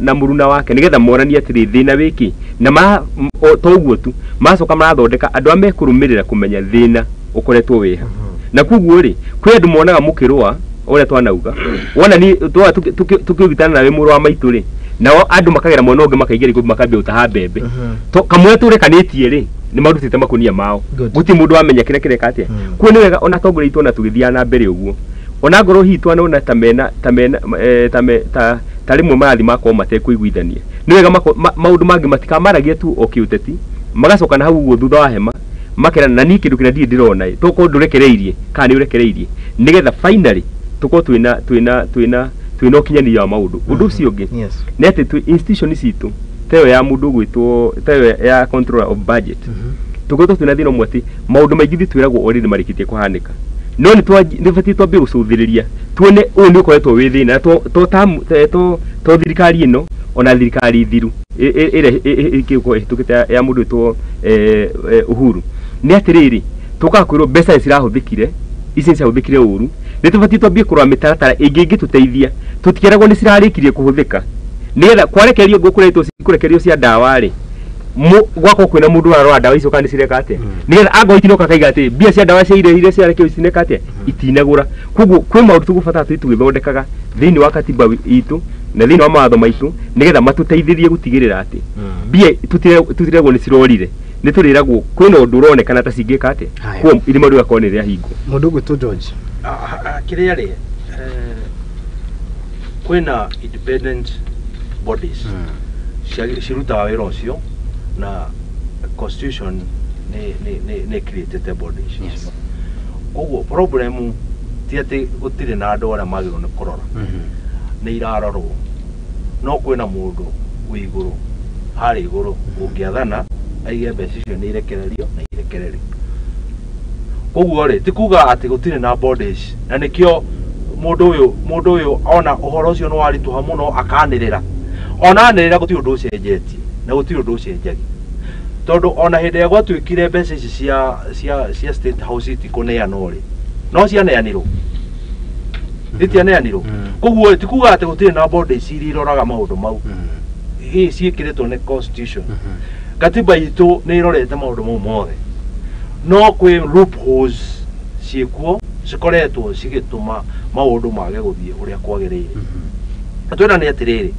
na mũruna wake nĩgetha monanie atĩrĩ thĩna wĩkĩ na to ũguo tu macoka marathondeka andũ arĩa mekũrũmĩrĩra kũmenya thĩna ũkoretwo wĩha. Na koguo rĩ kwĩ andũ monaga mũkĩrũa ũrĩa twanauga wona ni tũkĩũgitana nawe mũrũ wa maitũ rĩ nao andũ makagera mwena ũngĩ makaingĩra ikũmbĩ makambia gũtaha mbembe kamwe tũrekanĩtie rĩ nĩ marutĩte makunia mao gũtirĩ mũndũ wamenya kĩrĩa kĩreka atĩa. Kuo nĩ wega ona atongoria aitũ ona tũgĩthiaga na mbere ũguo ona ngorwo hihi twanona ta mena ta mena ta ta rĩmwe marathi makorwo matekũiguithania nĩ wega maũndũ mangĩ matikamaragia tu o kĩũteti magacoka na hau ũguo thutha wa hema makerana na niĩ kĩndũ kĩrĩa ndirĩ ndĩrona ĩ tokorwo ndũrekereirie kana nĩ ũrekereirie nĩgetha finally tũkorwo twĩna ũkinyanĩria wa maũndũ. Ũndũ ũcio ũngĩ nĩ atĩ twĩ institution citũ ta ĩyo ya mũndũ ũgwĩtwo ta ĩyo ya controller of budget tũkoretwo twĩna thĩna ũmwe atĩ maũndũ maingĩ ithuĩ twĩragwo already marĩkĩtie kũhanĩka no nĩ batiĩ twambie gũcũthĩrĩria tuone ũyũ nĩ ũkoretwo wĩ thĩna to thirikari ĩno ona thirikari thiru ĩrĩa ĩgĩkorwo ĩhĩtũkĩte ya mũndũ wĩtwo Uhuru nĩ atĩrĩrĩ tũkaga kwĩrwo mbeca cirahũthĩkire ici nĩ ciahũthĩkire ũru nĩ tũbatiĩ twambie kũrora mĩtaratara ĩngĩ ĩngĩtũteithia tũtikeragwo nĩ cirarĩkirie kũhũthĩka nĩgetha kwarekerio ngũkũretwo cikũrekerio cia ndawa rĩ gwakorwo kwĩna mũndũ ũrarora ndawa icio kana nĩ cireka atĩa nĩgetha angorwo itinoka akaiga atĩ mbia cia ndawa cia iria ciarekerio itineka atĩa itinagũra. Koguo kwĩ maũndũ tũgũbatara tũthiĩ tũgĩthondekaga thĩinĩ wa katiba itũ na thĩinĩ wa mawatho maitũ nĩgetha matũteithĩrie gũtigĩrĩra atĩ mbia tũtiragwo nĩ cirorire nĩ tũrĩragwo kwĩna ũndũ ũronekana ta cingĩka atĩa kuo irima rĩgakorwo nĩ rĩahingwo. Mũndũ ũgwĩtwo George kĩrĩa rĩ kwĩna independent bodies cirutaga wĩra ũcio na constitution nĩ creatĩte bodies icio. Koguo problem ti atĩ gũtirĩ na andũ arĩa magĩrĩirwo nĩ kũrora nĩ irarorwo no kwĩna mũndũ wĩ igũrũ harĩa igũrũ ũngĩathana aige mbeca icio nĩ irekererio na irekererio. Koguo rĩ ti kuga atĩ gũtirĩ na bodies na nĩkĩo mũndũ ũyũ ona ũhoro ũcio nĩ waritũha mũno akanĩrĩra ona anĩrĩra gũtirĩ ũndũ ũcenjetie na gũtirĩ ũndũ ũcenjagia tondũ ona hĩndĩ ĩrĩa gwatuĩkire mbeca ici cia state house itikũneanwo rĩ no cianeanirwo itianeanirwo. Koguo ti kuga atĩ gũtirĩ na bodies iria iroraga maũndũ mau ĩ ciĩkĩrĩtwo nĩ constitution. Katiba itũ nĩ ĩrorete maũndũ mau mothe no kwĩ loopholes ciĩkuo cikoretwo cigĩtũma maũndũ mage gũthiĩ ũrĩa kwagĩrĩire. Na twĩra nĩ atĩrĩrĩ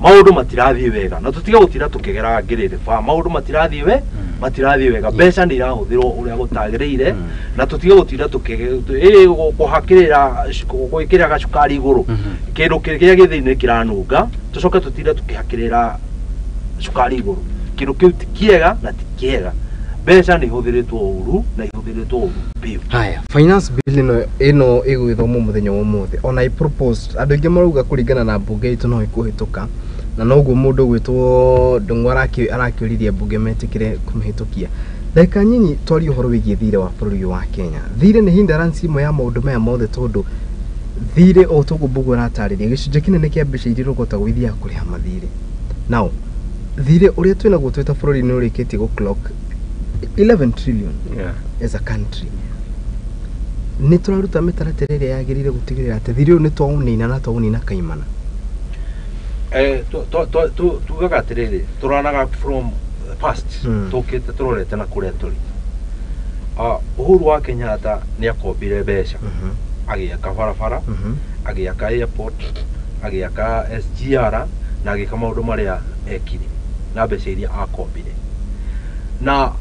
maũndũ matirathiĩ wega na tũtige gũtinda tũkĩgeraga ngĩrĩrĩ ba maũndũ matirathiĩ we matirathiĩ wega mbeca nĩ irahũthĩrwo ũrĩa gũtagĩrĩire na tũtige gũtinda kũhakĩrĩra gwĩkĩra gacukari igũrũ kĩndũ kĩrĩa gĩ thĩinĩ kĩranunga tũcoke tũtinde tũkĩhakĩrĩra cukari igũrũ kĩndũ kĩu ti kĩega na ti kĩega mbeca nĩ ihũthĩrĩtwo ũru na ihũthĩrĩtwo ũru biũ. Haya, finance bill ĩno ĩgũgĩthomwo mũthenya wa ũmũthĩ ona i proposed andũ aingĩ marauga kũringana na mbunge itũ no ĩkũhĩtũka na noguo mũndũ ũgwĩtwo Ndung'u arakĩũririe mbunge metĩkĩre kũmĩhĩtũkia. Ndagĩka nyinyi twarie ũhoro wĩgiĩ thirĩ wa bũrũri wa Kenya. Thirĩ nĩ hindrance ĩmwe ya maũndũ maya mothe tondũ thirĩ o toguo mbunge ũratarĩria gĩcunjĩ kĩnene kĩa mbeca iria irogotagwo ithiaga kũrĩha mathirĩ. Now thirĩ ũrĩa twĩnaguo twĩ ta bũrũri nĩ ũrĩkĩtie gũ clock 11 trillion as a country. Nĩ tũraruta mĩtaratara ĩrĩa yagĩrĩire gũtigĩrĩra atĩ thirĩ ũyũ nĩ twaũnina na twaũnina kaimana. Tugaga atĩrĩrĩ tũranaga from the past tũkĩte tũrorete na kũrĩa tũrĩ. Uhuru wa Kenyatta nĩ akombire mbeca agĩaka barabara agĩaka airport agĩaka SGR na agĩka maũndũ marĩa ekire na mbeca iria akombire na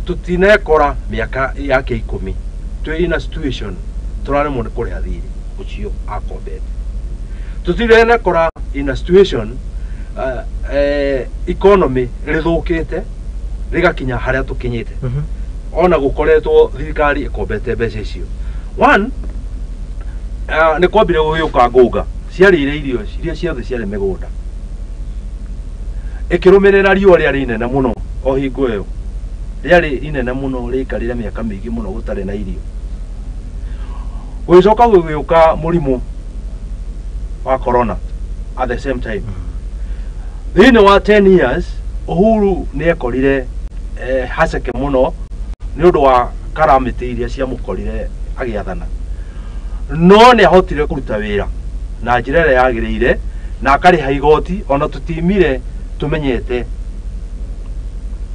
tũtinekora mĩaka yake 10 twĩ in a situation tũraremwo nĩ kũrĩha thirĩ ũcio akombete. Tũtirenekora in a situation economy rĩthũkĩte rĩgakinya harĩa tũkinyĩte ona gũkoretwo thirikari ĩkombete mbeca icio. One nĩ kwambire gũgĩũka ngũnga ciarĩire irio iria ciothe ciarĩ mĩgũnda ĩkĩrũmĩrĩra riũa rĩarĩ inene mũno o hingo ĩyo rĩarĩ inene mũno rĩikarire mĩaka mĩingĩ mũno gũtarĩ na irio. Gũgĩcoka gũgĩũka mũrimũ wa corona at the same time. Thĩinĩ wa 10 years Uhuru nĩ ekorire haceke mũno nĩ ũndũ wa calamity iria ciamũkorire agĩathana, no nĩ ahotire kũruta wĩra na njĩra ĩrĩa yagĩrĩire na akarĩha igoti. Ona tũtimire tũmenyete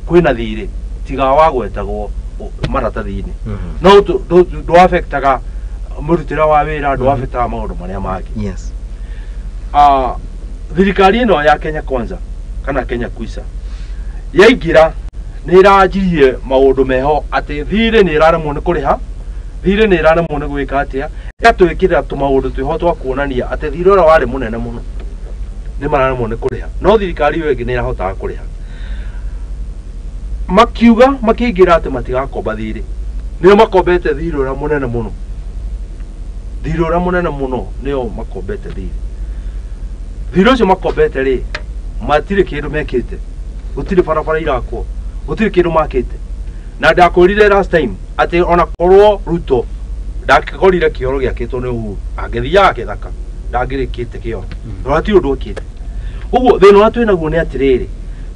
kwĩna thirĩ tiga wagwetagwo maratathi-inĩ, no ndũafektaga mũrutĩre wa wĩra, ndũafektaga maũndũ marĩa mangĩ. Yes. Thirikari ĩno ya Kenya Kwanza kana Kenya Kwisha yaingĩra nĩ ĩranjirie maũndũ meho atĩ thirĩ nĩ ĩraremwo nĩ kũrĩha, thirĩ nĩ ĩraremwo nĩ gwĩka atĩa, ĩgatwĩkĩrĩra tũmaũndũ twĩho twa kuonania atĩ thirĩ ũrĩa warĩ mũnene mũno nĩ mararemwo nĩ kũrĩha, no thirikari ĩyo ĩngĩ nĩ ĩrahotaga kũrĩha. Makiuga makĩingĩra atĩ matigakomba thirĩ, nĩo makombete thirĩ ũrĩa mũnene mũno, thirĩ ũrĩa mũnene mũno nĩo makombete thirĩ. Thirĩ ũcio makombete rĩ, matirĩ kĩndũ mekĩte, gũtirĩ barabara irakwo, gũtirĩ kĩndũ makĩte. Na ndakwĩrire last time atĩ ona korwo Ruto ndakorire kĩoro gĩakĩtwo nĩ Uhuru, angĩthiaga gĩthaka ndangĩrĩkĩte kĩoro, no hatirĩ ũndũ ekĩte. Ũguo thĩna ũrĩa twĩnaguo nĩ atĩrĩrĩ,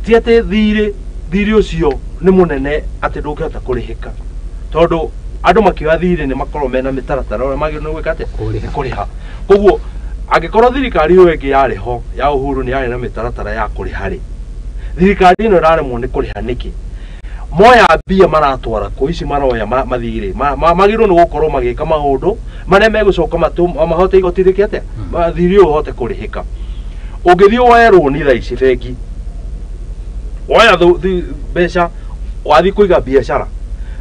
ti atĩ thirĩ ũcio nĩ mũnene atĩ ndũngĩhota kũrĩhĩka, tondũ andũ makĩoya thirĩ nĩ makorwo mena mĩtaratara ũrĩa magĩrĩirwo nĩ gwĩka atĩa, kũrĩha. Koguo angĩkorwo thirikari ĩyo ĩngĩ yarĩ ho ya Uhuru nĩ yarĩ na mĩtaratara ya kũrĩha rĩ, thirikari ĩno ĩraremwo nĩ kũrĩha nĩkĩ? Moya mbia maratwara kũ ici maroya mathirĩ magĩrĩirwo nĩ gũkorwo magĩka maũndũ marĩa megũcoka mahote igoti rĩke atĩa, thirĩ ũyũ ũhote kũrĩhĩka. Ũngĩthiĩ woe rũni thaa ici bengi, woya mbeca wathiĩ kũiga biacara,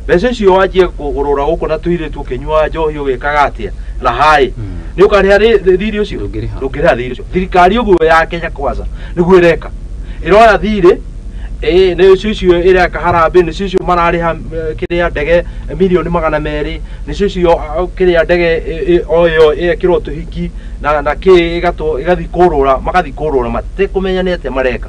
mbeca icio wanjie kũgũrũra gũkũ na tũirĩtu ũkĩnyua njohi ũgĩkaga atĩa na haĩ, nĩ ũkarĩha thirĩ ũcio? Ndũngĩrĩha thirĩ ũcio. Thirikari ũguo ya Kenya Kwanza nĩguo ĩreka, ĩroya thirĩ nĩ icio ĩreka harambee, nĩ icio mararĩha kĩrĩa ndege milioni 200, nĩ icio kĩrĩa ndege o ĩyo ĩkĩrwo tũhiki na kĩ ĩgathiĩ kũrũra, magathiĩ kũrũra matekũmenya nĩ atĩa mareka.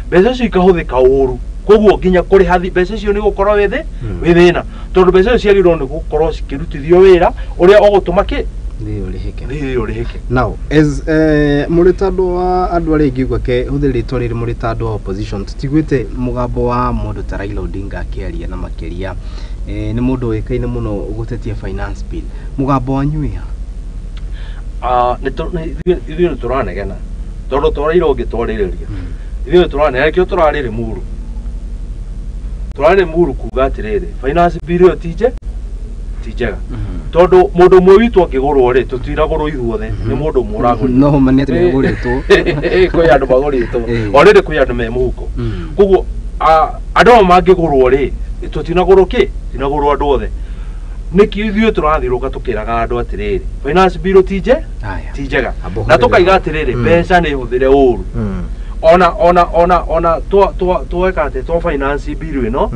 Mbeca icio ikahũthĩka ũru, koguo nginya kũrĩha mbeca icio nĩ gũkorwo wĩ thĩna, tondũ mbeca icio ciagĩrĩirwo nĩ gũkorwo cikĩrutithio wĩra ũrĩa ũgũtũma kĩ thirĩ ũrĩhĩke. Now as mũrĩ ta andũ a andũ arĩa ingĩigua ke hũthĩre rĩtwa rĩrĩ mũrĩ ta andũ a opposition, tũtiguĩte mũgambo wa mũndũ ta Raila Odinga akĩaria, na makĩria nĩ mũndũ ũĩkaine mũno gũtetia finance bill. Mũgambo wanyu wĩ ha? Ithuĩ nĩ tũranegena tondũ to Raila ũngĩtwarĩrĩria, ithuĩ nĩ tũranegena, nĩkĩo tũrarĩ Limuru, tũrarĩ Limuru kuga atĩrĩrĩ, finance bill ĩyo ti njega, tondũ mũndũ ũmwe witũ angĩgũrwo rĩ, tũtiragũrwo ithuothe, nĩ mũndũ ũmwe ũragũrwo. No ma nĩ atĩ nĩagũrĩtwo. Kwĩ andũ magũrĩtwo already, kwĩ andũ me mũhuko. Koguo andũ aya mangĩgũrwo rĩ, tũtinagũrwo kĩ, tinagũrwo andũ othe. Nĩkĩo ithuĩ tũrathiũrũka tũkĩraga andũ atĩrĩrĩ, finance bill ti njega, na tũkaiga atĩrĩrĩ, mbeca nĩ hũthĩre ũru. Ona tweka atĩ twa finance bill ĩno,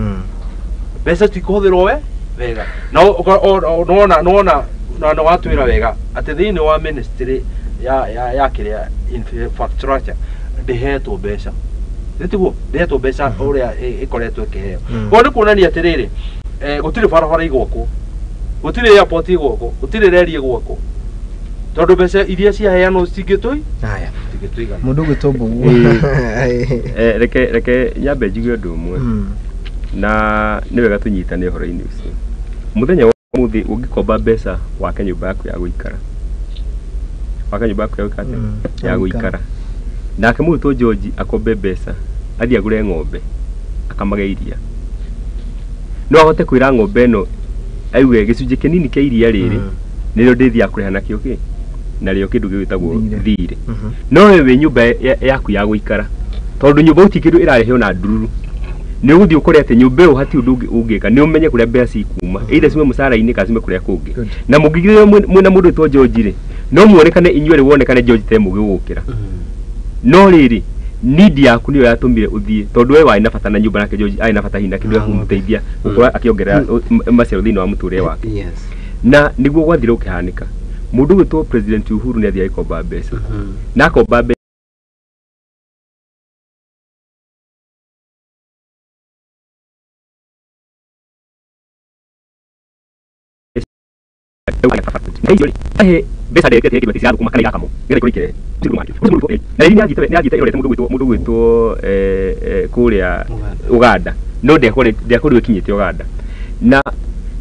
mbeca citikũhũthĩrwo we wega. Na nona na watwĩra wega atĩ thĩinĩ wa ministry ya kĩrĩa infrastructure ndĩhetwo mbeca, nĩtiguo ndĩhetwo mbeca ũrĩa ĩkoretwo ĩkĩheo. Koguo nĩ kuonania atĩrĩrĩ, gũtirĩ barabara igwakwo, gũtirĩ airport igwakwo, gũtirĩ reri ĩgwakwo, tondũ mbeca iria ciaheanwo citingĩtũigana. Mũndũ ũgwĩtwo Mbũgua. Reke nyambe njuge ũndũ ũmwe, na nĩ wega tũnyitane ũhoro-inĩ ũcio. Mũthenya wa ũmũthĩ ũngĩkomba mbeca wake nyũmba yaku ya gũikara, wake nyũmba yaku ya gwĩka atĩa? Ya gũikara. Nake mũrutwo George akombe mbeca athiĩ agũre ng'ombe akamage iria, no ahote kwĩra ng'ombe ĩno aigue gĩcunjĩ kĩnini kĩa iria rĩrĩ nĩrĩo ndĩthiaga kũrĩha nakĩo kĩ, narĩo kĩndũ gĩgwĩtagwo thirĩ. No we wĩ nyũmba yaku ya gũikara, tondũ nyũmba gũtirĩ kĩndũ ĩrarĩhio na ndururu, nĩ ũgũthiĩ ũkore atĩ nyũmba ĩyo hatirĩ ũndũ ũngĩka, nĩ ũmenye kũrĩa mbeca cikuma, either ciume mũcara-inĩ kana ciume kũrĩa kũngĩ. Na mũngĩgithĩrĩrio mwĩna mũndũ wĩtwo George rĩ, no muonekane inyuĩ rĩ, wonekane George te mũgĩ gũgũkĩra. No rĩrĩ, need yaku nĩyo yatũmire ũthiĩ, tondũ we warĩ na bata na nyũmba, nake George arĩ na bata hihi na kĩndũ gĩa kũmũteithia gũkorwo akĩongerera maciaro thĩinĩ wa mũtũrĩre wake. Na nĩguo gwathire gũkĩhanĩka, mũndũ ũgwĩtwo President Uhuru nĩ athiĩ agĩkomba mbeca, na akomba mbeca Mbeca ndĩrĩte kĩndũ cia thũkũma kana igakamo nĩgetha ikorwo ikĩrehe na rĩrĩa nĩathiĩte ĩrorete mũndũ ũgwĩtwo kũrĩa Uganda no ndĩakorirwo ĩkinyĩte Uganda na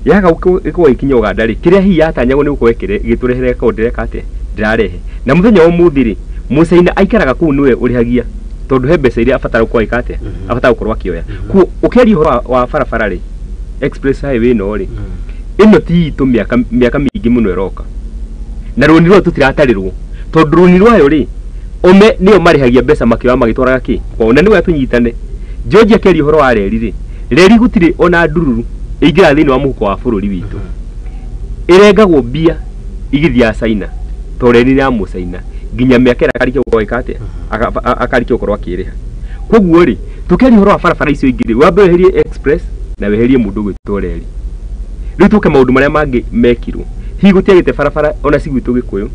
yaga gũkorwo ĩkinya Uganda rĩ kĩrĩa hihi yatanyagwo nĩ gũkorwo ĩgĩtũrehere korwo ndĩreka atĩa ndĩrarehe na mũthenya wa ũmũthĩ rĩ mũcaina aikaraga kũu nĩwe ũrĩhagia tondũ he mbeca iria abatara gũkorwo agĩka atĩa abatara gũkorwo akĩoya kuo ũkĩaria ũhoro wa barabara rĩ express highway ĩno rĩ ĩno ti itũ mĩaka mĩingĩ mũno ĩroka na rũni rwayo tũtiratarĩrwo tondũ rũni rwayo rĩ ome nĩo marĩhagia mbeca makĩoya magĩtwaraga kĩ kwao na nĩwega tũnyitane George akĩaria ũhoro wa reri rĩ reri gũtirĩ ona ndururu ĩingĩraga thĩinĩ wa mũhuko wa bũrũri witũ ĩrengagwo mbia igĩthiaga China tondũ reri nĩ ya mũcaina nginya mĩaka ĩrĩa akarĩkia gũkorwo agĩka atĩa akarĩkia gũkorwo akĩrĩha koguo rĩ tũkĩaria ũhoro wa barabara icio ingĩ rĩ wambe weherie express na weherie mũndũ ũgwĩtwo reri rĩu tũke maũndũ marĩa mangĩ mekirwo hihi gũtiagĩte barabara ona cigwitũ Gĩkũyũ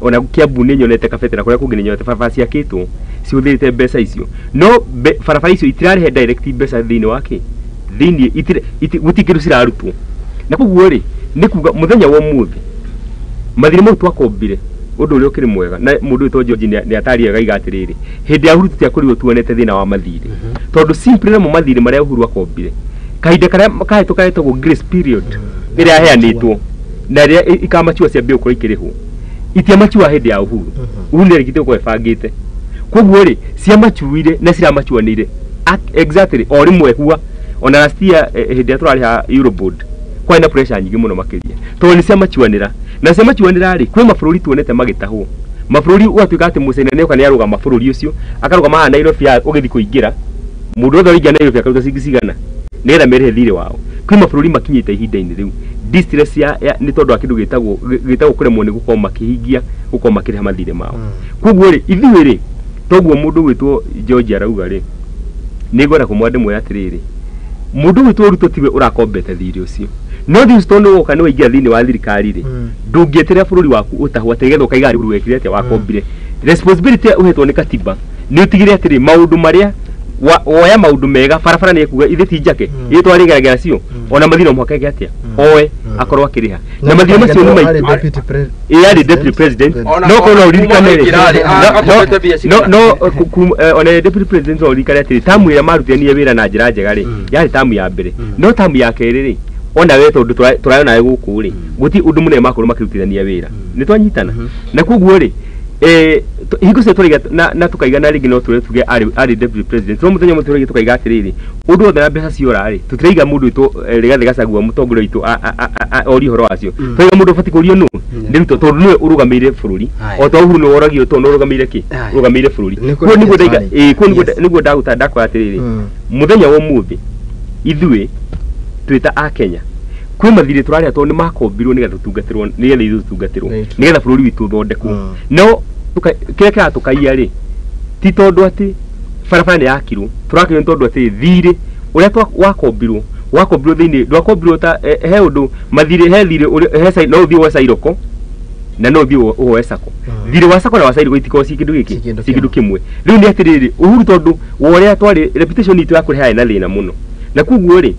ona Kiambu nĩ nyonete Kabete na kũrĩa kũngĩ nĩ nyonete barabara ciakĩtwo cihũthĩrĩte mbeca icio no barabara icio itirarehe direct mbeca thĩinĩ wa kĩ thĩinĩ gũtirĩ kĩndũ cirarutwo na koguo rĩ nĩ kuga mũthenya wa ũmũthĩ mathirĩ mau twakombire ũndũ ũrĩa ũkĩrĩ mwega na mũndũ ũyũ George nĩ ataria gaiga atĩrĩrĩ hĩndĩ ya Uhuru tũtiakorirwo tuonete thĩna wa mathirĩ tondũ simply namo mathirĩ marĩa Uhuru akombire kahinda karĩa kahĩtũka getagwo grace period ĩrĩa yaheanĩtwo na ĩrĩa ikamachua ciambie gũkorwo ikĩrĩhwo itiamachua hĩndĩ ya Uhuru Uhuru nĩarĩkĩtie gũkorwo ĩbangĩte koguo rĩ ciamachuire na ciramachuanĩire exactly o rĩmwe hua ona last year hĩndĩ ĩrĩa tũrarĩha Eurobond kwarĩ na pressure nyingĩ mũno makĩria tondũ nĩ ciamachuanĩra na ciamachuanĩra rĩ kwĩ mabũrũri tuonete magĩtahwo mabũrũri ũgatuĩka atĩ mũcaina nĩoka nĩarũgama bũrũri ũcio akarũgama haha Nairobi ũgĩthiĩ kũingĩra mũndũ wothe ũraingĩra Nairobi akaruta ciringi cigana nĩgetha merĩhe thirĩ wao kwĩ mabũrũri makinyĩte ihinda-inĩ rĩu distress ya nĩ tondũ wa kĩndũ gĩtagwo kũremwo nĩ gũkorwo makĩhingia gũkorwo makĩrĩha mathirĩ mao koguo rĩ ithuĩ rĩ toguo mũndũ ũgwĩtwo George arauga rĩ nĩngwenda kũmwandĩ mwĩra atĩrĩrĩ mũndũ ũgwĩtwo Ruto tiwe ũrakombete thirĩ ũcio no thirĩ ũcio tondũ nĩwoka nĩwaingĩra thĩinĩ wa thirikari rĩ ndũngĩeterera bũrũri waku ũtahwo atĩ nĩgetha ũkaiga Uhuru wekire atĩa wakombire responsibility ũhetwo nĩ katiba nĩ ũtigĩre atĩrĩ maũndũ marĩa woya maũndũ mega barabara nĩ ekuga ithe ti njake ithe twarĩgeragera cio ona mathirĩ no mũhaka eke atĩa oe akorwo akĩrĩha na mathirĩ macio nĩ maingĩ ĩ arĩ deputy president no korwo no ũririkane rĩ no ona deputy president no ũririkane atĩrĩ tamu ĩrĩa marutithanirie wĩra na njĩra njega rĩ yarĩ tamu ya mbere no tamu ya kerĩ rĩ ona we tondũ tũrayo nawe gũkũ rĩ gũtirĩ ũndũ mũnene makorwo makĩrutithania wĩra nĩ twanyitana na koguo rĩ hingo ciothe tũraiga na tũkaiga na rĩngĩ no tũre tuge arĩ deputy president no mũthenya ũmwe tũraiga tũkaiga atĩrĩrĩ ũndũ wothe na mbeca ciora rĩ tũtiraiga mũndũ witũ Rigathĩ Gachagua mũtongoria witũ orie ũhoro wacio tũraiga mũndũ ũbatiĩ kũrio nũ nĩ Ruto tondũ nĩwe ũrũgamĩire bũrũri o ta Uhuru nĩwe woragio tondũ nĩwe ũrũgamĩire kĩ ũrũgamĩire bũrũri koguo nĩguo ndaiga koguo nĩguo ndagũta ndakora atĩrĩrĩ mũthenya wa ũmũthĩ ithuĩ twĩ ta Akenya kwĩ mathirĩ tũrarĩha tondũ nĩ makombirwo nĩgetha tũtungatĩrwo nĩgetha ithuĩ tũtungatĩrwo nĩgetha bũrũri witũ ũthondekwo no kĩrĩa kĩratũkaia rĩ ti tondũ atĩ barabara nĩ yakirwo tũrakirwo nĩ tondũ atĩ thirĩ ũrĩa wakombirwo thĩinĩ ndwakombirwo ta he ũndũ mathirĩ he thirĩ he no ũthiĩ woe Sairoko na no ũthiĩ ũhoe Sacco thirĩ wa Sacco na wa Sairoko itikoragwo ci kĩndũ gĩkĩ ci kĩndũ kĩmwe rĩu nĩ atĩrĩrĩ Uhuru tondũ wa ũrĩa twarĩ reputation itũ ya kũrĩha yarĩ na thĩna mũno na koguo rĩ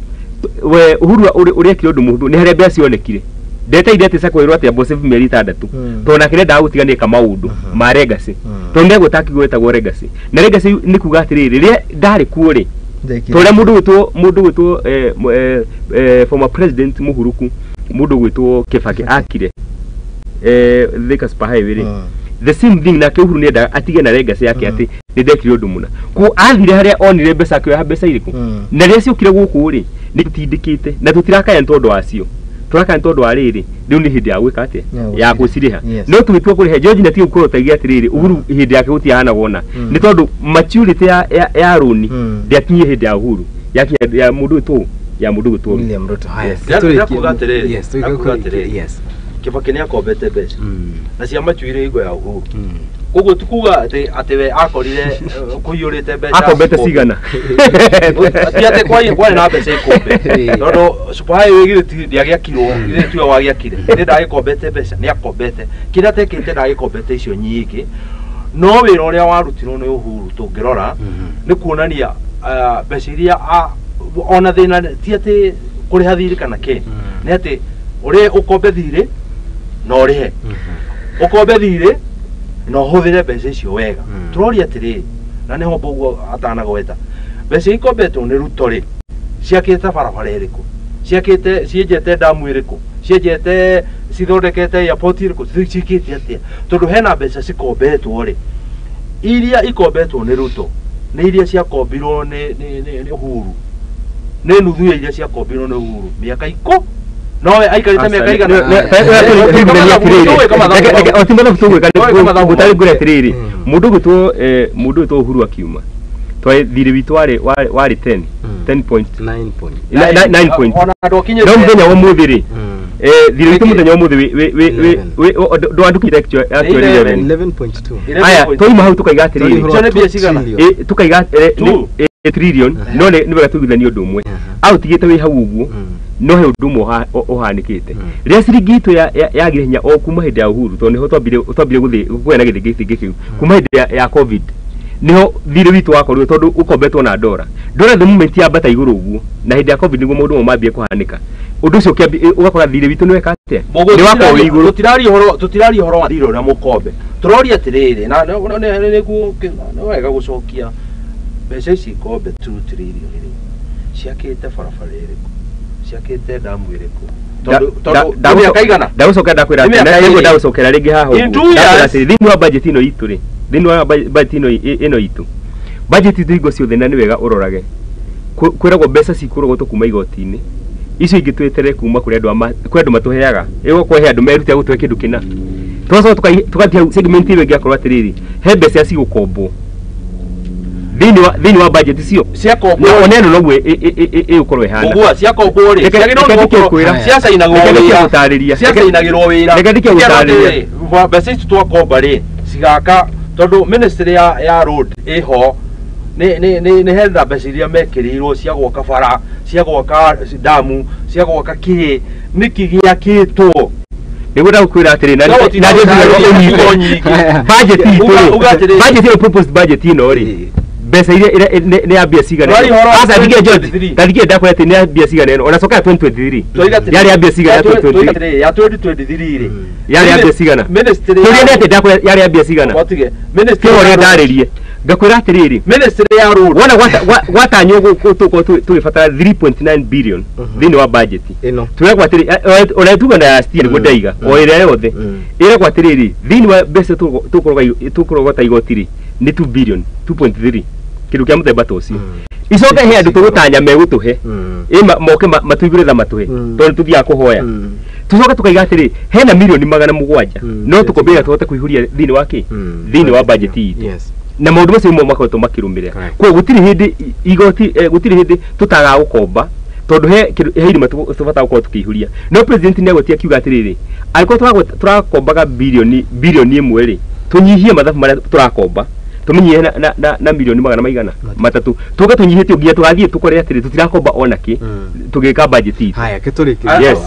we Uhuru ũrĩa ũndũ mũhũthũ nĩ harĩa mbeca cionekire ndeteire atĩ Sacco ĩrwo atĩ amba save mĩeri ĩtandatũ tondũ nake nĩendaga gũtiganĩka maũndũ ma legacy tondũ nĩegwĩta kiugo gĩtagwo legacy na legacy nĩ kuga atĩrĩrĩ rĩrĩa ndarĩ kuo rĩ tondũ mũndũ ũgwĩtwo former president Mũhuruku mũndũ ũgwĩtwo Kibaki akire Thika Super Highway rĩ the same thing nake Uhuru nĩendaga atige na legacy yake atĩ nĩ ndekire ũndũ mũna koguo athire harĩa onire mbeca akĩoya mbeca irĩkũ na rĩrĩa ciokire gũkũ rĩ nĩ tũtindĩkĩte na tũtirakaya nĩ tondũ wacio tũrakaya nĩ tondũ wa rĩrĩ rĩu nĩ hĩndĩ ya gwĩka atĩa ya gũcirĩha no tũgĩtua kũrĩha George na tiga gũkorwo taiga atĩrĩrĩ Uhuru hĩndĩ yake gũtiahanagwo ona nĩ tondũ maturity ya rũni ndĩakinyire hĩndĩ ya Uhuru yakinya ya mũndũ ũyũ ya mũndũ ũgwĩtwo William Ruto haya atĩrĩrĩ Kibaki nĩ akombete mbeca na ciamachuire hingo ya Uhuru koguo ti kuga atĩ we akorire kũiyũrĩte mbeca akombete cigana ti atĩ kwarĩ na mbeca ikũmbe tondũ Super Highway githĩ ndĩagĩakirwo githĩ tiwe wagĩakire githĩ ndagĩkombete mbeca nĩ akombete kĩrĩa atekĩte ndagĩkombete icio nyingĩ no wĩra ũrĩa warutirwo nĩ Uhuru tũngĩrora nĩ kuonania mbeca iria ona thĩna ti atĩ kũrĩha thirĩ kana kĩ nĩ atĩ ũrĩa ũkombe thirĩ na ũrĩhe ũkombe thirĩ na ũhũthĩre mbeca icio wega. Tũroria atĩrĩrĩ, na nĩho Mbũguo atanagweta, mbeca ikombetwo nĩ Ruto rĩ, ciakĩte barabara ĩrĩkũ, ciakĩte cienjete damu ĩrĩkũ, cienjete cithondekete airport ĩrĩkũ, ciĩkĩte atĩa? Tondũ hena mbeca cikombetwo rĩ, iria ikombetwo nĩ Ruto nĩ iria ciakombirwo nĩ Uhuru, nĩ nuthu ya iria ciakombirwo nĩ Uhuru mĩaka ikũ nowe aikarĩte mĩaka igana. Gũtarĩ ngwĩre atĩrĩrĩ, mũndũ ũgwĩtwo Uhuru akiuma twa thirĩ witũ warĩ 10 10.9 point no mũthenya wa ũmũthĩ rĩ, thirĩ witũ mũthenya wa ũmũthĩ ndwandũkire actually 11.2. Aya twauma hau tukaiga atĩrĩrĩ, tukaiga trillion, no nĩ wega tũiguithanie ũndũ ũmwe aũtigĩte wĩ hau ũguo, no he ũndũ ũmwe ũhanĩkĩte rĩrĩa ciringi itũ yagire hinya o kuma hĩndĩ ya Uhuru, tondũ nĩho twambire gũthiĩ kũgĩa na gĩthingithingĩ kĩu kuma hĩndĩ ya COVID, niho thirĩ witũ wakorirwo tondũ ũkombetwo na ndora the moment yambata igũrũ ũguo, na hĩndĩ ya COVID nĩguo maũndũ mamwe mambie kũhanĩka. Ũndũ ũcio ũgakora thirĩ witũ nĩ weka atĩa, nĩ wakorwo wĩ igũrũ. Tũtiraria ũhoro wa thirĩ ũrĩa mũkombe, tũroria atĩrĩrĩ, na nĩguo nĩ wega gũcokia mbeca ici ikombe 2 trillion rĩ, ciakĩte barabara ĩrĩkũ, ciakĩte damu ĩrĩkũ? Tondũ mĩaka igana ndagũcokera ndakwĩra atĩ ndagũcokera rĩngĩ haha ũguo, ndakwĩra atĩ thĩinĩ wa budget ĩno itũ rĩ, thĩinĩ wa budget ĩno itũ, budget itũ hingo ciothe, na nĩ wega ũrorage, kwĩragwo mbeca cikũrogotwo kuma igoti-inĩ, icio ingĩ tweterere kuma kũrĩ andũ matũheaga, ĩgũkorwo he andũ merutĩra gũtũhe kĩndũ kĩna, tũgacoka tũgathiĩ hau segment ĩyo ĩngĩ akorwo atĩrĩrĩ, he mbeca cigũkombwo thĩinĩ wa budget icio ciakombwo, na one ĩno noguo ĩgũkorwo ĩhana ũguo ciakombwo rĩ, ciacainagwo wĩra, ciacainagĩrwo wĩra. Reke ndike gũtarĩria mbeca ici twakomba rĩ, cigaka, tondũ ministry ya road ĩho nĩ hena mbeca iria mekĩrĩirwo cia gwaka bara, cia gwaka damu, cia gwaka kĩ, nĩkĩ gĩakĩtwo? Nĩguo ndagũkwĩra atĩrĩ, na budget itũ rĩ, budget ĩno proposed budget ĩno rĩ, mbeca iria nĩ ya mbia cigana aca ndige George ndige ndakwĩra atĩ nĩ ya mbia cigana ĩno, ona coka ya 2023 yarĩ ya mbia cigana, ya 2023 rĩ yarĩ ya mbia cigana, tũrĩa nĩ atĩ ndakwĩra yarĩ ya mbia cigana, ministry ũrĩa ndarĩrie ngakwĩra atĩrĩrĩ, ministry ya road wona gwatanywo tũkorwo tũgĩbatara 3.9 billion thĩinĩ wa budget ĩno, twĩragwo atĩrĩ, ũrĩa tuga na ya stia nĩguo ndaiga o ĩrĩa yothe ĩragwo atĩrĩrĩ, thĩinĩ wa mbeca tũkũrogota igoti rĩ nĩ 2 billion 2.3 kĩndũ kĩa mũthemba ta ũcio, icoke he andũ tũgũtanya megũtũhe moke matuigũre tha matũhe, tondũ tũthiaga kũhoya, tũcoke tũkaiga atĩrĩ hena milioni 700 no tũkombĩra tũhote kũihũria thĩinĩ wa kĩ, thĩinĩ wa budget itũ, na maũndũ macio nĩmo makoretwo makĩrũmĩrĩra. Koguo gũtirĩ hĩndĩ igoti, gũtirĩ hĩndĩ tũtagaga gũkomba, tondũ he irima tũbataga gũkorwo tũkĩihũria. No president nĩ agwetie akiuga atĩrĩrĩ, angĩkorwo tũrakombaga bilioni 1 rĩ, tũnyihie mathabu marĩa tũrakomba, tũmenyie na milioni 300 tuge tũnyihĩtie nginya tũgathiĩ tũkore atĩrĩ tũtirakomba ona kĩ tũgĩka budget itũ. Haya kĩtũrĩkĩrie. Yes.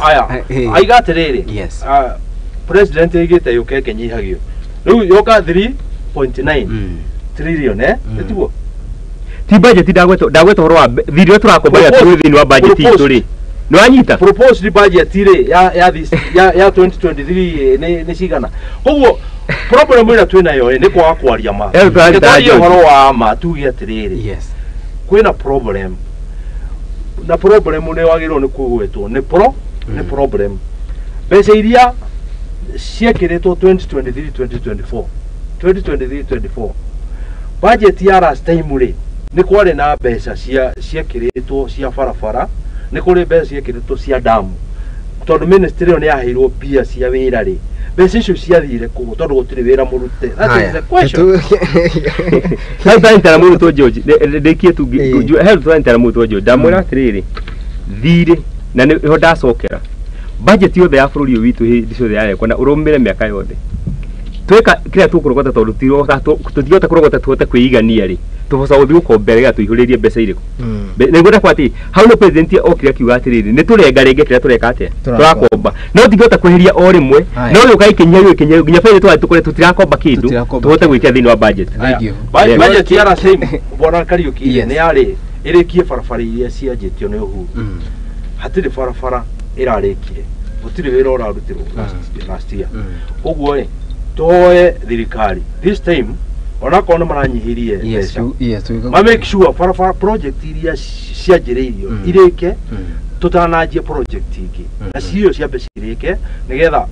Aiga atĩrĩrĩ, president aigĩte yũke ĩkĩnyihagio, rĩu yoka 3.9 trillion, nĩtiguo? Ti budget ndagweta ũhoro wa thirĩ ũrĩa tũrakomba twĩ thĩinĩ wa budget itũ rĩ, nĩ wanyita? Proposed budget rĩ ya 2023 nĩ cigana? Koguo problem ĩrĩa twĩnayo nĩ kwaga kwaria ma, twarie ũhoro wa ma, tuge atĩrĩrĩ, kwĩna problem, na problem nĩ wagĩrĩirwo nĩ kũgwetwo nĩ problem. Mbeca iria ciekĩrĩtwo 2023 2024 2023 24 budget ya last time rĩ, nĩ kwarĩ na mbeca ciekĩrĩtwo cia barabara, nĩ kũrĩ mbeca ciekĩrĩtwo cia damu, tondũ ministry ĩyo nĩ yaheirwo mbia cia wĩra rĩ, mbeca icio ciathire kũ tondũ gũtirĩ wĩra mũrute? That is the question. Hau tũranyitana mũrutwo George, ndĩkie tu, hau tũranyitana mũrutwo George, ndamwĩra atĩrĩrĩ, thirĩ na nĩho ndacokera budget yothe ya bũrũri ũyũ witũ hĩndĩ ciothe yarekwo na ũrũmĩrĩre mĩaka yothe, tweka kĩrĩa tũkũrogota tondũ tũtingĩhota kũrogota tũhote kwĩigania rĩ, tũboca gũthiĩ gũkombera nĩgetha tũihũrĩrie mbeca irĩkũ. Nĩguo ndakwa atĩ hau no president okire akiuga atĩrĩrĩ, nĩ tũrengarenge kĩrĩa tũreka atĩa, tũrakomba, no tingĩhota kweheria o rĩmwe, no gĩũka gĩkĩnyihagio gĩkĩnyihagio nginya baithe tũgathiĩ tũkore tũtirakomba kĩndũ tũhote gwĩkĩra thĩinĩ wa budget. Budget ya last time bwana Kariuki nĩ yarĩ ĩrĩkie barabara iria cianjĩtio nĩ Uhuru, hatirĩ barabara ĩrarĩkire. Gũtirĩ wĩra ũrarutirwo last year. Ũguo ĩ tũhoe thirikari this time onakorwo nĩ maranyihirie mbeca, ma make sure barabara project iria cianjĩrĩirio irĩke tũtananjia project ingĩ, na cio ciambe cirĩke nĩgetha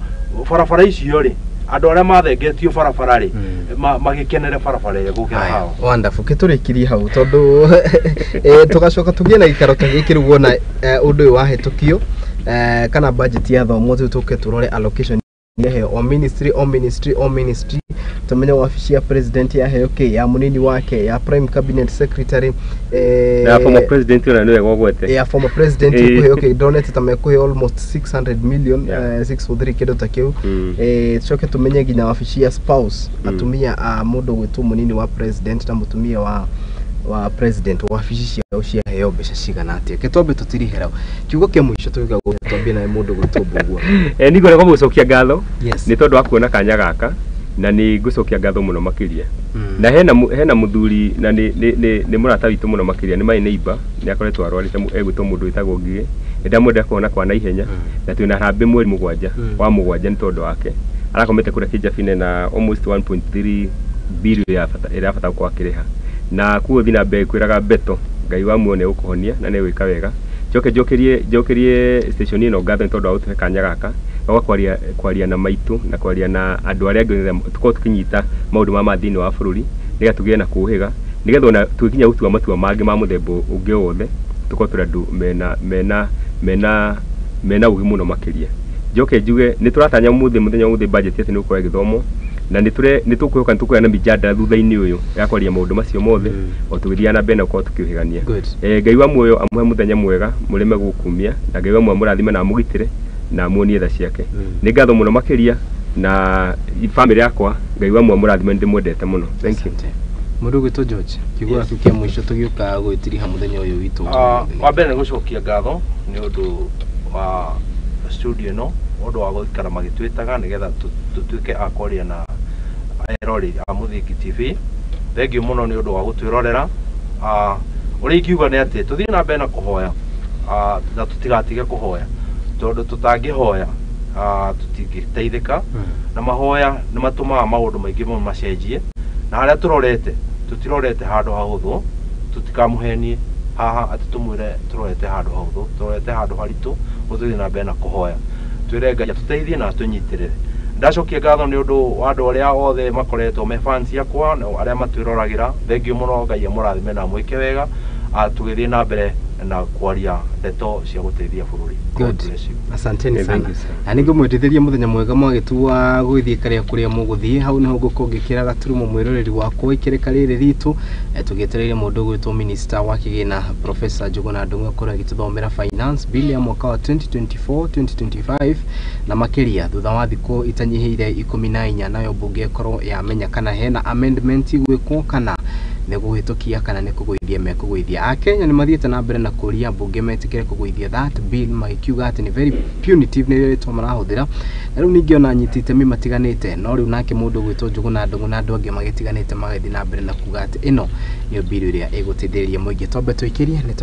barabara icio rĩ andũ arĩa mathengetio barabara rĩ magĩkenere barabara ĩrĩa gũkĩra hao. Wonderful. Kĩtũrĩkirie hau tondũ tũgacoka tũgĩe na gĩikaro ta gĩkĩ rĩu wona ũndũ ũyũ wahĩtũkio kana budget yathomwo rĩu tũke tũrore allocation yaheo o ministry o ministry o ministry, tumenye wabici ya president yaheo kĩ, ya mũnini wake, ya prime cabinet secretary, na former president ona nĩ wega ũgwete ya former president ĩkũheo kĩ. Ndonete ta mekũheo almost 600 million, 643 kĩndũ ta kĩu. Tucoke tumenye nginya wabici ya spouse, atumia a mũndũ gwĩtwo mũnini wa president na mũtumia wa president, wabici ciao ciaheo mbeca cigana atĩa. Ke twambe tũtirihe hau kiugo kĩa mũico tũgĩka twambie na mũndũ gwĩtwo Mbugua. Nĩ ngoragwo gũcokia ngatho nĩ tondũ wa kuona kanya gaka, na nĩ ngũcokia ngatho mũno makĩria. Na hena mũthuri na nĩ mũrata witũ mũno makĩria, nĩ my neighbor, nĩ akoretwo arwarĩte, egwĩtwo mũndũ wĩtagwo Ngigĩ. Nĩ ndamwenda kuona kwa naihenya, na twĩna harambĩ mweri 7 wa 7 nĩ tondũ wake. Arakomete kũrĩa Kĩnjabine na almost 1.3 billion ya bata ĩrĩa bata gũkorwo akĩrĩha, na kuo thiĩ na mbere kwĩraga Beto Ngai wa muoyo nĩ egũkũhonia na nĩ egwĩka wega. Njoke njokerie station ĩno ngatho nĩ tondũ wa gũtũhe kanya gaka ga kwaria na maitũ na kwaria na andũ arĩa angĩ nĩgetha tũkorwo tũkĩnyita maũndũ ma thĩinĩ wa bũrũri, nĩgetha tũgĩe na kũũhĩga, nĩgetha ona tũgĩkinya gũtua matua mangĩ ma mũthemba ũngĩ o wothe tũkorwo tũrĩ andũ mena ũgĩ mũno makĩria. Njoke njuge nĩ tũratanya mũthenya ũmũthĩ budget atĩ nĩ gũkorwo ĩgĩthomwo, na nĩ tũkwĩhoka nĩ tũkũgĩa na mĩjadala thutha-inĩ ũyũ ya kwaria maũndũ macio mothe o tũgĩthiaga na mbere na gũkorwo tũkĩũhĩgania. Ngai wa muoyo amũhe mũthenya mwega mũrĩme gũkumia, na Ngai wa muoyo amũrathime na amũgitĩre na amuonie tha ciake. Nĩ ngatho mũno makĩria na family yakwa, Ngai wa muoyo amũrathime, nĩ ndĩmwendete mũno. Thank you. Mũndũ gwĩtwo George, kiugo gĩaku kĩa mũico tũgĩũka gwĩtiriha mũthenya ũyũ witũ. Wa mbere nĩ gũcokia ngatho nĩ ũndũ wa studio ĩno, ũndũ wa gũikara magĩtwĩtaga nĩgetha tũtuĩke a kwaria na eroreri a Mũthingi TV. Thengiũ mũno nĩ ũndũ wa gũtwĩrorera. Ũrĩa ingiuga nĩ atĩ tũthiĩ na mbere na kũhoya, na tũtigatige kũhoya, tondũ tũtangĩhoya tũtingĩteithĩka, na mahoya nĩ matũmaga maũndũ maingĩ mũno macenjie, na harĩa tũrorete tũtirorete handũ hahũthũ, tũtikamũhenie haha atĩ tũmwĩre tũrorete handũ hahũthũ, tũrorete handũ haritũ. Gũthiĩ na mbere na kũhoya, twĩre Ngai atũteithie na atũnyitĩrĩre. Ndacokia ngatho nĩ ũndũ wa andũ arĩa othe makoretwo me fans yakwa na arĩa matwĩroragĩra. Thengiũ mũno, Ngai amũrathime na amwĩke wega, tũgĩthiĩ na mbere na kwaria ndeto cia gũteithia bũrũri. God bless you. Asanteni sana. Na nĩngũmwĩtithĩria mũthenya mwega mwagĩtua gũgĩthiĩ karĩa kũrĩa mũgũthiĩ. Hau nĩho ngũkorwo ngĩkĩra gaturumo mwĩroreri wakwa ikĩrĩka rĩrĩ ritũ, tũgĩetereire mũndũ ũgwĩtwo minister wa kĩgĩna Professor Njuguna Ndung'u akorwo agĩtũthomera finance bill ya mwaka wa 2024 2025 na makĩria thutha wa thikũ itanyihĩire 14, nayo mbunge ĩkorwo yamenya kana hena amendment igwĩkwo kana nĩ kũhĩtũkia kana nĩ kũgũithia mekũgũithia. Akenya nĩ mathiĩte na mbere na kũria mbunge metĩkĩre kũgũithia that bill, magĩkiuga atĩ nĩ very punitive nĩ rĩtwa marahũthĩra. Na rĩu ningĩ ona anyiti itemi matiganĩte, no rĩu nake mũndũ ũgwĩtwo Njuguna Ndung'u na andũ angĩ magĩtiganĩte magĩthiĩ na mbere na kuga atĩ ĩno nĩyo bill ĩrĩa ĩgũteithĩrĩria mũingĩ. Twambe tũikĩrie nĩ